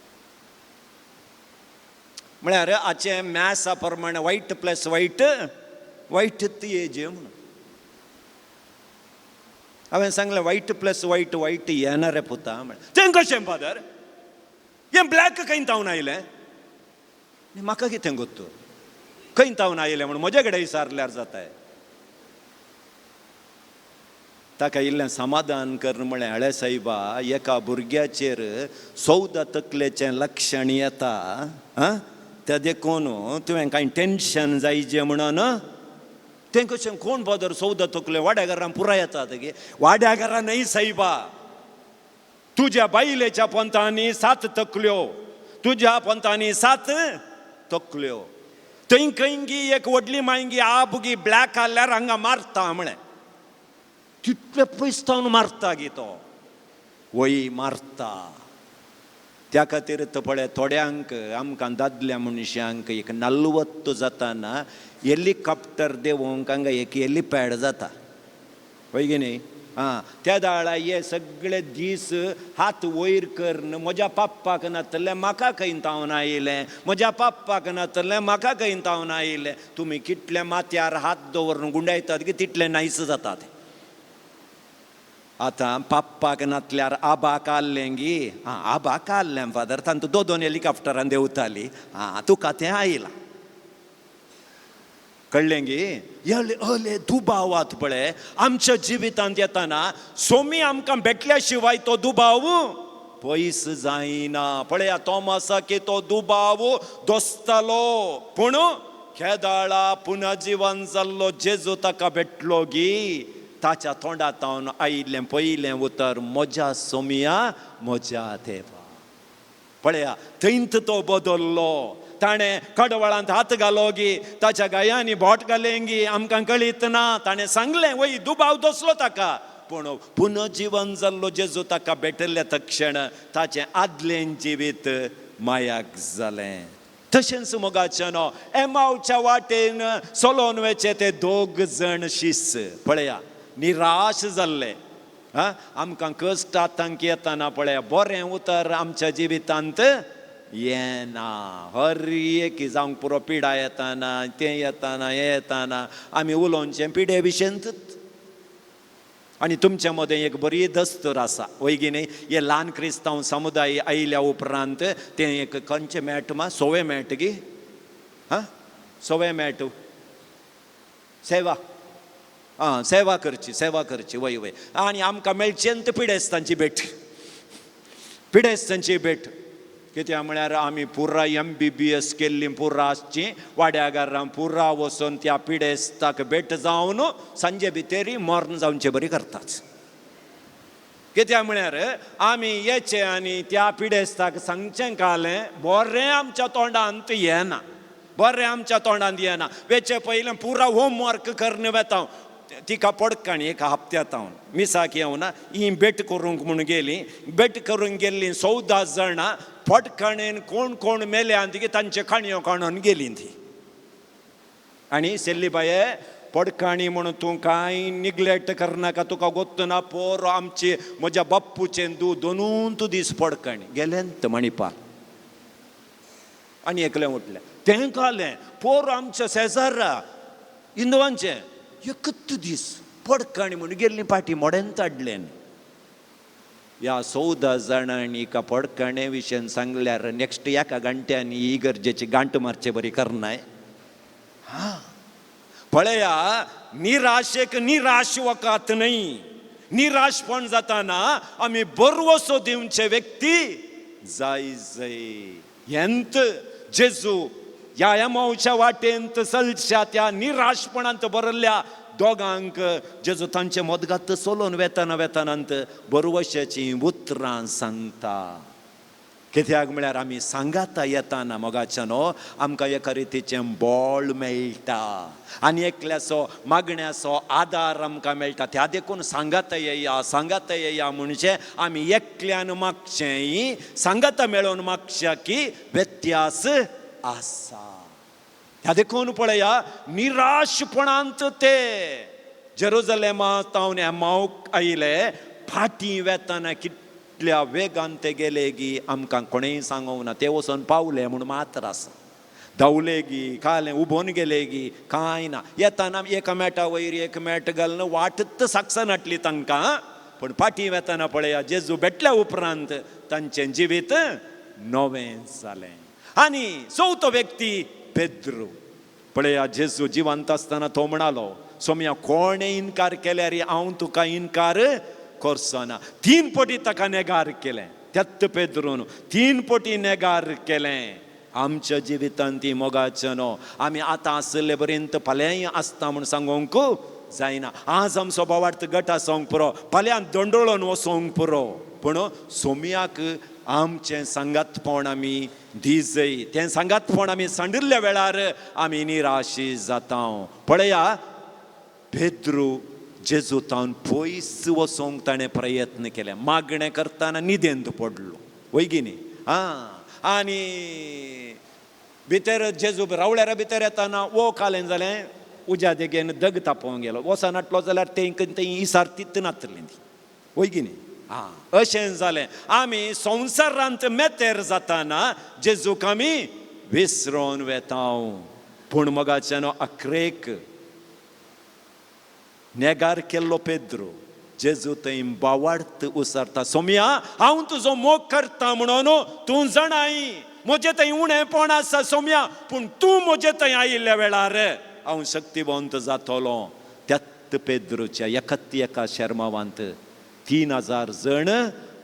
म्हळ्यार आचें मॅसा प्रमाणे वायट प्लस वायट वायट येजे म्हणून हांवें सांगलें, वायट प्लस वायट वायट येना रे पुता. म्हळें, तें कशें फादर, हें ब्लॅक खंय तावन आयलें? म्हाका कितें गोत्तू खंय तावन आयलें म्हूण म्हजे कडेन विचारल्यार जाताय. ताका इल्लें समाधान कर म्हळें, हळे सायबा, एका भुरग्याचेर 14 तकलेचें लक्षण येता, आं, त्या देखून तुवें कांय टेन्शन जायचें म्हणून. तें कशें कोण फादर 14 तकले वाड्या घरान पुराय येता गे? वाड्या घरान न्हय सायबा, तुज्या बायलेच्या पंतांनी 7 तकल्यो, तुज्या पंतांनी 7 तकल्यो. थंय खंयगी एक व्हडली मायंगी आबगी ब्लॅक आसल्यार हांगा मारता म्हळें. तितले पयस तावन मारता गी तो, वय मारता. त्या खातीर तो पळय थोड्यांक आमकां दादल्या मनशांक एक नलवत्त जाताना हेलिकॉप्टर देंवोवंक हांगा एक हेलिपॅड जाता, वय गी न्ही? आं, त्या दाळा हे सगळे दीस हात वयर करून म्हज्या पप्पाक नातलें म्हाका खंय तावन आयलें, म्हज्या पप्पाक नातलें म्हाका खंय तावन आयलें. तुमी कितले माथ्यार हात दवरून गुंडायतात की तितले नायस जातात. आतां पप्पाक नातल्यार आबाक आसलें गी, आं आबाक आसलें फादर, तांतू 2 हेलिकॉप्टरान देंवताली, आं तुका तें आयलां, कळ्ळें गी? अले अले दुबावात पळय आमच्या जिवितांत येताना सोमी आमकां भेटल्या शिवाय तो दुबाव पयस जायना. पळया तोमासाक तो दुबाव दोसतालो, पूण केदाळा पुनर्जिवन जाल्लो जेजू ताका भेटलो गी, ताच्या तोंडांत आयिल्लें पयलें उतर, म्हज्या सोमिया म्हज्या देवा. पळया थंयत तो बदल्लो. ताणें कडवळांत हात घालो गी, ताच्या गायांनी बोट घालें गी, आमकां कळीत ना. ताणें सांगलें, वय दुबाव दसलो ताका, पूण पुनर्जिवन जाल्लो जेजू ताका भेटिल्ले तक्षण ताचें आदलें जिवीत मायाक जालें. तशेंच मोगाच्यानो एमावच्या वाटेन चलोवन वचचे ते 2 जाण शिस पळया निराश जाल्ले. आं, आमकां कश्ट आतांक येताना पळया बरें उतर आमच्या जिवितांत येना. हर एक जावंक पुरो पिडा येताना, तें येताना, हें येताना आमी उलोवचें पिडे विशयंतूच. आनी तुमच्या मदें एक बरी दस्तूर आसा, वय गी न्ही? हे ल्हान क्रिस्तांव समुदाय आयल्या उपरांत तें एक खंयचें मेळटा मा सोवे मेळटा गी, आं सोवे मेळटा, सेवा, आं सेवा करची, सेवा करची, वय वय. आनी आमकां मेळचेंत पिडेस्तांची भेट, पिडेस्तांची भेट. कित्याक म्हळ्यार आमी पुरा MBBS केल्ली पुरा आसची वाड्या घरां पुरा वचून त्या पिडेस्ताक भेट जावन सांजे भितरी मर्ण जावचे बरी करतात. कित्याक म्हळ्यार आमी येचे आनी त्या पिडेस्ताक सांगचें कालें बरें आमच्या तोंडांत येना, बरें आमच्या तोंडांत येना. वेचे पयलें पुरा होमवर्क करून वेता. तिका पडकाणी एका हप्त्यांत हांव मिसाक येवना ही भेट करूंक म्हूण गेली. भेट करूंक गेल्ली 14 जाणां पडकाणेन कोण कोण मेल्या ती तांचे काणयो काणून गेली ती. आनी सेल्ली बाये पडकाणी म्हणून तूं कांय निग्लेक्ट करनाका, तुका गोत्तना पोर आमची म्हज्या बाप्पूचें दू दोनून तूं दीस पडकाणी गेलें म्हणिपाल. आनी एकलें उठलें तें कालें पोर आमच्या शेजारा हिंदवांचें एकच दीस पडकाणी म्हणून गेल्ली पाटी मोड्यांत हाडलें. ह्या 14 जाणांनी एका पडकाणे विशयान सांगल्यार नेक्स्ट एका घंट्यानी ही गरजेची गांठ मारचे बरी करनाय. हां पळया, निराशेक निराश वकात न्हय. निराशपण जाताना आमी बरवसो दिवचे व्यक्ती जाय जाय. हेंत जेजू ह्या एमावच्या वाटेंत चलच्या त्या निराशपणांत बरल्ल्या दोगांक जेजू तांचे मदगात चलोवन वेताना वेतानांत बरवशाचीं उतरां सांगता. कित्याक म्हळ्यार आमी सांगाता येताना मोगाच्या न्हू आमकां एका रितीचें बळ मेळटा आनी एकल्याचो मागण्याचो आदार आमकां मेळटा. त्या देखून सांगाता येया, सांगाता येया म्हणजे आमी एकल्यान मागचें सांगाता मेळोवन मागच्या की व्यत्यास आसा. ह्या देखून पळया निराशपणांत ते जेरुजलेमा तावन एमावक आयले. फाटीं वेताना कितल्या वेगान ते गेले गी आमकां कोणेय सांगूंक ना. ते वचोन पावले म्हूण मात्र आसा. धांवले गी कालें उबोन गेले गी कांय ना. येताना एका मेटा वयर एक मेट घालून वाटत साक्षां नाटली तांकां. पूण फाटीं वेताना पळया जेजू भेटल्या उपरांत तांचें जिवीत नवें जालें. आनी चवथो व्यक्ती पेद्रू. पळया जेजू जिवंत आसतना तो म्हणालो सोम्या कोणें इनकार केल्यार हांव तुका इनकार करचो ना. 3 पटी ताका नेगार केलें. त्याच पेद्रून 3 पटी नेगार केलें. आमच्या जिवितांत ती मोगाचें न्हू आमी आतां आशिल्ले पर्यंत फाल्यांय आसता म्हूण सांगूंक जायना. आज आमचो बावार्थ गट आसूंक पुरो, फाल्यां दोंडोळोन वचोंक पुरो, पूण सोम्याक आमचें सांगातपण आमी दिजय. तें सांगातपण आमी सांडिल्ल्या वेळार आमी निराशी जाता. पळया पेद्रू जेजू तावन पयस वचोंक ताणें प्रयत्न केले. मागणें करतना निदेंत पडलो वय गी न्ही. आं आनी भितर जेजू रावळ्यारा भितर येताना वो कालें जालें उज्या देगेन दग तापोवंक गेलो. वचना नाटलो जाल्यार तें थंय इसारतीत नातली ती वय गी न्ही. आं अशें जालें. आमी संवसारांत मेतेर जाताना जेजूक आमी विसरोन वेता. पूण मोगाच्यान अक्रेक नेगार केल्लो पेद्रू जेजू थंय बावार्थ उसारता सोम्या हांव तुजो मोग करता म्हणून तूं जाणाय म्हजें थंय उणेपण आसा सोम्या, पूण तूं म्हजे थंय आयिल्ल्या वेळार हांव शक्तिवंत जातलो. त्याच पेद्रूच्या एकाच एका शेर्मावांत 3000 जण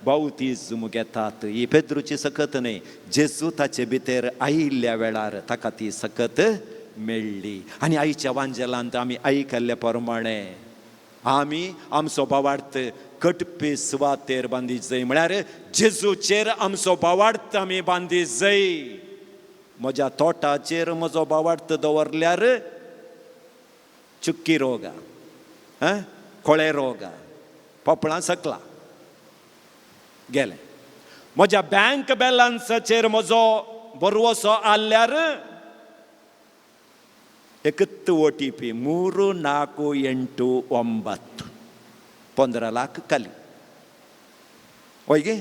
बावतीज्म घेतात. ही पेद्रूची सकत न्हय, जेजू ताचे भितर आयिल्ल्या वेळार ताका ती सकत मेळ्ळी. आनी आयच्या वांजेलांत आमी आयकल्ले प्रमाणे आमी आमचो बावार्थ कटपी सुवातेर बांदी जय, म्हळ्यार जेजूचेर आमचो बावार्थ आमी बांदी जय. म्हज्या तोटाचेर म्हजो बावार्थ दवरल्यार चुक्की रोगा, कोळे रोगा, पोपळां सकला गेलें. म्हज्या बँक बॅलन्साचेर म्हजो बरवसो आल्यार एकच OTP 3 4 8 9 15 lakh खाली वय गे.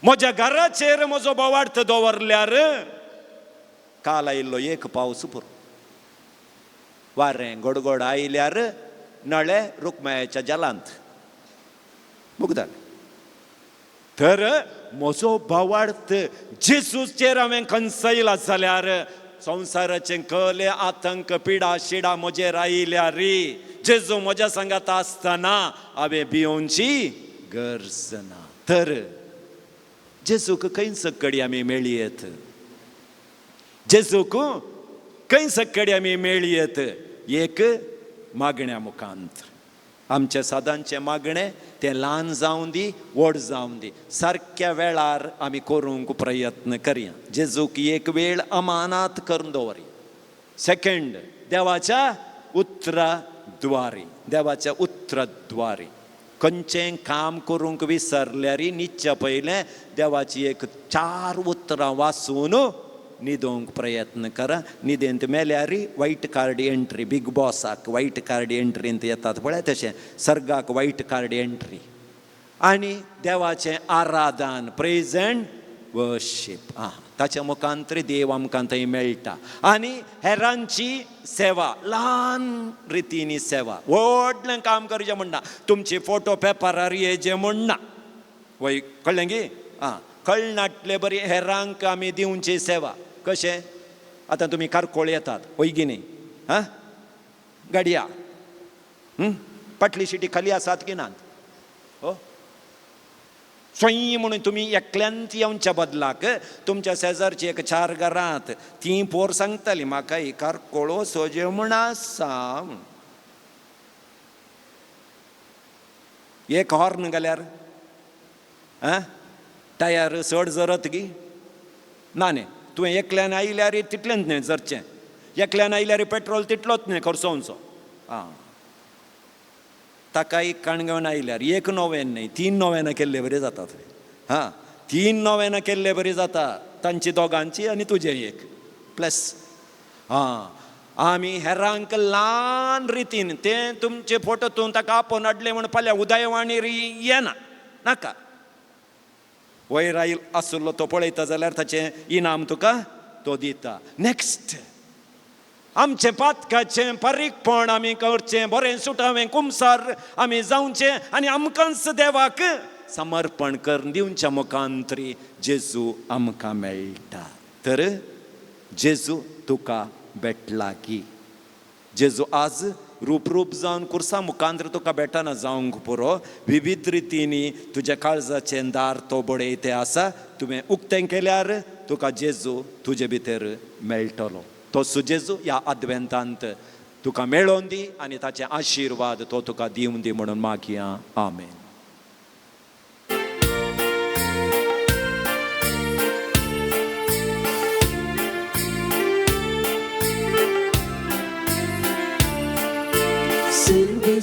म्हज्या घराचेर म्हजो बावार्थ दवरल्यार काल आयिल्लो एक पावस पुरो, वारें गोडगोड आयल्यार नळे रुक्मायाच्या जलांत मुगदाले. तर म्हजो भावार्थ जेजूचेर हांवें खंचयला जाल्यार संवसाराचें कले आतंक पिडा शिडा म्हजेर आयल्या री जेजू म्हज्या सांगात आसतना हांवें भियोवची गरज ना. तर जेजूक खंय सकडी आमी मेळयेत, जेजूक खंय सकडी आमी मेळयेत? एक मागण्या मुखांत. आमच्या सादांचें मागणें तें ल्हान जावं दी व्हड जावं दी, सारक्या वेळार आमी करूंक प्रयत्न करया. जेजूक एक वेळ अमानात करून दवरया. सेकंड, देवाच्या उतरा द्वारे, देवाच्या उतरा द्वारे खंयचें काम करूंक विसरल्यार निच्या पयलें देवाची एक 4 उतरां वाचून न्हिदोवंक प्रयत्न करा. न्हिदेंत मेल्यार वायट कार्ड एंट्री, बीग बॉसाक वायट कार्ड एंट्रींत येतात पळय तशें सर्गाक वायट कार्ड एंट्री. आनी देवाचें आराधन, प्रेज एंड वर्शीप, आं ताच्या मुखांतरी देव आमकां थंय मेळटा. आनी हेरांची सेवा, ल्हान रितीनी सेवा, व्हडलें काम करचें म्हणना, तुमची फोटो पेपरार येजे म्हणना, वय कळ्ळें गी? आं कळनाटले बरी हेरांक आमी दिवची सेवा. कशें? आतां तुमी कारकोळ येतात वय गी न्ही? आं गाडया पाटली सिटी खाली आसात की नात? हो स्वय म्हणून तुमी एकल्यान येवच्या बदलाक तुमच्या शेजारची एक 4 घरांत ती पोर सांगताली म्हाका ही कारकोळो सोजे म्हूण आसा. एक हॉर्न घाल्यार आं टायर चड जरत गी ना न्ही? तुवें एकल्यान आयल्यार तितलेंच न्ही जरचें, एकल्यान आयल्यार पेट्रोल तितलोच न्ही खर्चोवचो. आं ताका एक काणगण आयल्यार एक नोवेन न्ही 3 नोवेनां केल्ले बरी जातात. हां 3 नोवेनां केल्ले बरी जाता, तांची दोगांची आनी तुजें एक प्लस. हां आमी हेरांक ल्हान रितीन तें तुमचे फोटो तूं ताका आपोवन हाडलें म्हूण फाल्यां उदयवाणी येना नाका. वयर आयल आसलो तो पळयता जाल्यार ताचें इनाम तुका तो दिता. नेक्स्ट, आमचें पातकाचें पारीकपण आमी करचें, बरें सुटावें कुमसार आमी जावचें आनी आमकांच देवाक समर्पण करून दिवच्या मुखांतरी जेजू आमकां मेळटा. तर जेजू तुका भेटला की? जेजू आज रूप रूप जावन कुर्सा मुखांतर तुका भेटना जावंक पुरो, विविध रितींनी तुज्या काळजाचें दार तो बडयते आसा. तुवें उक्तें केल्यार तुका जेजू तुजे भितर मेळटलो. तो सुजेजू ह्या आदवेंतांत तुका मेळोवन दी आनी ताचे आशिर्वाद तो तुका दिवन दी म्हणून मागया. आमेन.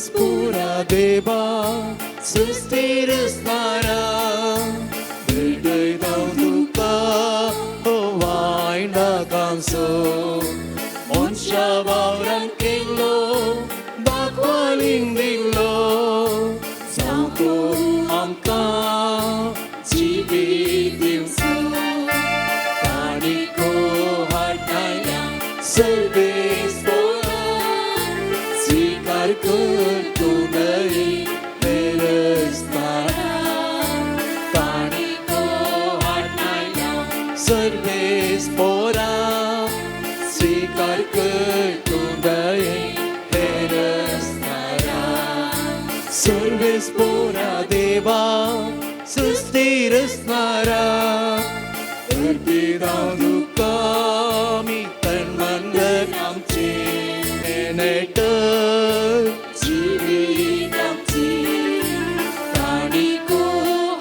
Pura Deva, Sustirasnara, Duka, Vaina Kanso, Onsha Vauran Kinglo, Dakwaling Dinglo, Santo Amka, Jivi Dimsu, Taniko Hartaya, Service Pora, Svikar Service pora, स्वीकार कर तू दये हेरस्तारा. सर्वेस पोरा देवा, सुस्थिर असणारा, अर्पितां तुका आमी तन मन धन आमचें नेटर जिवीत आमचें. ताणिको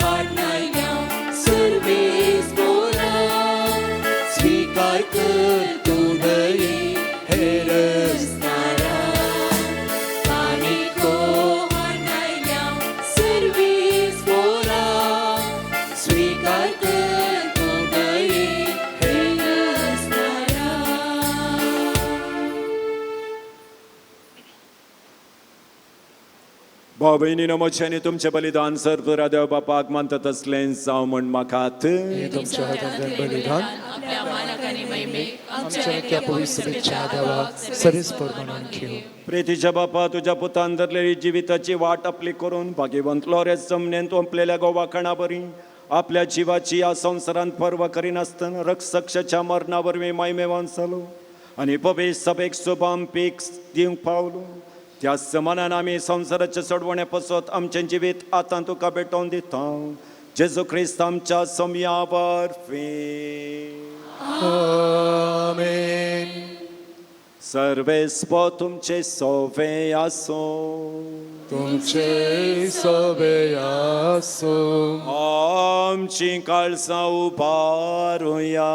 हाडनायल्या सर्वेस पोरा, स्वीकार कर तूं दये हेरस्तारा. ताणिको हाडनायल्या सर्वेस पोरा, स्वीकार कर तूं दये हेरस्तारा. भाव भयणीनो, म्हजें आनी तुमचें बलिदान सर्व देव बापाक मानता तसलें जावं म्हूण म्हाकात. तुमच्या हातांतल्यान बलिदान आपल्या मानाक आनी महिमेक आमच्या त्या पवित्र सभेच्या देवाक सरीसपर म्हणून घेवं. प्रेतीच्या बापा, तुज्या पुतान धरलेली जिविताची वाट आपली करून भाग्यवंत लोरेस जमनेंत ओंपलेल्या गोवा खाणा बरी आपल्या जिवाची ह्या संवसारांत पर्वा करिनासतना रक्षक्षाच्या मरणा वरवीं मायमेवान जालो आनी पवित्र सभेक सुबाम पीक दिवंक पावलो. त्या समानान आमी संवसाराच्या सोडवणे पसत आमचें जिवीत आतां तुका भेटोवन दिता, जेजू क्रिस्त आमच्या सोम्या वरवीं. आमेन. सर्वेस्पो तुमचे सोवे आसूं. तुमचे सवे आसूं. आमची काळसां उबारुया.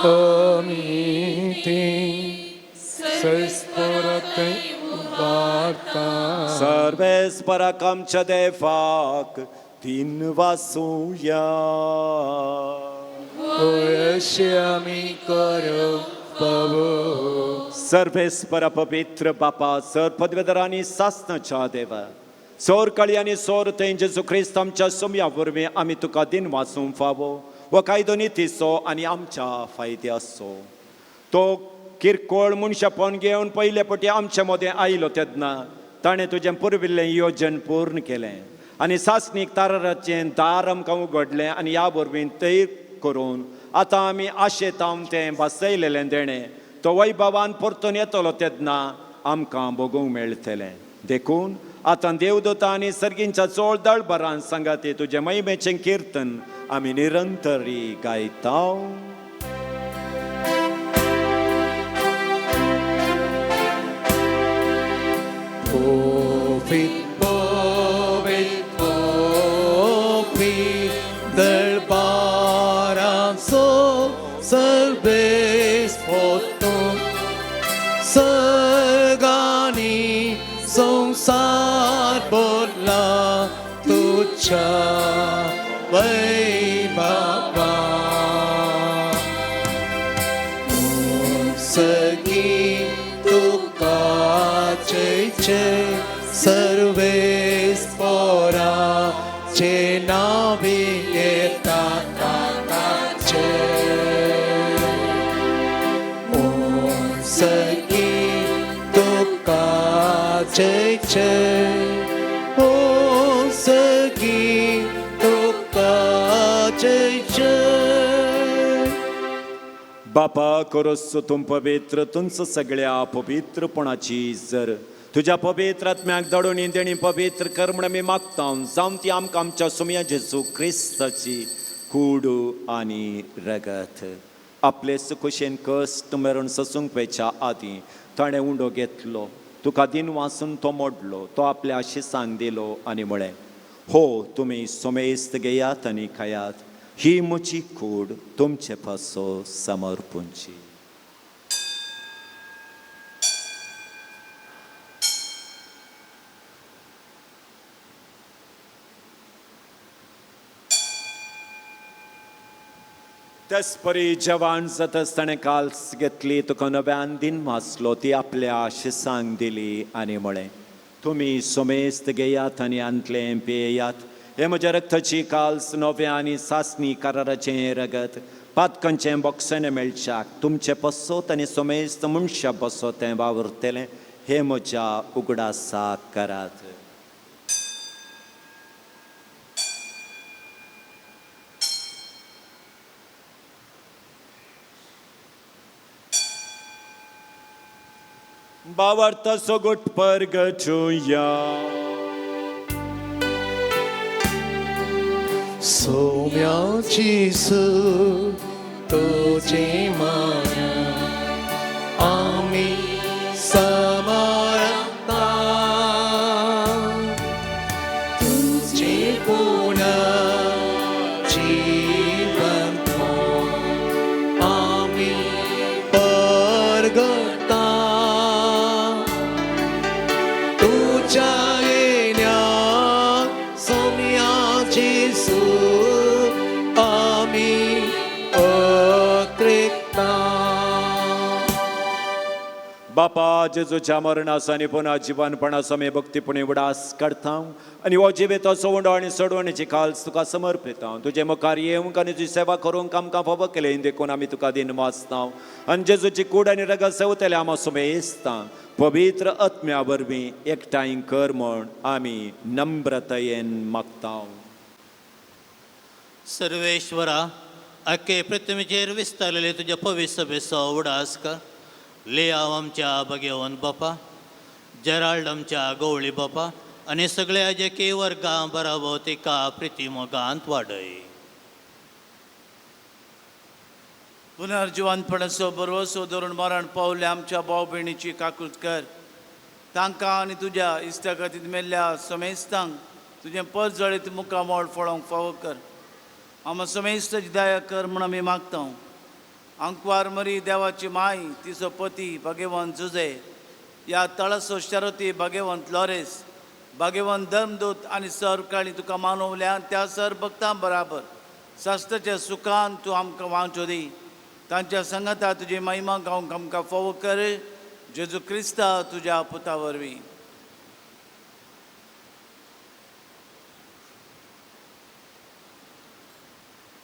आमी ती सैस्पराथंय उबारता. सर्वेस्पराक आमच्या देवाक दिन वासूया. अशें आमी करप फावो. सर्वेस्परा पवित्र बापा, सर पदवेदर आनी सासनाच्या देवा, सोर कळी आनी सोर थंय जेजू क्रिस्त आमच्या सोम्या वरवीं आमी तुका दिन वाचूंक फावो. हो कायदो नितीचो आनी आमच्या फायद्याचो. तो किरकोळ मनशापण घेवन पयले पटी आमच्या मदें आयलो तेन्ना ताणें तुजें पुर्विल्लें योजन पूर्ण केलें आनी सासणीक ताराचें दार आमकां उगडलें आनी ह्या वरवीं तैर करून आतां आमी आशेतावन तें भासयलेलें देणें तो वैभवान परतून येतलो तेन्ना आमकां भोगूंक मेळटलें. देखून आतां देवदूता आनी सर्गींच्या चोळ दळभरान सांगाती तुजें महिमेचें किर्तन आमी निरंतरी गायता. Povi, povi, povi, दरबाराचो सर्वेस्पोतो, सर्गांनी संवसार भरला तुज्या वैभवान. सगी तुका जय जय सर्वेस्पराचे नांवी येता ताचे. सगी तुका जय जय, ओ सगी तुका जय जय. बापा करोस तूं पवित्र तुमचो सगळ्या पवित्रपणाची जर तुज्या पवित्र आत्म्याक धाडून देणी पवित्र कर म्हण आमी मागता, जावन ती आमकां आमच्या सोम्या जेजू क्रिस्ताची कूड आनी रगत. आपले सुखुशेन कश्ट मेरून ससूंक वेच्या आदीं ताणें उंडो घेतलो, तुका दिन वाचून तो मोडलो, तो आपल्या आशिसांक दिलो आनी म्हळें, हो तुमी सोमेस्त घेयात आनी खायात, ही म्हजी कूड तुमचे पासो समर्पूंची. तेच परी जवान जाताच ताणें काल्स घेतली, तुका नव्यान दिन वाचलो, ती आपल्या आशिसांक दिली आनी म्हळें, तुमी सोमेस्त घेयात आनी आंतलें पियेयात, हें म्हज्या रक्ताची काल्स नव्या आनी सासणी कराराचें रगत, पातकांचें बोगसणें मेळच्याक तुमचें पसोत आनी सोमेस्त मनशा बसो तें वावुरतलें, हें म्हज्या उगडासाक करात. बावर्ताचो गोट परगटुया. सोम्या जेजू तुजी माया आमी समर्पता, तुजे पुनर्जीवनपण आमी परगटा. तुज्या येण्या सोम्या जेजू आमी अत्रिकता. बापा जेजूच्या मरणाचो आनी पुनः जिवनपणाचो आमी भक्तीपणी उडास काडता आनी हो जिवेताचो उंडो आनी सोडवणेची काल्स तुका समर्पिता. तुजे मुखार येवंक आनी तुजी सेवा करूंक आमकां फावो केलें देखून आमी तुका दिन वाचता आनी जेजूची कूड आनी रगत सेवतले आमा सुमेस्ता पवित्र आत्म्या वरवीं एकठांय कर म्हूण आमी नम्रतायेन मागता. सर्वेश्वरा, आखे पृथ्वीचेर विस्तारलेले तुज्या पवित्र सभेचो उडास कर. लेयाव आमच्या भगेवन बापा, जेराल्ड आमच्या गवळी बापा आनी सगळ्या जेके वर्गां बराबर तिका प्रिती मोगांत वाडय. पुनर्जिवंतपणाचो बरवसो धरून मरण पावले आमच्या भाव भयणीची काकूत कर. तांकां आनी तुज्या इश्टागतींत मेल्ल्या समेस्तांक तुजें परजळीत मुखामळ फळोवंक फावो कर. आमा समेस्ताची दया कर म्हूण आमी मागता. आंकवार मरी देवाची माय, तिचो पती भगेवंत जुजे, ह्या तळसो शरती भगेवंत लॉरेस, भगेवंत धर्मदूत आनी सरकाळी तुका मानवल्यान त्या सर भक्तां बराबर शास्त्राच्या सुखान तूं आमकां वांचो दी. तांच्या संगता तुजी महिमा गावंक आमकां फावो कर. जेजू क्रिस्ता तुज्या पुता वरवीं.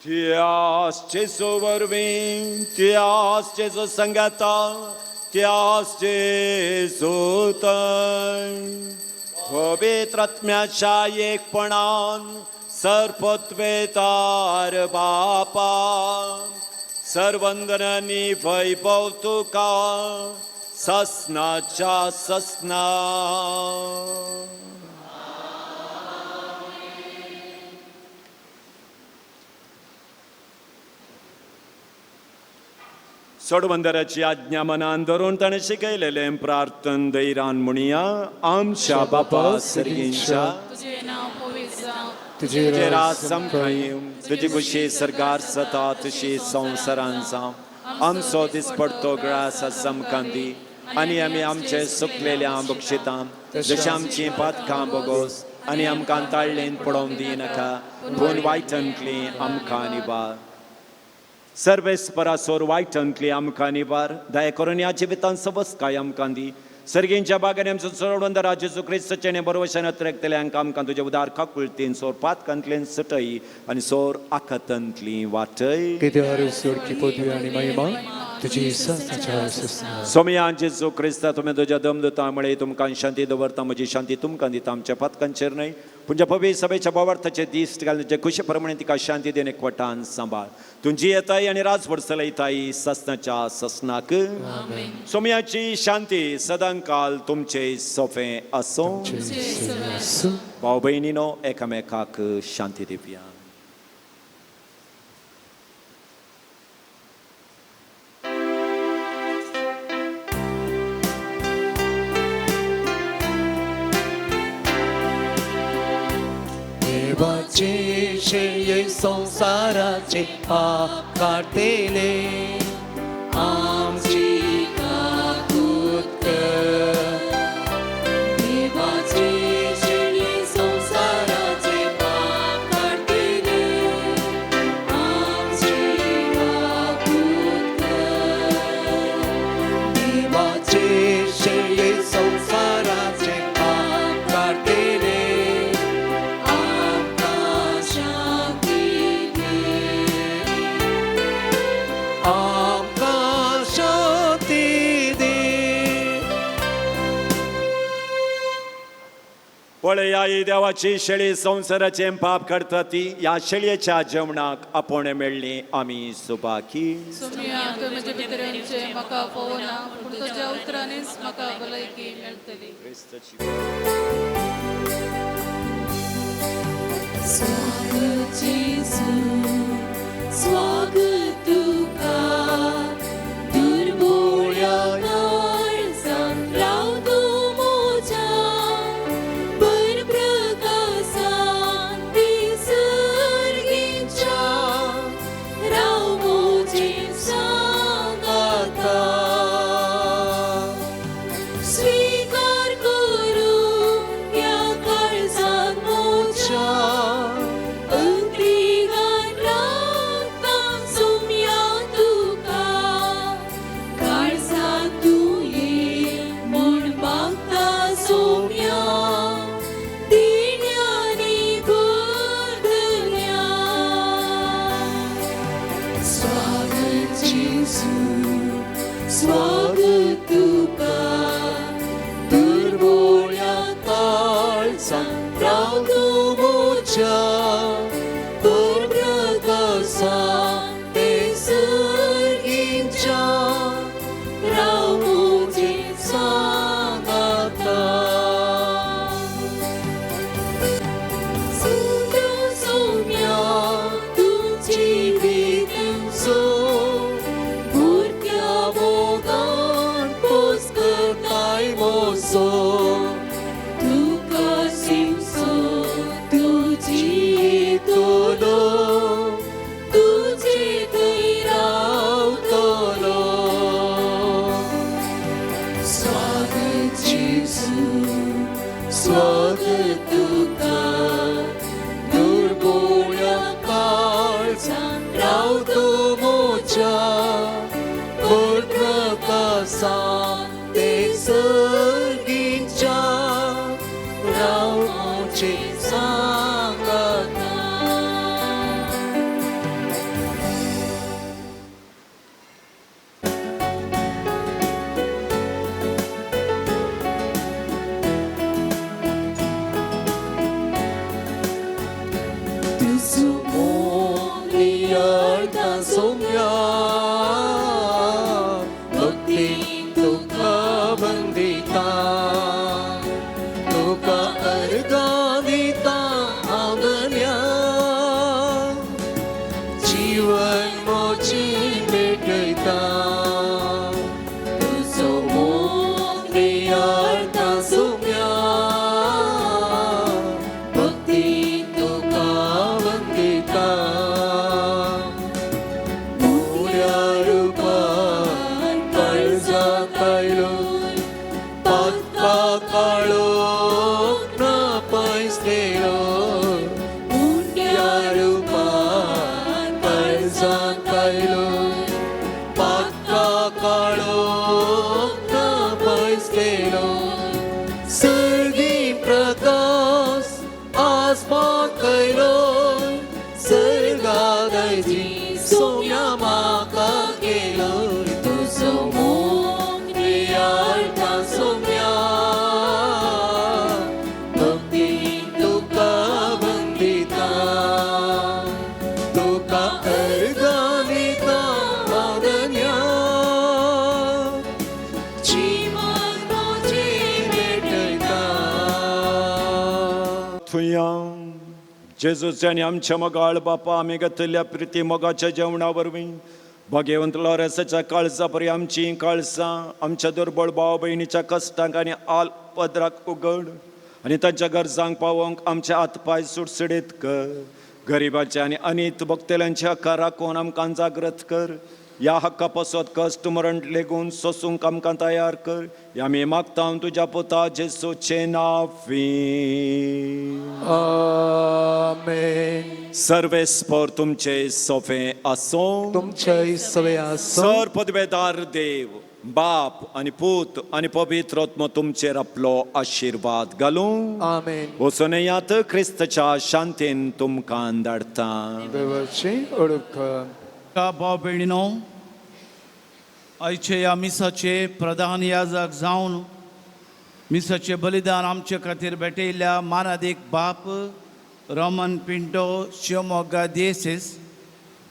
त्यास जेजू वरवीं, त्यास जेजू संगता, त्यास जेजू तय पवित्र आत्म्याच्या एकपणान सर्वत्वेतार बापा, सर्वंदनानी वैभव तुका ससनाच्या ससना. सोडबंदराची आज्ञा मनान धरून ताणें शिकयलेलें प्रार्थन दैरान म्हणया. आमच्या बापा सर्गींच्या, तुजें नांव पवित्र जावं, तुजें राज आमकां येवं, तुजी खुशी सरकार सता तशी संवसारान जावं. आमचो दिसपडतो ग्रास आमकां दी आनी आमी आमचे सुकलेल्या बक्षितां जशें आमचीं पातकां बोगोस आनी आमकां ताळ्ळेन पडोवंक दिनाका, पूण वायटांतली आमकां निवार. सर्वेस्परा सोर वायटांतली आमकां निवार. दया करून ह्या जिवितांत सवस्काय आमकां दी. सर्गींच्या बागांनी आमचो चडवंदरा जेजू क्रिस्तचें बरोवशान अत्रेकतल्यांक आमकां तुजे उदार काकुळतीन सोर पातकांतल्यान सुटय आनी सोर आकातांतली वाटय. कित्यार सोडकी पदवी आनी महिमा तुजी सदांच्या सदां. सोमया जेजू क्रिस्ता, तुमी तुज्या दमदुता मुळे तुमकां शांती दवरता, म्हजी शांती तुमकां दिता. आमच्या पातकांचेर न्हय पूण ज्या पवित्र सभेच्या भावार्थाचे दीस घालून तुजे खुशे प्रमाणे तिका शांती दिवन एकवटान सांबाळ. तुमची येताय आनी राजवट चलयताय ससनाच्या ससनाक. सोमयाची शांती सदांकाल तुमचे सोफे आसूं. भाव भयणीनो, एकामेकाक शांती दिवया. देवाचे शेळये संवसाराचे पाप काडटले, आमची काकूत कर. देवाचे शेळये संवसाराचे पाप काडटले, आमची काकूत कर. देवाचे शेळये संवसाराचे पाप काडटले, आमकां शांती दी. आमकां शांती दी. पळया ही देवाची शेळी संवसाराचें पाप काडटा ती. ह्या शेळयेच्या जेवणाक आपोवणें मेळ्ळें आमी सुबाकी. सोमया, तुवें म्हजे भितर येवचें म्हाका पळोवना, पूण तुज्या उतरांनीच म्हाका भलायकी मेळटली. स्वागत जेजू, स्वागत तुका, दुर्बोळ्या काळजांत राव तूं म्हज्या, परप्रकाशांत ती सर्गींच्या, राव म्हजे सांगाता. स्वीकार करूं ह्या काळजांत म्हज्या, अंत्रिगान रावता सोम्या तुका, काळजांत तूं ये म्हूण मागता सोम्या, दिण्यांनी बदल्या. स्वागत जेजू, स्वागत तुका, दुर्बोळ्या काळजांत राव तूं म्हज्या, परप्रकाशांत तुजो मोग नियाळता सोम्या भक्तीन तुका वंदिता तुका अर्गां दिता हांव धन्या जीवन मोची भेटयता तुजो मोग नियाळता सोम्या भक्तीन तुका वंदिता मुड्या रुपान काळजाक आयलो पातका काळोख ना पयसलेलो मुड्या रुपान काळजाक आयलो पातका काळोख ना पयसलेलो सर्गी प्रकाश आसमाक आयलो सर्गादयजी सोम्या म्हाका केलो तुजो मोग नियाळता सोम्या भक्तीन तुका वंदिता तुका अर्गां दिता हांव धन्या जीवन म्हजें भेटयता. थुंया जेजूचे आनी आमच्या मोगाळ बापा आमी घेतिल्ल्या प्रिती मोगाच्या जेवणा वरवीं भगेवंत लॉरेसाच्या काळजा परी आमचीं काळजां आमच्या दुर्बळ भाव भयणीच्या कश्टांक आनी आल पदराक उगड आनी तांच्या गरजांक पावोवंक आमचे हात पांय सुडसुडीत कर. गरिबाचे आनी अनीत भोगतेल्यांच्या हक्का राखून आमकां जागृत कर. ह्या हक्का पासत कश्ट मरण लेगून सोसूंक आमकां तयार कर. ह्या आमी मागता तुज्या पुता जेसूचें नांवी. आमेन. सर्वेस्पर तुमचे सोफे आसूं. तुमच्याय सवे आसूं. सर पदवेदार देव बाप आनी पूत आनी पवित्र आत्मो तुमचेर आपलो आशिर्वाद घालूं. आमेन. वचून येयात क्रिस्तच्या शांतीन तुमकां धाडटा. देवाची ओळख. भाव भयणीनो, आयचे ह्या मिसाचे प्रधान याजक जावन मिसाचे बलिदान आमचे खातीर भेटयल्ल्या मानादीक बाप रोमन पिंटो शिवमोग्गा दियेसीस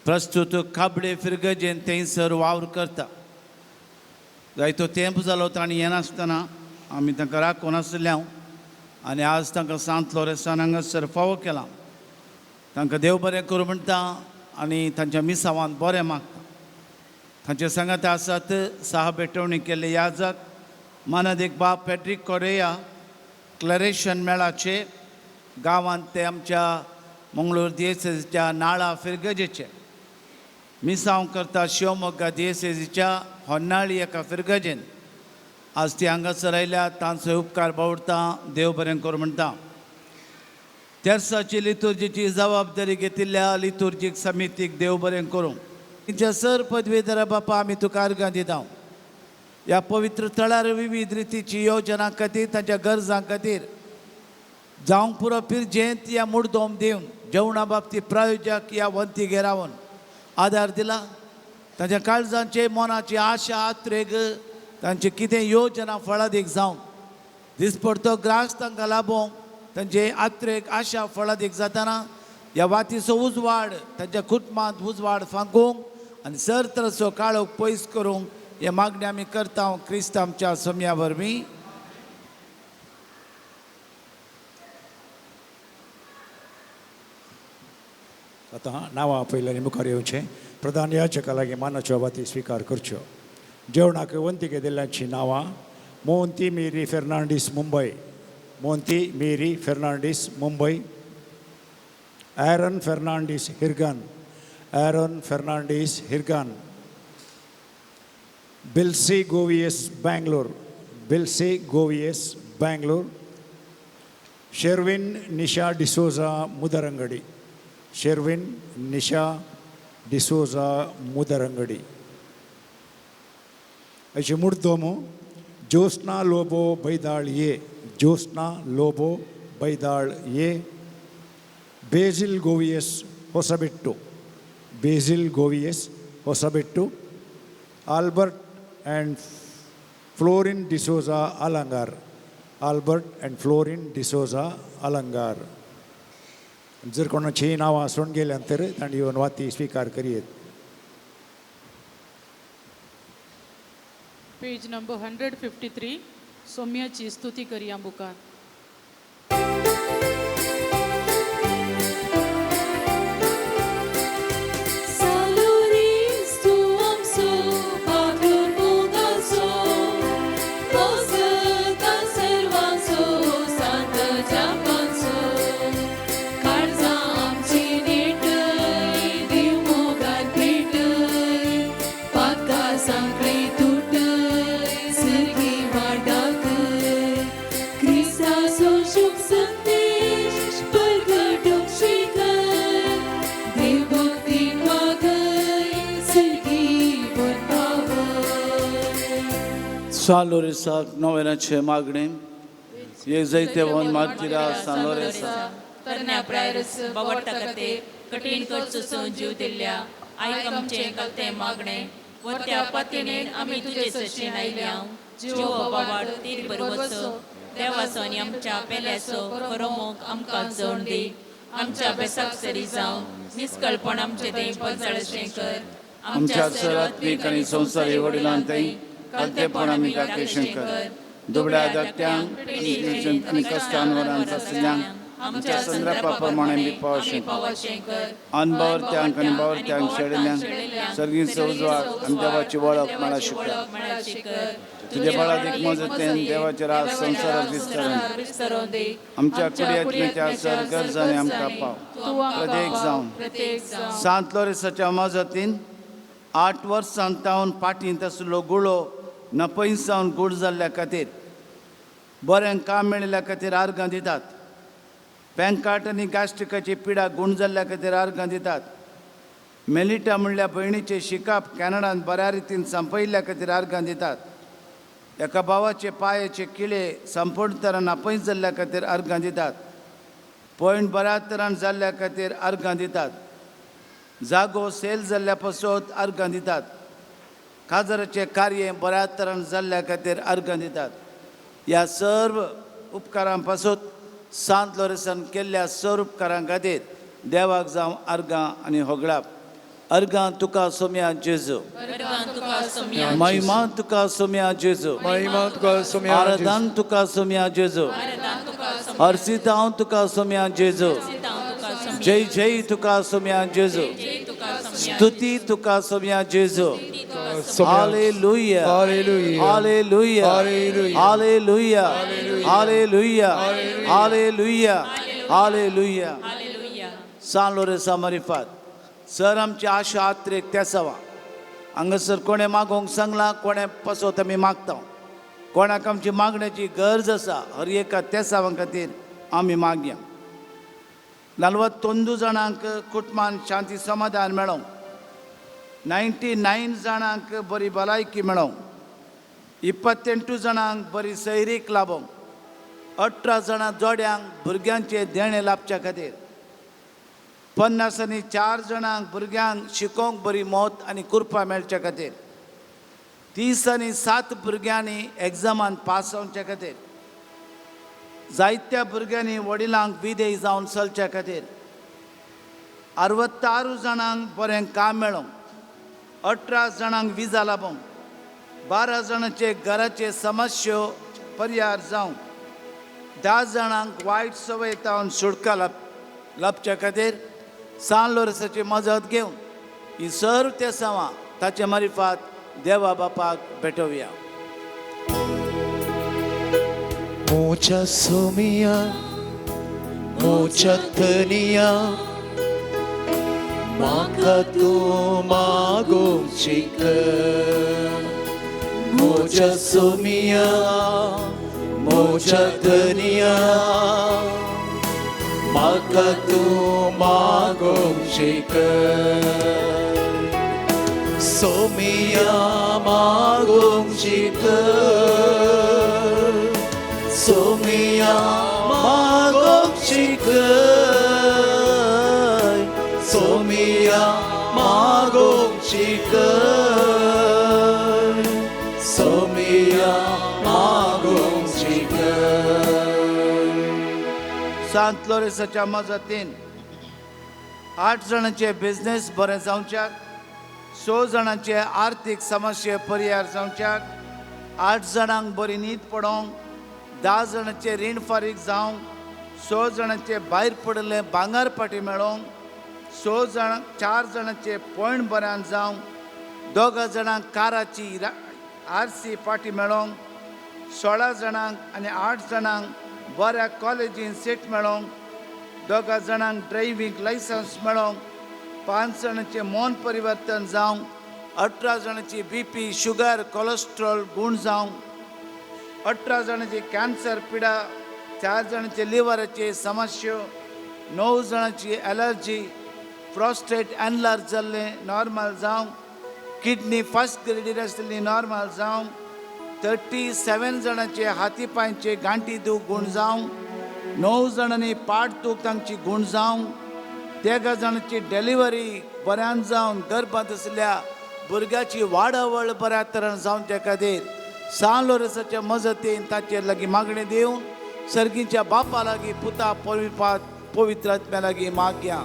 प्रस्तूत काबडे फिरगजेन थंयसर वावर करता. जायतो तेंप जालो तांणी येनासतना आमी तांकां राखून आसले आनी आज तांकां सांत लोरेसान हांगासर फावो केला. तांकां देव बरें करूं म्हणटा आनी तांच्या मिसावान बरें मागता. तांचे सांगात आसात सहा भेटवणी केल्ले याजक मानादीक बाप पॅट्रीक कोरेया क्लरेशन मेळाचे गांवांत ते आमच्या मंगळूर दियेसेजीच्या नाळा फिरगजेचे मिसांव करता शिवमोग्गा दियेसेजीच्या होन्नाळी एका फिरगजेन आज ती हांगासर आयल्या. तांचो उपकार बावडटा. देव बरें करूं म्हणटा. तेर्साची लितुर्जीची जबाबदारी घेतिल्ल्या लितुर्जीक समितीक देव बरें करूं. तिच्या सर पदवेधरा बापा आमी तुका अर्गां दिता. ह्या पवित्र थळार विविध रितीची योजना खातीर तांच्या गरजां खातीर जावंक पुरो पिरजेंत या मुडदोम दिवन जेवणा बाबतीत प्रायोजक या वंती घेरावन आदार दिला. तांच्या काळजांचे मनाची आशा आत्रेग तांची कितें योजना फळादीक जावन दिसपडतो ग्रास तांकां लाबोवंक तांचे आत्रेक आशा फळादीक जातना ह्या वातीचो उजवाड तांच्या कुटुंबांत उजवाड फांकूंक आनी सर तरचो काळोख पयस करूंक हे मागणी आमी करता क्रिस्त आमच्या सोम्या वरवीं. आतां नांवां आपयलीं आनी मुखार येवचें. प्रधान याचका लागीं मानाच्यो वाती स्विकार करच्यो. जेवणाक वंती घेतिल्ल्यांचीं नांवां: Mohanty Mary Fernandes Mumbai, Mohanty Mary Fernandes Mumbai, Aaron Fernandes Hirgan, Aaron Fernandes Hirgan, Bilsi Govies Bangalore, Bilsi Govies Bangalore, Sherwin Nisha D'Souza Mudarangadi, Sherwin Nisha D'Souza Mudarangadi. अशी मुर्दोमो Jyotsna Lobo Baidal A, Jyotsna Lobo Baidal A, Basil Govies Hosabettu, Basil Govies Hosabettu, Albert and Florin D'Souza Alangar, Albert and Florin D'Souza Alangar. जर कोणाचीं नांवां सोडून गेल्यान तर तांणी येवन वाती स्विकार करयेत. पेज नंबर 153 सोम्याची स्तुती करया बुकार. सान लोरेसाक नोवेनाचे मागणें एक जैतेवन मार्तिरा सान लोरेसा तरण्या प्रायरस बावडटा खातीर कठीण खर्च सोसून जीव दिल्ल्या आयक आमचें कलतें मागणें वरत्या पातीणेन आमी तुजे सरशीं आयल्या जीव बाबाड तीर बरवचो देवाचो आनी आमच्या पेल्याचो खरो मोग आमकां जण दी आमच्या बेसाक सरी जावं निस्कळपण आमचें तें पजळशें कर आमच्या सरात्मीक आनी संवसारी वडिलांतय कलतेपण आमी दाखयशें कर दुबळ्या धाकट्यांक आनी कश्टान आसल्यांक आमच्या संद्रपा प्रमाणे बी पावशें कर अनबावरत्यांक आनी बावरत्यांक शेळिल्ल्यांक सर्गींचो उजवाड आनी देवाची वळख मेळा शिकर तुजे बळादीक मजतीन देवाचे राज संवसारात विस्तारून आमच्या कुडयेंतल्या सर गरजांनी आमकां पाव प्रत्येक जावन सांत लोरेसाच्या मजतीन 8 वर्सां तावन पाटींत आशिल्लो गुळो नपयस जावन गूढ जाल्ल्या खातीर बरें काम मेळिल्ल्या खातीर आर्गां दितात. पॅनकार्ट आनी गॅस्ट्रिकाची पिडा गूण जाल्ल्या खातीर आर्गां दितात. मेलिटा म्हणल्या भयणीचें शिकाप कॅनडान बऱ्या रितीन संपयिल्ल्या खातीर आर्गां दितात. एका भावाचे पांयाचे किळे संपूर्ण तरान अपयस जाल्ल्या खातीर आर्गां दितात. पॉयंट बऱ्या तरान जाल्ल्या खातीर आर्गां दितात. जागो सेल जाल्ल्या पासत आर्गां दितात. काजराचें कार्य बऱ्या तरान जाल्ल्या खातीर आर्गां दितात. ह्या सर्व उपकारां पासत सांत लोरेसान केल्ल्या सर्व उपकारां खातीर देवाक जावं आर्गां आनी होगळाप. अर्गां तुका सोम्या जेजू, महिमा तुका सोम्या जेजू, महिमा तुका सोम्या, आराधन तुका सोम्या जेजू, हर्षितांव तुका सोम्या जेजू, जय जय तुका सोम्या जेजू, स्तुती तुका सोम्या जेजू. Hallelujah, hallelujah, hallelujah, hallelujah, hallelujah, hallelujah, hallelujah. सान लोरेसा मरिफात सर आमची आशा आत्रेक तेसावा हांगासर कोणें मागोवंक सांगलां कोणें पसत आमी मागता कोणाक आमची मागण्याची गरज आसा हर एका तेसावां खातीर आमी मागया. 42 जाणांक कुटुंबान शांती समाधान मेळों, 99 जाणांक बरी भलायकी मेळों, 28 जाणांक बरी सैरीक लाबों, 18 जाणां जोड्यांक भुरग्यांचें देणें लाबच्या खातीर, 54 जाणांक भुरग्यांक शिकोवंक बरी मौत आनी कृपा मेळच्या खातीर, 37 भुरग्यांनी एग्जामान पास जावच्या खातीर, जायत्या भुरग्यांनी वडिलांक विदेय जावन चलच्या खातीर, 66 जाणांक बरें काम मेळोंक, 18 जाणांक विजा लाबोंक, 12 जाणांचे घराचे समस्यो परिहार जावंक, 10 जाणांक वायट संवय तावन सुटका लाबच्या खातीर सान लोरेसाची मजत घेवन ही सर्व तेसांवां ताचे मारिफात देवा बापाक भेटोवया. मोचा सोमिया मोचा धनिया म्हाका तूं मागोवची कर. मोचा सोमिया मोचा धनिया म्हाका तूं मागोवची कर. सोमिया मागोवची कर, सोमिया मागोवची कर, सोमिया मागोवची कर, सोमिया मागोवची कर. सांत लोरेसाच्या मजतीन 8 जाणांचे बिजनेस बरें जावच्याक, 6 जाणांचे आर्थीक समस्या परिहार जावच्याक, 8 जाणांक बरी न्हीद पडोंक, 10 जाणांचे रीण फारीक जावंक, 6 जाणांचे भायर पडिल्लें भांगर पाटी मेळोंक, 6 जाणां 4 जाणांचे पॉयंट बऱ्यान जावंक, 2 जाणांक काराची आरसी पाटी मेळोंक, 16 जाणांक आनी 8 जाणांक बऱ्या कॉलेजीन सीट मेळोंक, 2 जाणांक ड्रायव्हींग लायसन्स मेळोंक, 5 जाणांचें मन परिवर्तन जावंक, 18 जाणांची बीपी शुगर कोलेस्ट्रॉल गूण जावंक, 18 जाणांची कॅन्सर पिडा, 4 जाणांचे लिवराचे समस्या, 9 जाणांची एलर्जी, प्रोस्टेट एनलार्ज जाल्लें नॉर्मल जावंक, किडनी फर्स्ट ग्रेडीर आसलेली नॉर्मल जावंक, 37 जाणांचे हाती पांयचे गांठी दूख गूण जावंक, 9 जाणांनी पाट दूख तांची गूण जावंक, 13 जाणांची डिलिव्हरी बऱ्यान जावन गर्भांत आशिल्ल्या भुरग्याची वाडावळ बऱ्या तरेन जावच्या खातीर सान लोरेसाच्या मजतीन ताचेर लागीं मागणें दिवन सर्गीच्या बापा लागीं पुता पवित्र आत्म्या लागीं मागया.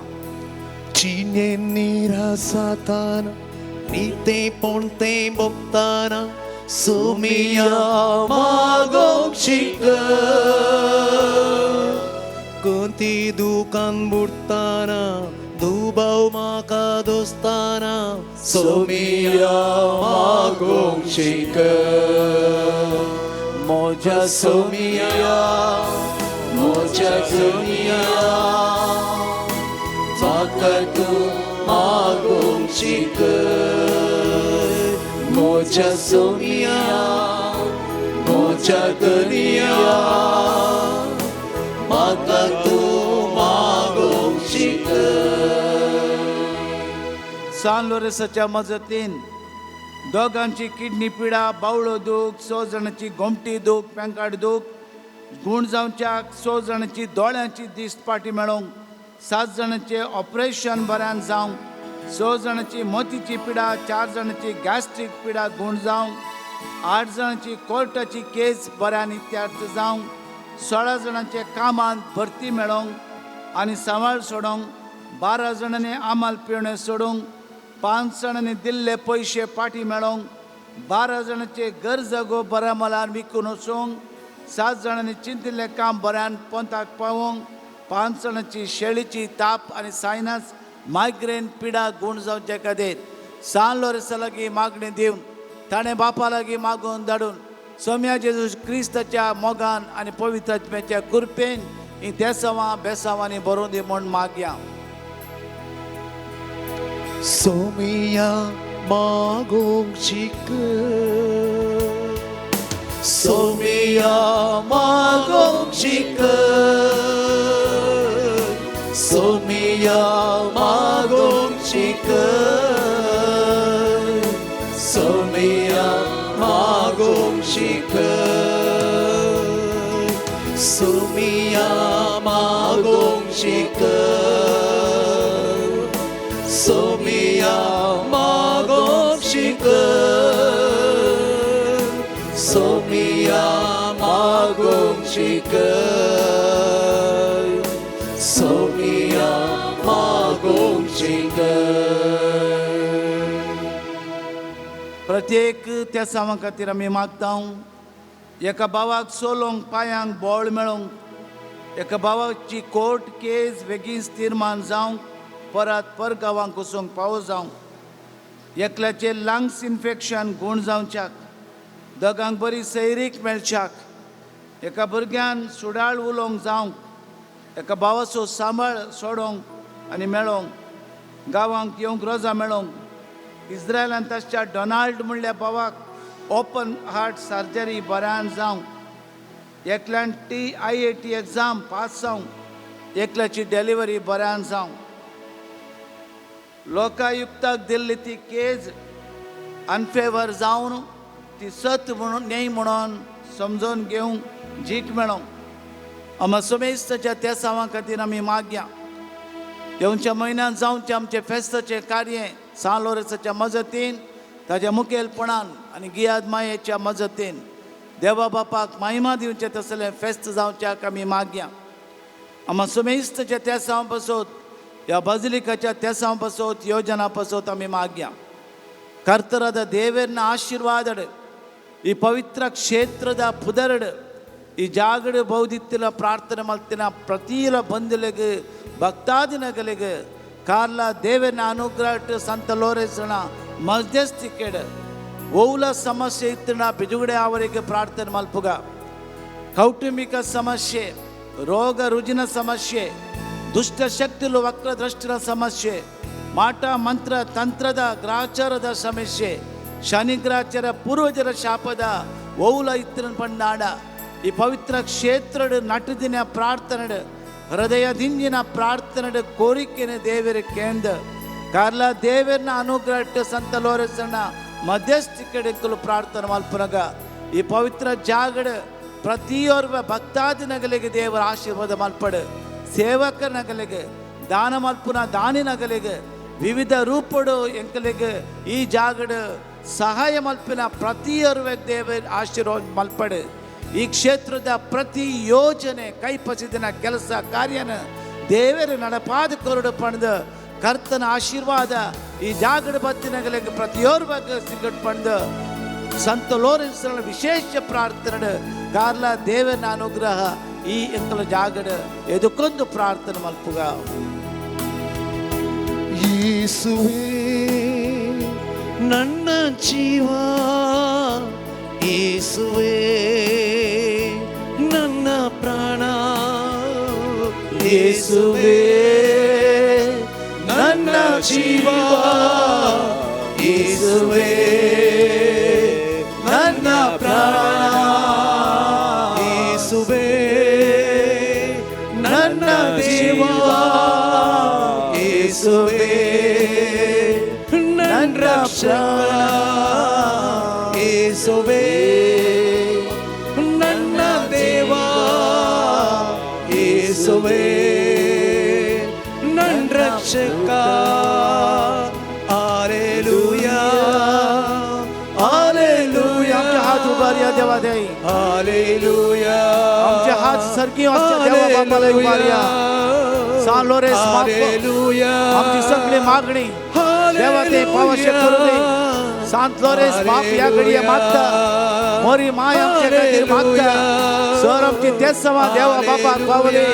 जिणे निरासाताना निते पोणते भोगताना सोमिया मागोंक शिक, कोणती दुकान बुडताना दुबाव म्हाका दोस्ताना सोमिया मागोंक शिक, म्हज्या सोमिया म्हज्या सोमिया म्हाका तूं मागोंक शिक, म्हज्या सोमिया म्हज्या दर्या म्हाका तूं मागोंक शिक. सान लोरेसाच्या मजतीन 2 किडनी पिडा, बावळो दूख, 6 जाणांची गोमटी दूख, पेंकाट दूख गूण जावच्याक, 6 जाणांची दोळ्यांची दिश्ट पाटी मेळोंक, 7 जाणांचे ऑपरेशन बऱ्यान जावंक, 6 जाणांची मोतीची पिडा, 4 जाणांची गॅस्ट्रीक पिडा गूण जावंक, 8 जाणांची कोर्टाची केस बऱ्यान इत्यार्थ जावंक, 16 जाणांचे कामांत भरती मेळोंक आनी सांबाळ सोडोंक, 12 जाणांनी आमाल पिवणें सोडूंक, 5 जाणांनी दिल्ले पयशे पाटी मेळोंक, 12 जाणांचे घर जागो बऱ्या मोलान विकून वचूंक, 7 जाणांनी चिंतिल्लें काम बऱ्यान पोंताक पावोवंक, 5 जाणांची शेळीची ताप आनी सायनस मायग्रेन पिडा गूण जावचे खातीर सान लोरेसा लागीं मागणी दिवन ताणें बापा लागीं मागून धाडून सोम्या जेजू क्रिस्ताच्या मोगान आनी पवित्र आत्म्याच्या कृपेन हीं देसावां बेसावांनी बरोवन दी म्हूण मागया. सोमिया मागोंक शिक, सोमिया मागोंक शिक, सोमिया मागोंक शिक, सोमिया मागोंक शिक, सोमिया मागोंक शिक, सोमिया मागोंक शिक, सोमिया मागोंक शिक, सोमिया मागोंक शिक. प्रत्येक त्या सामां खातीर आमी मागता, एका भावाक सोलोंक पांयांक बळ मेळोंक, एका भावाची कोर्ट केस बेगीन तीर्मान जावंक, परत परगांवांक वचूंक पावो जावंक, एकल्याचे लंग्स इन्फेक्शन गूण जावच्याक, 2 बरी सैरीक मेळच्याक, एका भुरग्यान सुडाळ उलोवंक जावंक, एका भावाचो सांबाळ सोडोवंक आनी मेळोवंक, गांवांक येवंक रोजा मेळोवंक, इस्रायलांत आसच्या डोनाल्ड म्हणल्या भावाक ओपन हार्ट सर्जरी बऱ्यान जावंक, एकल्यान TIAT exam pass जावंक, एकल्याची डिलिव्हरी बऱ्यान जावंक, लोकायुक्ताक दिल्ली ती केज अनफेवर जावन ती सत म्हणून न्हय म्हणून समजून घेवंक जीक मेळोवंक आमा समेस्ताच्या त्या सावां खातीर आमी मागया. येवच्या म्हयन्यांत जावचें आमचें फेस्ताचें कार्य सान लोरेसाच्या मजतीन, ताच्या मुखेलपणान आनी गियाद मायेच्या मजतीन देवा बापाक महिमा दिवचें तसलें फेस्त जावच्याक आमी मागया. आमा समेस्ताच्या त्या सावां पासत ह्या बाजिलिकाच्या तेसां पासत योजना पासत आमी मागया. ಕರ್ತರಾದ ದೇವರನ್ನ ಆಶೀರ್ವಾದಡು ಈ ಪವಿತ್ರ ಕ್ಷೇತ್ರದ ಪುದರಡು ಈ ಜಾಗಡು ಬೌದಿತ್ತಿನ ಪ್ರಾರ್ಥನೆ ಮಲ್ತಿನ ಪ್ರತಿಲ ಬಂಧುಲೆಗ್ ಭಕ್ತಾದಿನಗಲಿಗೆ ಕಾರ್ಲ ದೇವರನ್ನ ಅನುಗ್ರಹ ಸಂತ ಲೋರೆಸನ ಮಧ್ಯಸ್ಥಿಕೆಡು ಓಲ ಸಮಸ್ಯೆ ಇತ್ತಿನ ಬಿಜುಗಡೆ ಅವರಿಗೆ ಪ್ರಾರ್ಥನೆ ಮಲ್ಪುಗ. ಕೌಟುಂಬಿಕ ಸಮಸ್ಯೆ, ರೋಗ ರುಜಿನ ಸಮಸ್ಯೆ, ದುಷ್ಟ ಶಕ್ತಿಲು ವಕ್ರದೃಷ್ಟಿನ ಸಮಸ್ಯೆ, ಮಾಟ ಮಂತ್ರ ತಂತ್ರದ ಗ್ರಾಚಾರದ ಸಮಸ್ಯೆ, ಶನಿಗ್ರಾಚಾರ ಪೂರ್ವಜರ ಶಾಪದ ಓಲ ಇತ್ತಿನ ಪಂಡಾಡ ಈ ಪವಿತ್ರ ಕ್ಷೇತ್ರಡು ನಟದಿನ ಪ್ರಾರ್ಥನೆ ಹೃದಯದಿಂದಿನ ಪ್ರಾರ್ಥನೆ ಕೋರಿಕೆನ ದೇವರ ಕೇಂದ್ರ ಕಾರ್ಲ ದೇವರನ್ನ ಅನುಗ್ರಹ ಸಂತ ಲೋರೆಸನ ಮಧ್ಯಸ್ಥಿಕೆಡುಕಲು ಪ್ರಾರ್ಥನೆ ಮಲ್ಪನಗ ಈ ಪವಿತ್ರ ಜಾಗಡು ಪ್ರತಿಯೊರ್ವ ಭಕ್ತಾದಿನಗಲಿಗೆ ದೇವರ ಆಶೀರ್ವಾದ ಮಲ್ಪಡು. ಸೇವಕನಗಲಿಗೆ ದಾನ ಮಲ್ಪುನ ದಾನಿನಗಲಿಗೆ ವಿವಿಧ ರೂಪಡು ಎಂಕಲಿಗೆ ಈ ಜಾಗಡು ಸಹಾಯ ಮಲ್ಪಿನ ಪ್ರತಿಯೊರ್ವ ದೇವರ ಆಶೀರ್ವಾದ ಮಲ್ಪಡು. ಈ ಕ್ಷೇತ್ರದ ಪ್ರತಿ ಯೋಜನೆ ಕೈಪಸಿದಿನ ಕೆಲಸ ಕಾರ್ಯನ ದೇವರು ನಡಪಾದ ಕೊರಡು ಪಣದು ಕರ್ತನ ಆಶೀರ್ವಾದ ಈ ಜಾಗಡ ಬತ್ತಿನಗಲಿಗೆ ಪ್ರತಿಯೊರ್ವ ಸಿಗಟ್ ಪಣದು ಸಂತ ಲೋರೆನ್ಸ್ನ ವಿಶೇಷ ಪ್ರಾರ್ಥನೆ ಕಾರ್ಲ ದೇವನ ಅನುಗ್ರಹ ಈ ಎಂಕಲ ಜಾಗಡ ಎದುಕೊಂದು ಪ್ರಾರ್ಥನೆ ಮಲ್ಪುಗ. ಯೇಸುವೇ ನನ್ನ ಜೀವ, ಯೇಸುವೇ ನನ್ನ ಪ್ರಾಣ, ಯೇಸುವೇ ನನ್ನ ಜೀವ, ಯೇಸುವೇ ನನ್ನ ಪ್ರಾಣ, ಯೇಸುವೇ ನನ್ನ ದೇವ, ಯೇಸುವೇ ನನ್ನ ರಕ್ಷಕ, ಯೇಸುವೇ ನನ್ನ ದೇವ, ಯೇಸುವೇ ನನ್ನ ರಕ್ಷಕ. Hallelujah, hallelujah. आमचे हात उभारया देवा देई, हालेलुया. आमचे हात सरकी आमच्या देवा बापाला उभारया. सान लोरेस आमची सगळी मागणी देवा ते पावशे करू दे. सांत लोरेस बाप या घडये मागता, मोरी my आमच्या खातीर मागता. सर आमची तेच समा देवा बापाक पावले.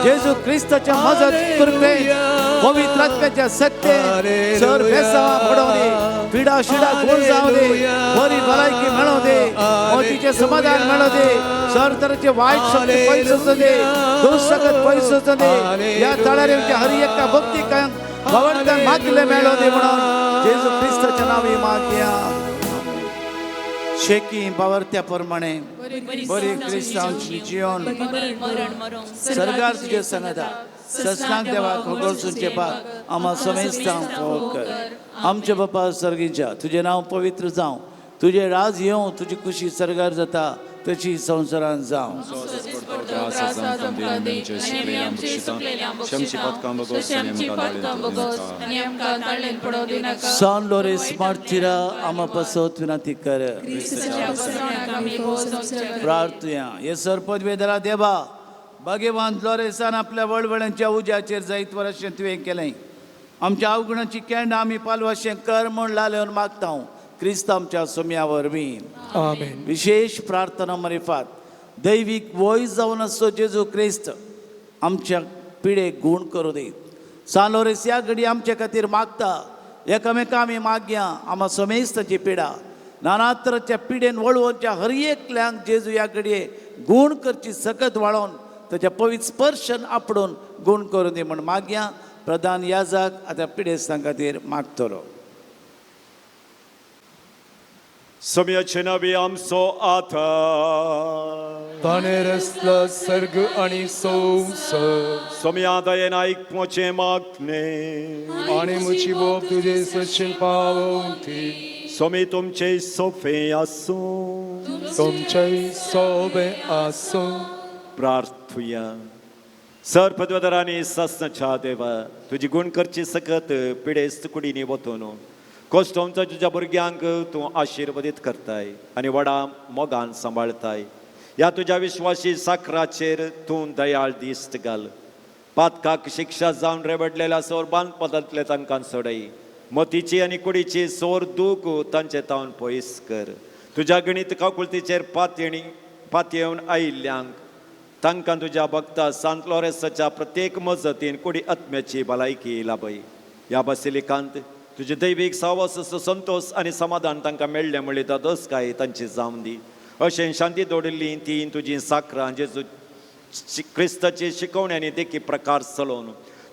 जेजू क्रिस्ताच्या मजत कृपे पवित्र आत्म्याच्या सत्ते सर बेसावा घडोवं दे, पिडा शिडा गोड जावं दे, बरी भलायकी मेळोवं दे, मोतीचें समाधान मेळोवं दे, सर तरेचे वायट शक्ती पयस वचूं दे, दोश सकत पयस वचूं दे. ह्या तळार आमच्या हर एका भक्तिकांक भगवंतान मागले मेळोवं दे म्हणून जेजू क्रिस्ताच्या नांवी मागया. शेकी बावरत्या प्रमाणे बरी क्रिस्तांची जिवन सरकार तुजे संगता ससनाक देवाक होगोळसूनचे पाक आम्हा समेस्तांक फोग कर. आमचे बापा सर्गीच्या तुजें नांव पवित्र जावं, तुजें राज येवं, तुजी खुशी सर्गार जाता तशी संवसारान जावं. सान लोरेस मार्थिरा आम्हा पासत विनंती कर. प्रार्थुया. हे सरपद वेदरा देवा भाग्यवान लोरेसान आपल्या वळवळ्यांच्या उज्याचेर जायत अशें तुवें केलें. आमच्या अवगुणाची केंड आमी पालवाशें कर म्हूण लालेवन मागता क्रिस्त आमच्या सोम्या वरवीं. आमेन. विशेष प्रार्थना मरिफात दैवीक वय जावन आसचो जेजू क्रिस्त आमच्या पिडेक गूण करूं दी. सान लोरेस ह्या घडी आमचे खातीर मागता. एकामेका आमी मागया आमा समेस्ताची पिडा नाना तराच्या पिडेन वळवच्या हर एकल्यांक जेजू ह्या घडये गूण करची सकत वाळोवन ताच्या पवित्र स्पर्शन आपडून गूण करूं दी म्हूण मागया. प्रधान याजक आतां पिडेस्तां खातीर मागतलो. सम्याचे नावे आमचो आधार ताणें रचला सर्ग आनी संवसार. सोम्या दयेन आयक म्हजें मागणें आनी म्हजी बोब तुजे सशीन पावोवंती. सोमी तुमचे सोफे आसूं, तुमचेय सोबे आसूं. प्रार्थुया. सर पदवदरांनी ससनाच्या देवा तुजी गुण करची सकत पिडेस्त कुडीनी वतून कोश्टोमचो तुज्या भुरग्यांक तूं आशिर्वादीत करताय आनी व्हडा मोगान सांबाळताय. ह्या तुज्या विश्वासी साकराचेर तूं दयाळ दिश्ट घाल. पातकाक शिक्षा जावन रेवडलेल्या सोर बांदपदांतले तांकां सोडय. मतीची आनी कुडीची सोर दूख तांचे तावन पयस कर. तुज्या गणीत काकुळतीचेर पातयेवन आयिल्ल्यांक तांकां तुज्या भक्ता सांत लॉरेसाच्या प्रत्येक मजतीन कुडी आत्म्याची भलायकी लाभय. ह्या बासिलिकांत तुजे दैवीक सावस संतोश आनी समाधान तांकां मेळ्ळें म्हणली दादोसकाय तांची जावन दी. अशें शांती दवरिल्लीं तीं तुजीं साकरां जेजू क्रिस्ताची शिकवणी आनी देखी प्रकार चलोवन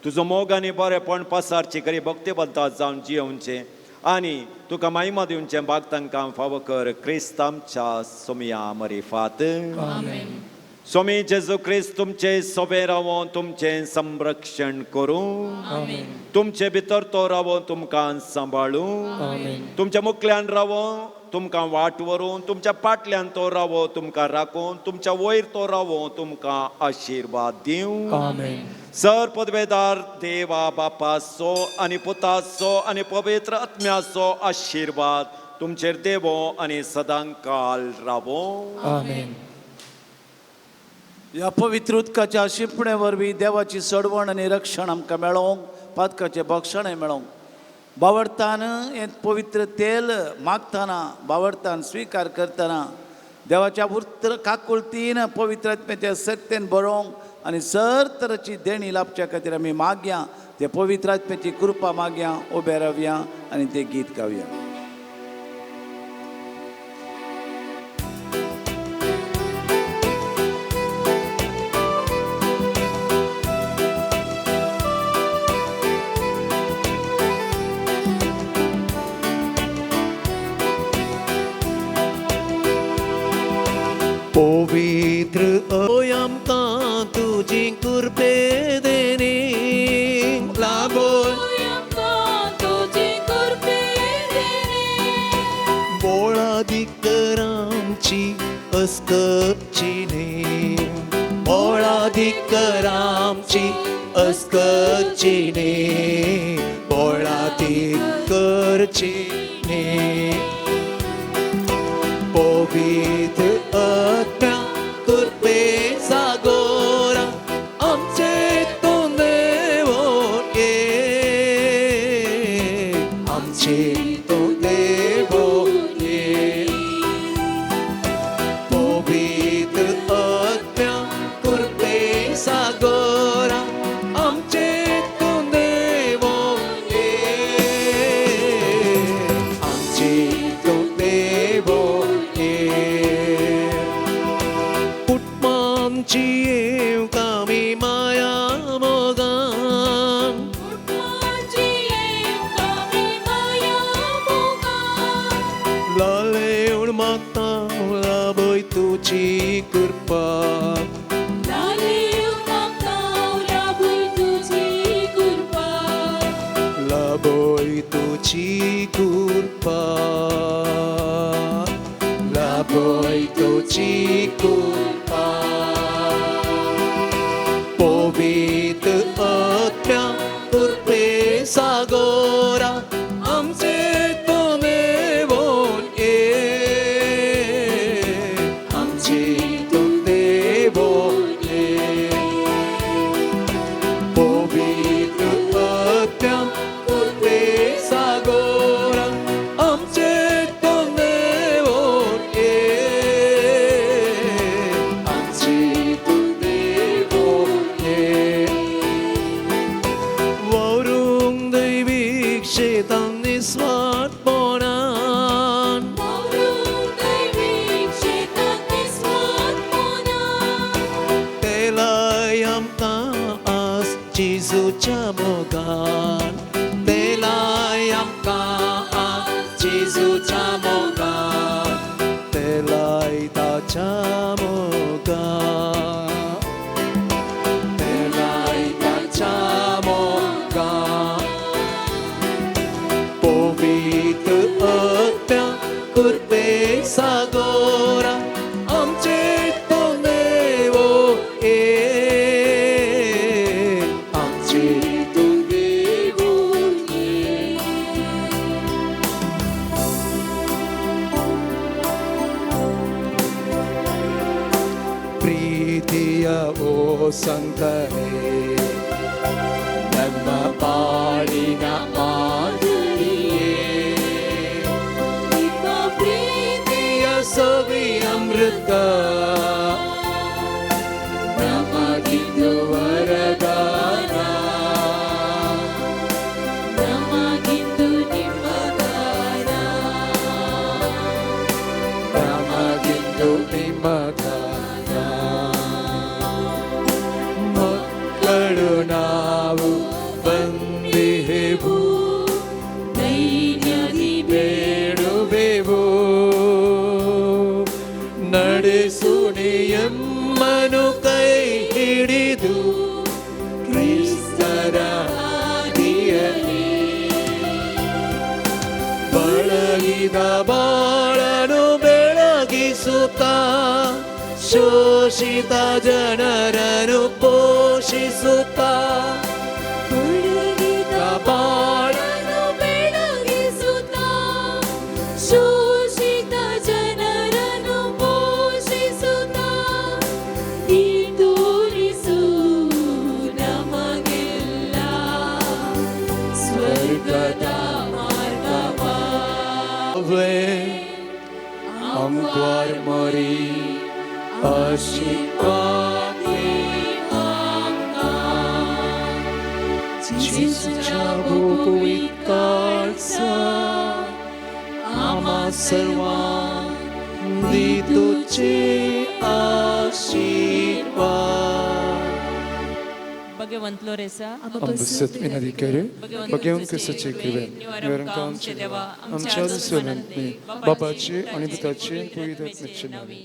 तुजो मोग आनी बरेपण पासारची गरीब भक्तिबंता जावन जियोवचें आनी तुका महिमा दिवचें भाग तांकां फावो कर. क्रिस्त आमच्या सोमया मरिफात. स्वामी जेजू क्रिस्त तुमचे सोबे रावोन तुमचें संरक्षण करूं. तुमचे भितर तो रावोन तुमकां सांबाळूं. तुमच्या मुखल्यान रावोन तुमकां वाट व्हरूं. तुमच्या पाटल्यान तो रावो तुमकां राखून. तुमच्या वयर तो रावो तुमकां आशिर्वाद दिवं. सर पदवेदार देवा बापाचो आनी पुताचो आनी पवित्र आत्म्याचो आशिर्वाद तुमचेर देवो आनी सदांकाल रावो. आमेन. ह्या पवित्र उदकाच्या शिंपणे वरवीं देवाची सडवण आनी रक्षण आमकां मेळोवंक, पातकाचें बक्षणय मेळोवंक, बावडतान हें पवित्र तेल मागतना, बावडतान स्विकार करतना देवाच्या उत्र काकुळतीन पवित्र आत्म्याच्या शक्तेन बरोवंक आनी सर तराची देणी लाभच्या खातीर आमी मागया. ते पवित्र आत्म्याची कृपा मागया, उबे रावया आनी तें गीत गावया. पवित्र आमकां तुजी कृपे देणी लाभय तुजी कृपे देणी. बोळादीक कर आमची अस्कची न्ही. बोळादीक कर आमची अस्कची न्ही. बोळादीक करची न्ही. पवित्र आत्म्या कृपे सागोरा आमचे तूं देवो ये. आमचे तूं देवो ये. पवित्र आत्म्या कृपे सागोरा आमचे तूं देवो ये. आमचे तूं देवो ये. कुटुंबांची येवकामी माया मोगान. लालेवन मागता लाभय तुजी कृपा. लाभय तुजी कृपा. लाभय तुजी कृपा. पवित्र आत्म्या कृपे सागोरा आमचे तूं देवो ये. आमचे तूं देवो ये. पवित्र आत्म्या कृपे सागोरा आमचे तूं देवो ये. आमचे तूं देवो ये. वावरूंक दैवीक शेतान निस्वार्थपणान. तेलाय आमकां आस जेजूच्या मोगान. तेलाय आमकां आस जेजूच्या मोगान. तेलाय ताच्या मोगान. तेलाय ताच्या मोगान. पवित्र आत्म्या कृपे सागोरा आमचे तूं देवो ये. आमचे तूं देवो ये. प्रीतिया ओ संतरे ಬೆಳಗಿದ ಬಾಳನು ಬೆಳಗಿಸುತ್ತ, ಶೋಷಿತ ಜನರನು ಪೋಷಿಸುತ್ತ, ಬೆಳಗಿದ ಬಾಳನು ಬೆಳಗಿಸುತ್ತ, ಶೋಷಿತ ಜನರನು ಪೋಷಿಸುತ್ತ, ನೀ ತೋರಿಸು ನಮಗೆಲ್ಲ ಸ್ವರ್ಗದ ಮಾರ್ಗವ. आमकार मरी आशिर्वाद जेजूच्या भोगवीत काळजा आम्हा सर्वांक दी तुझे आशीर्वाद. भगवंत लोरेसा, आमचं विनंती भगवंत क्रिस्ताचे कृपे निवारण आमचे देवा आमच्या दुस्मनांनी बापाचे आणि पुताचे पवित्र आत्म्याचे नावे.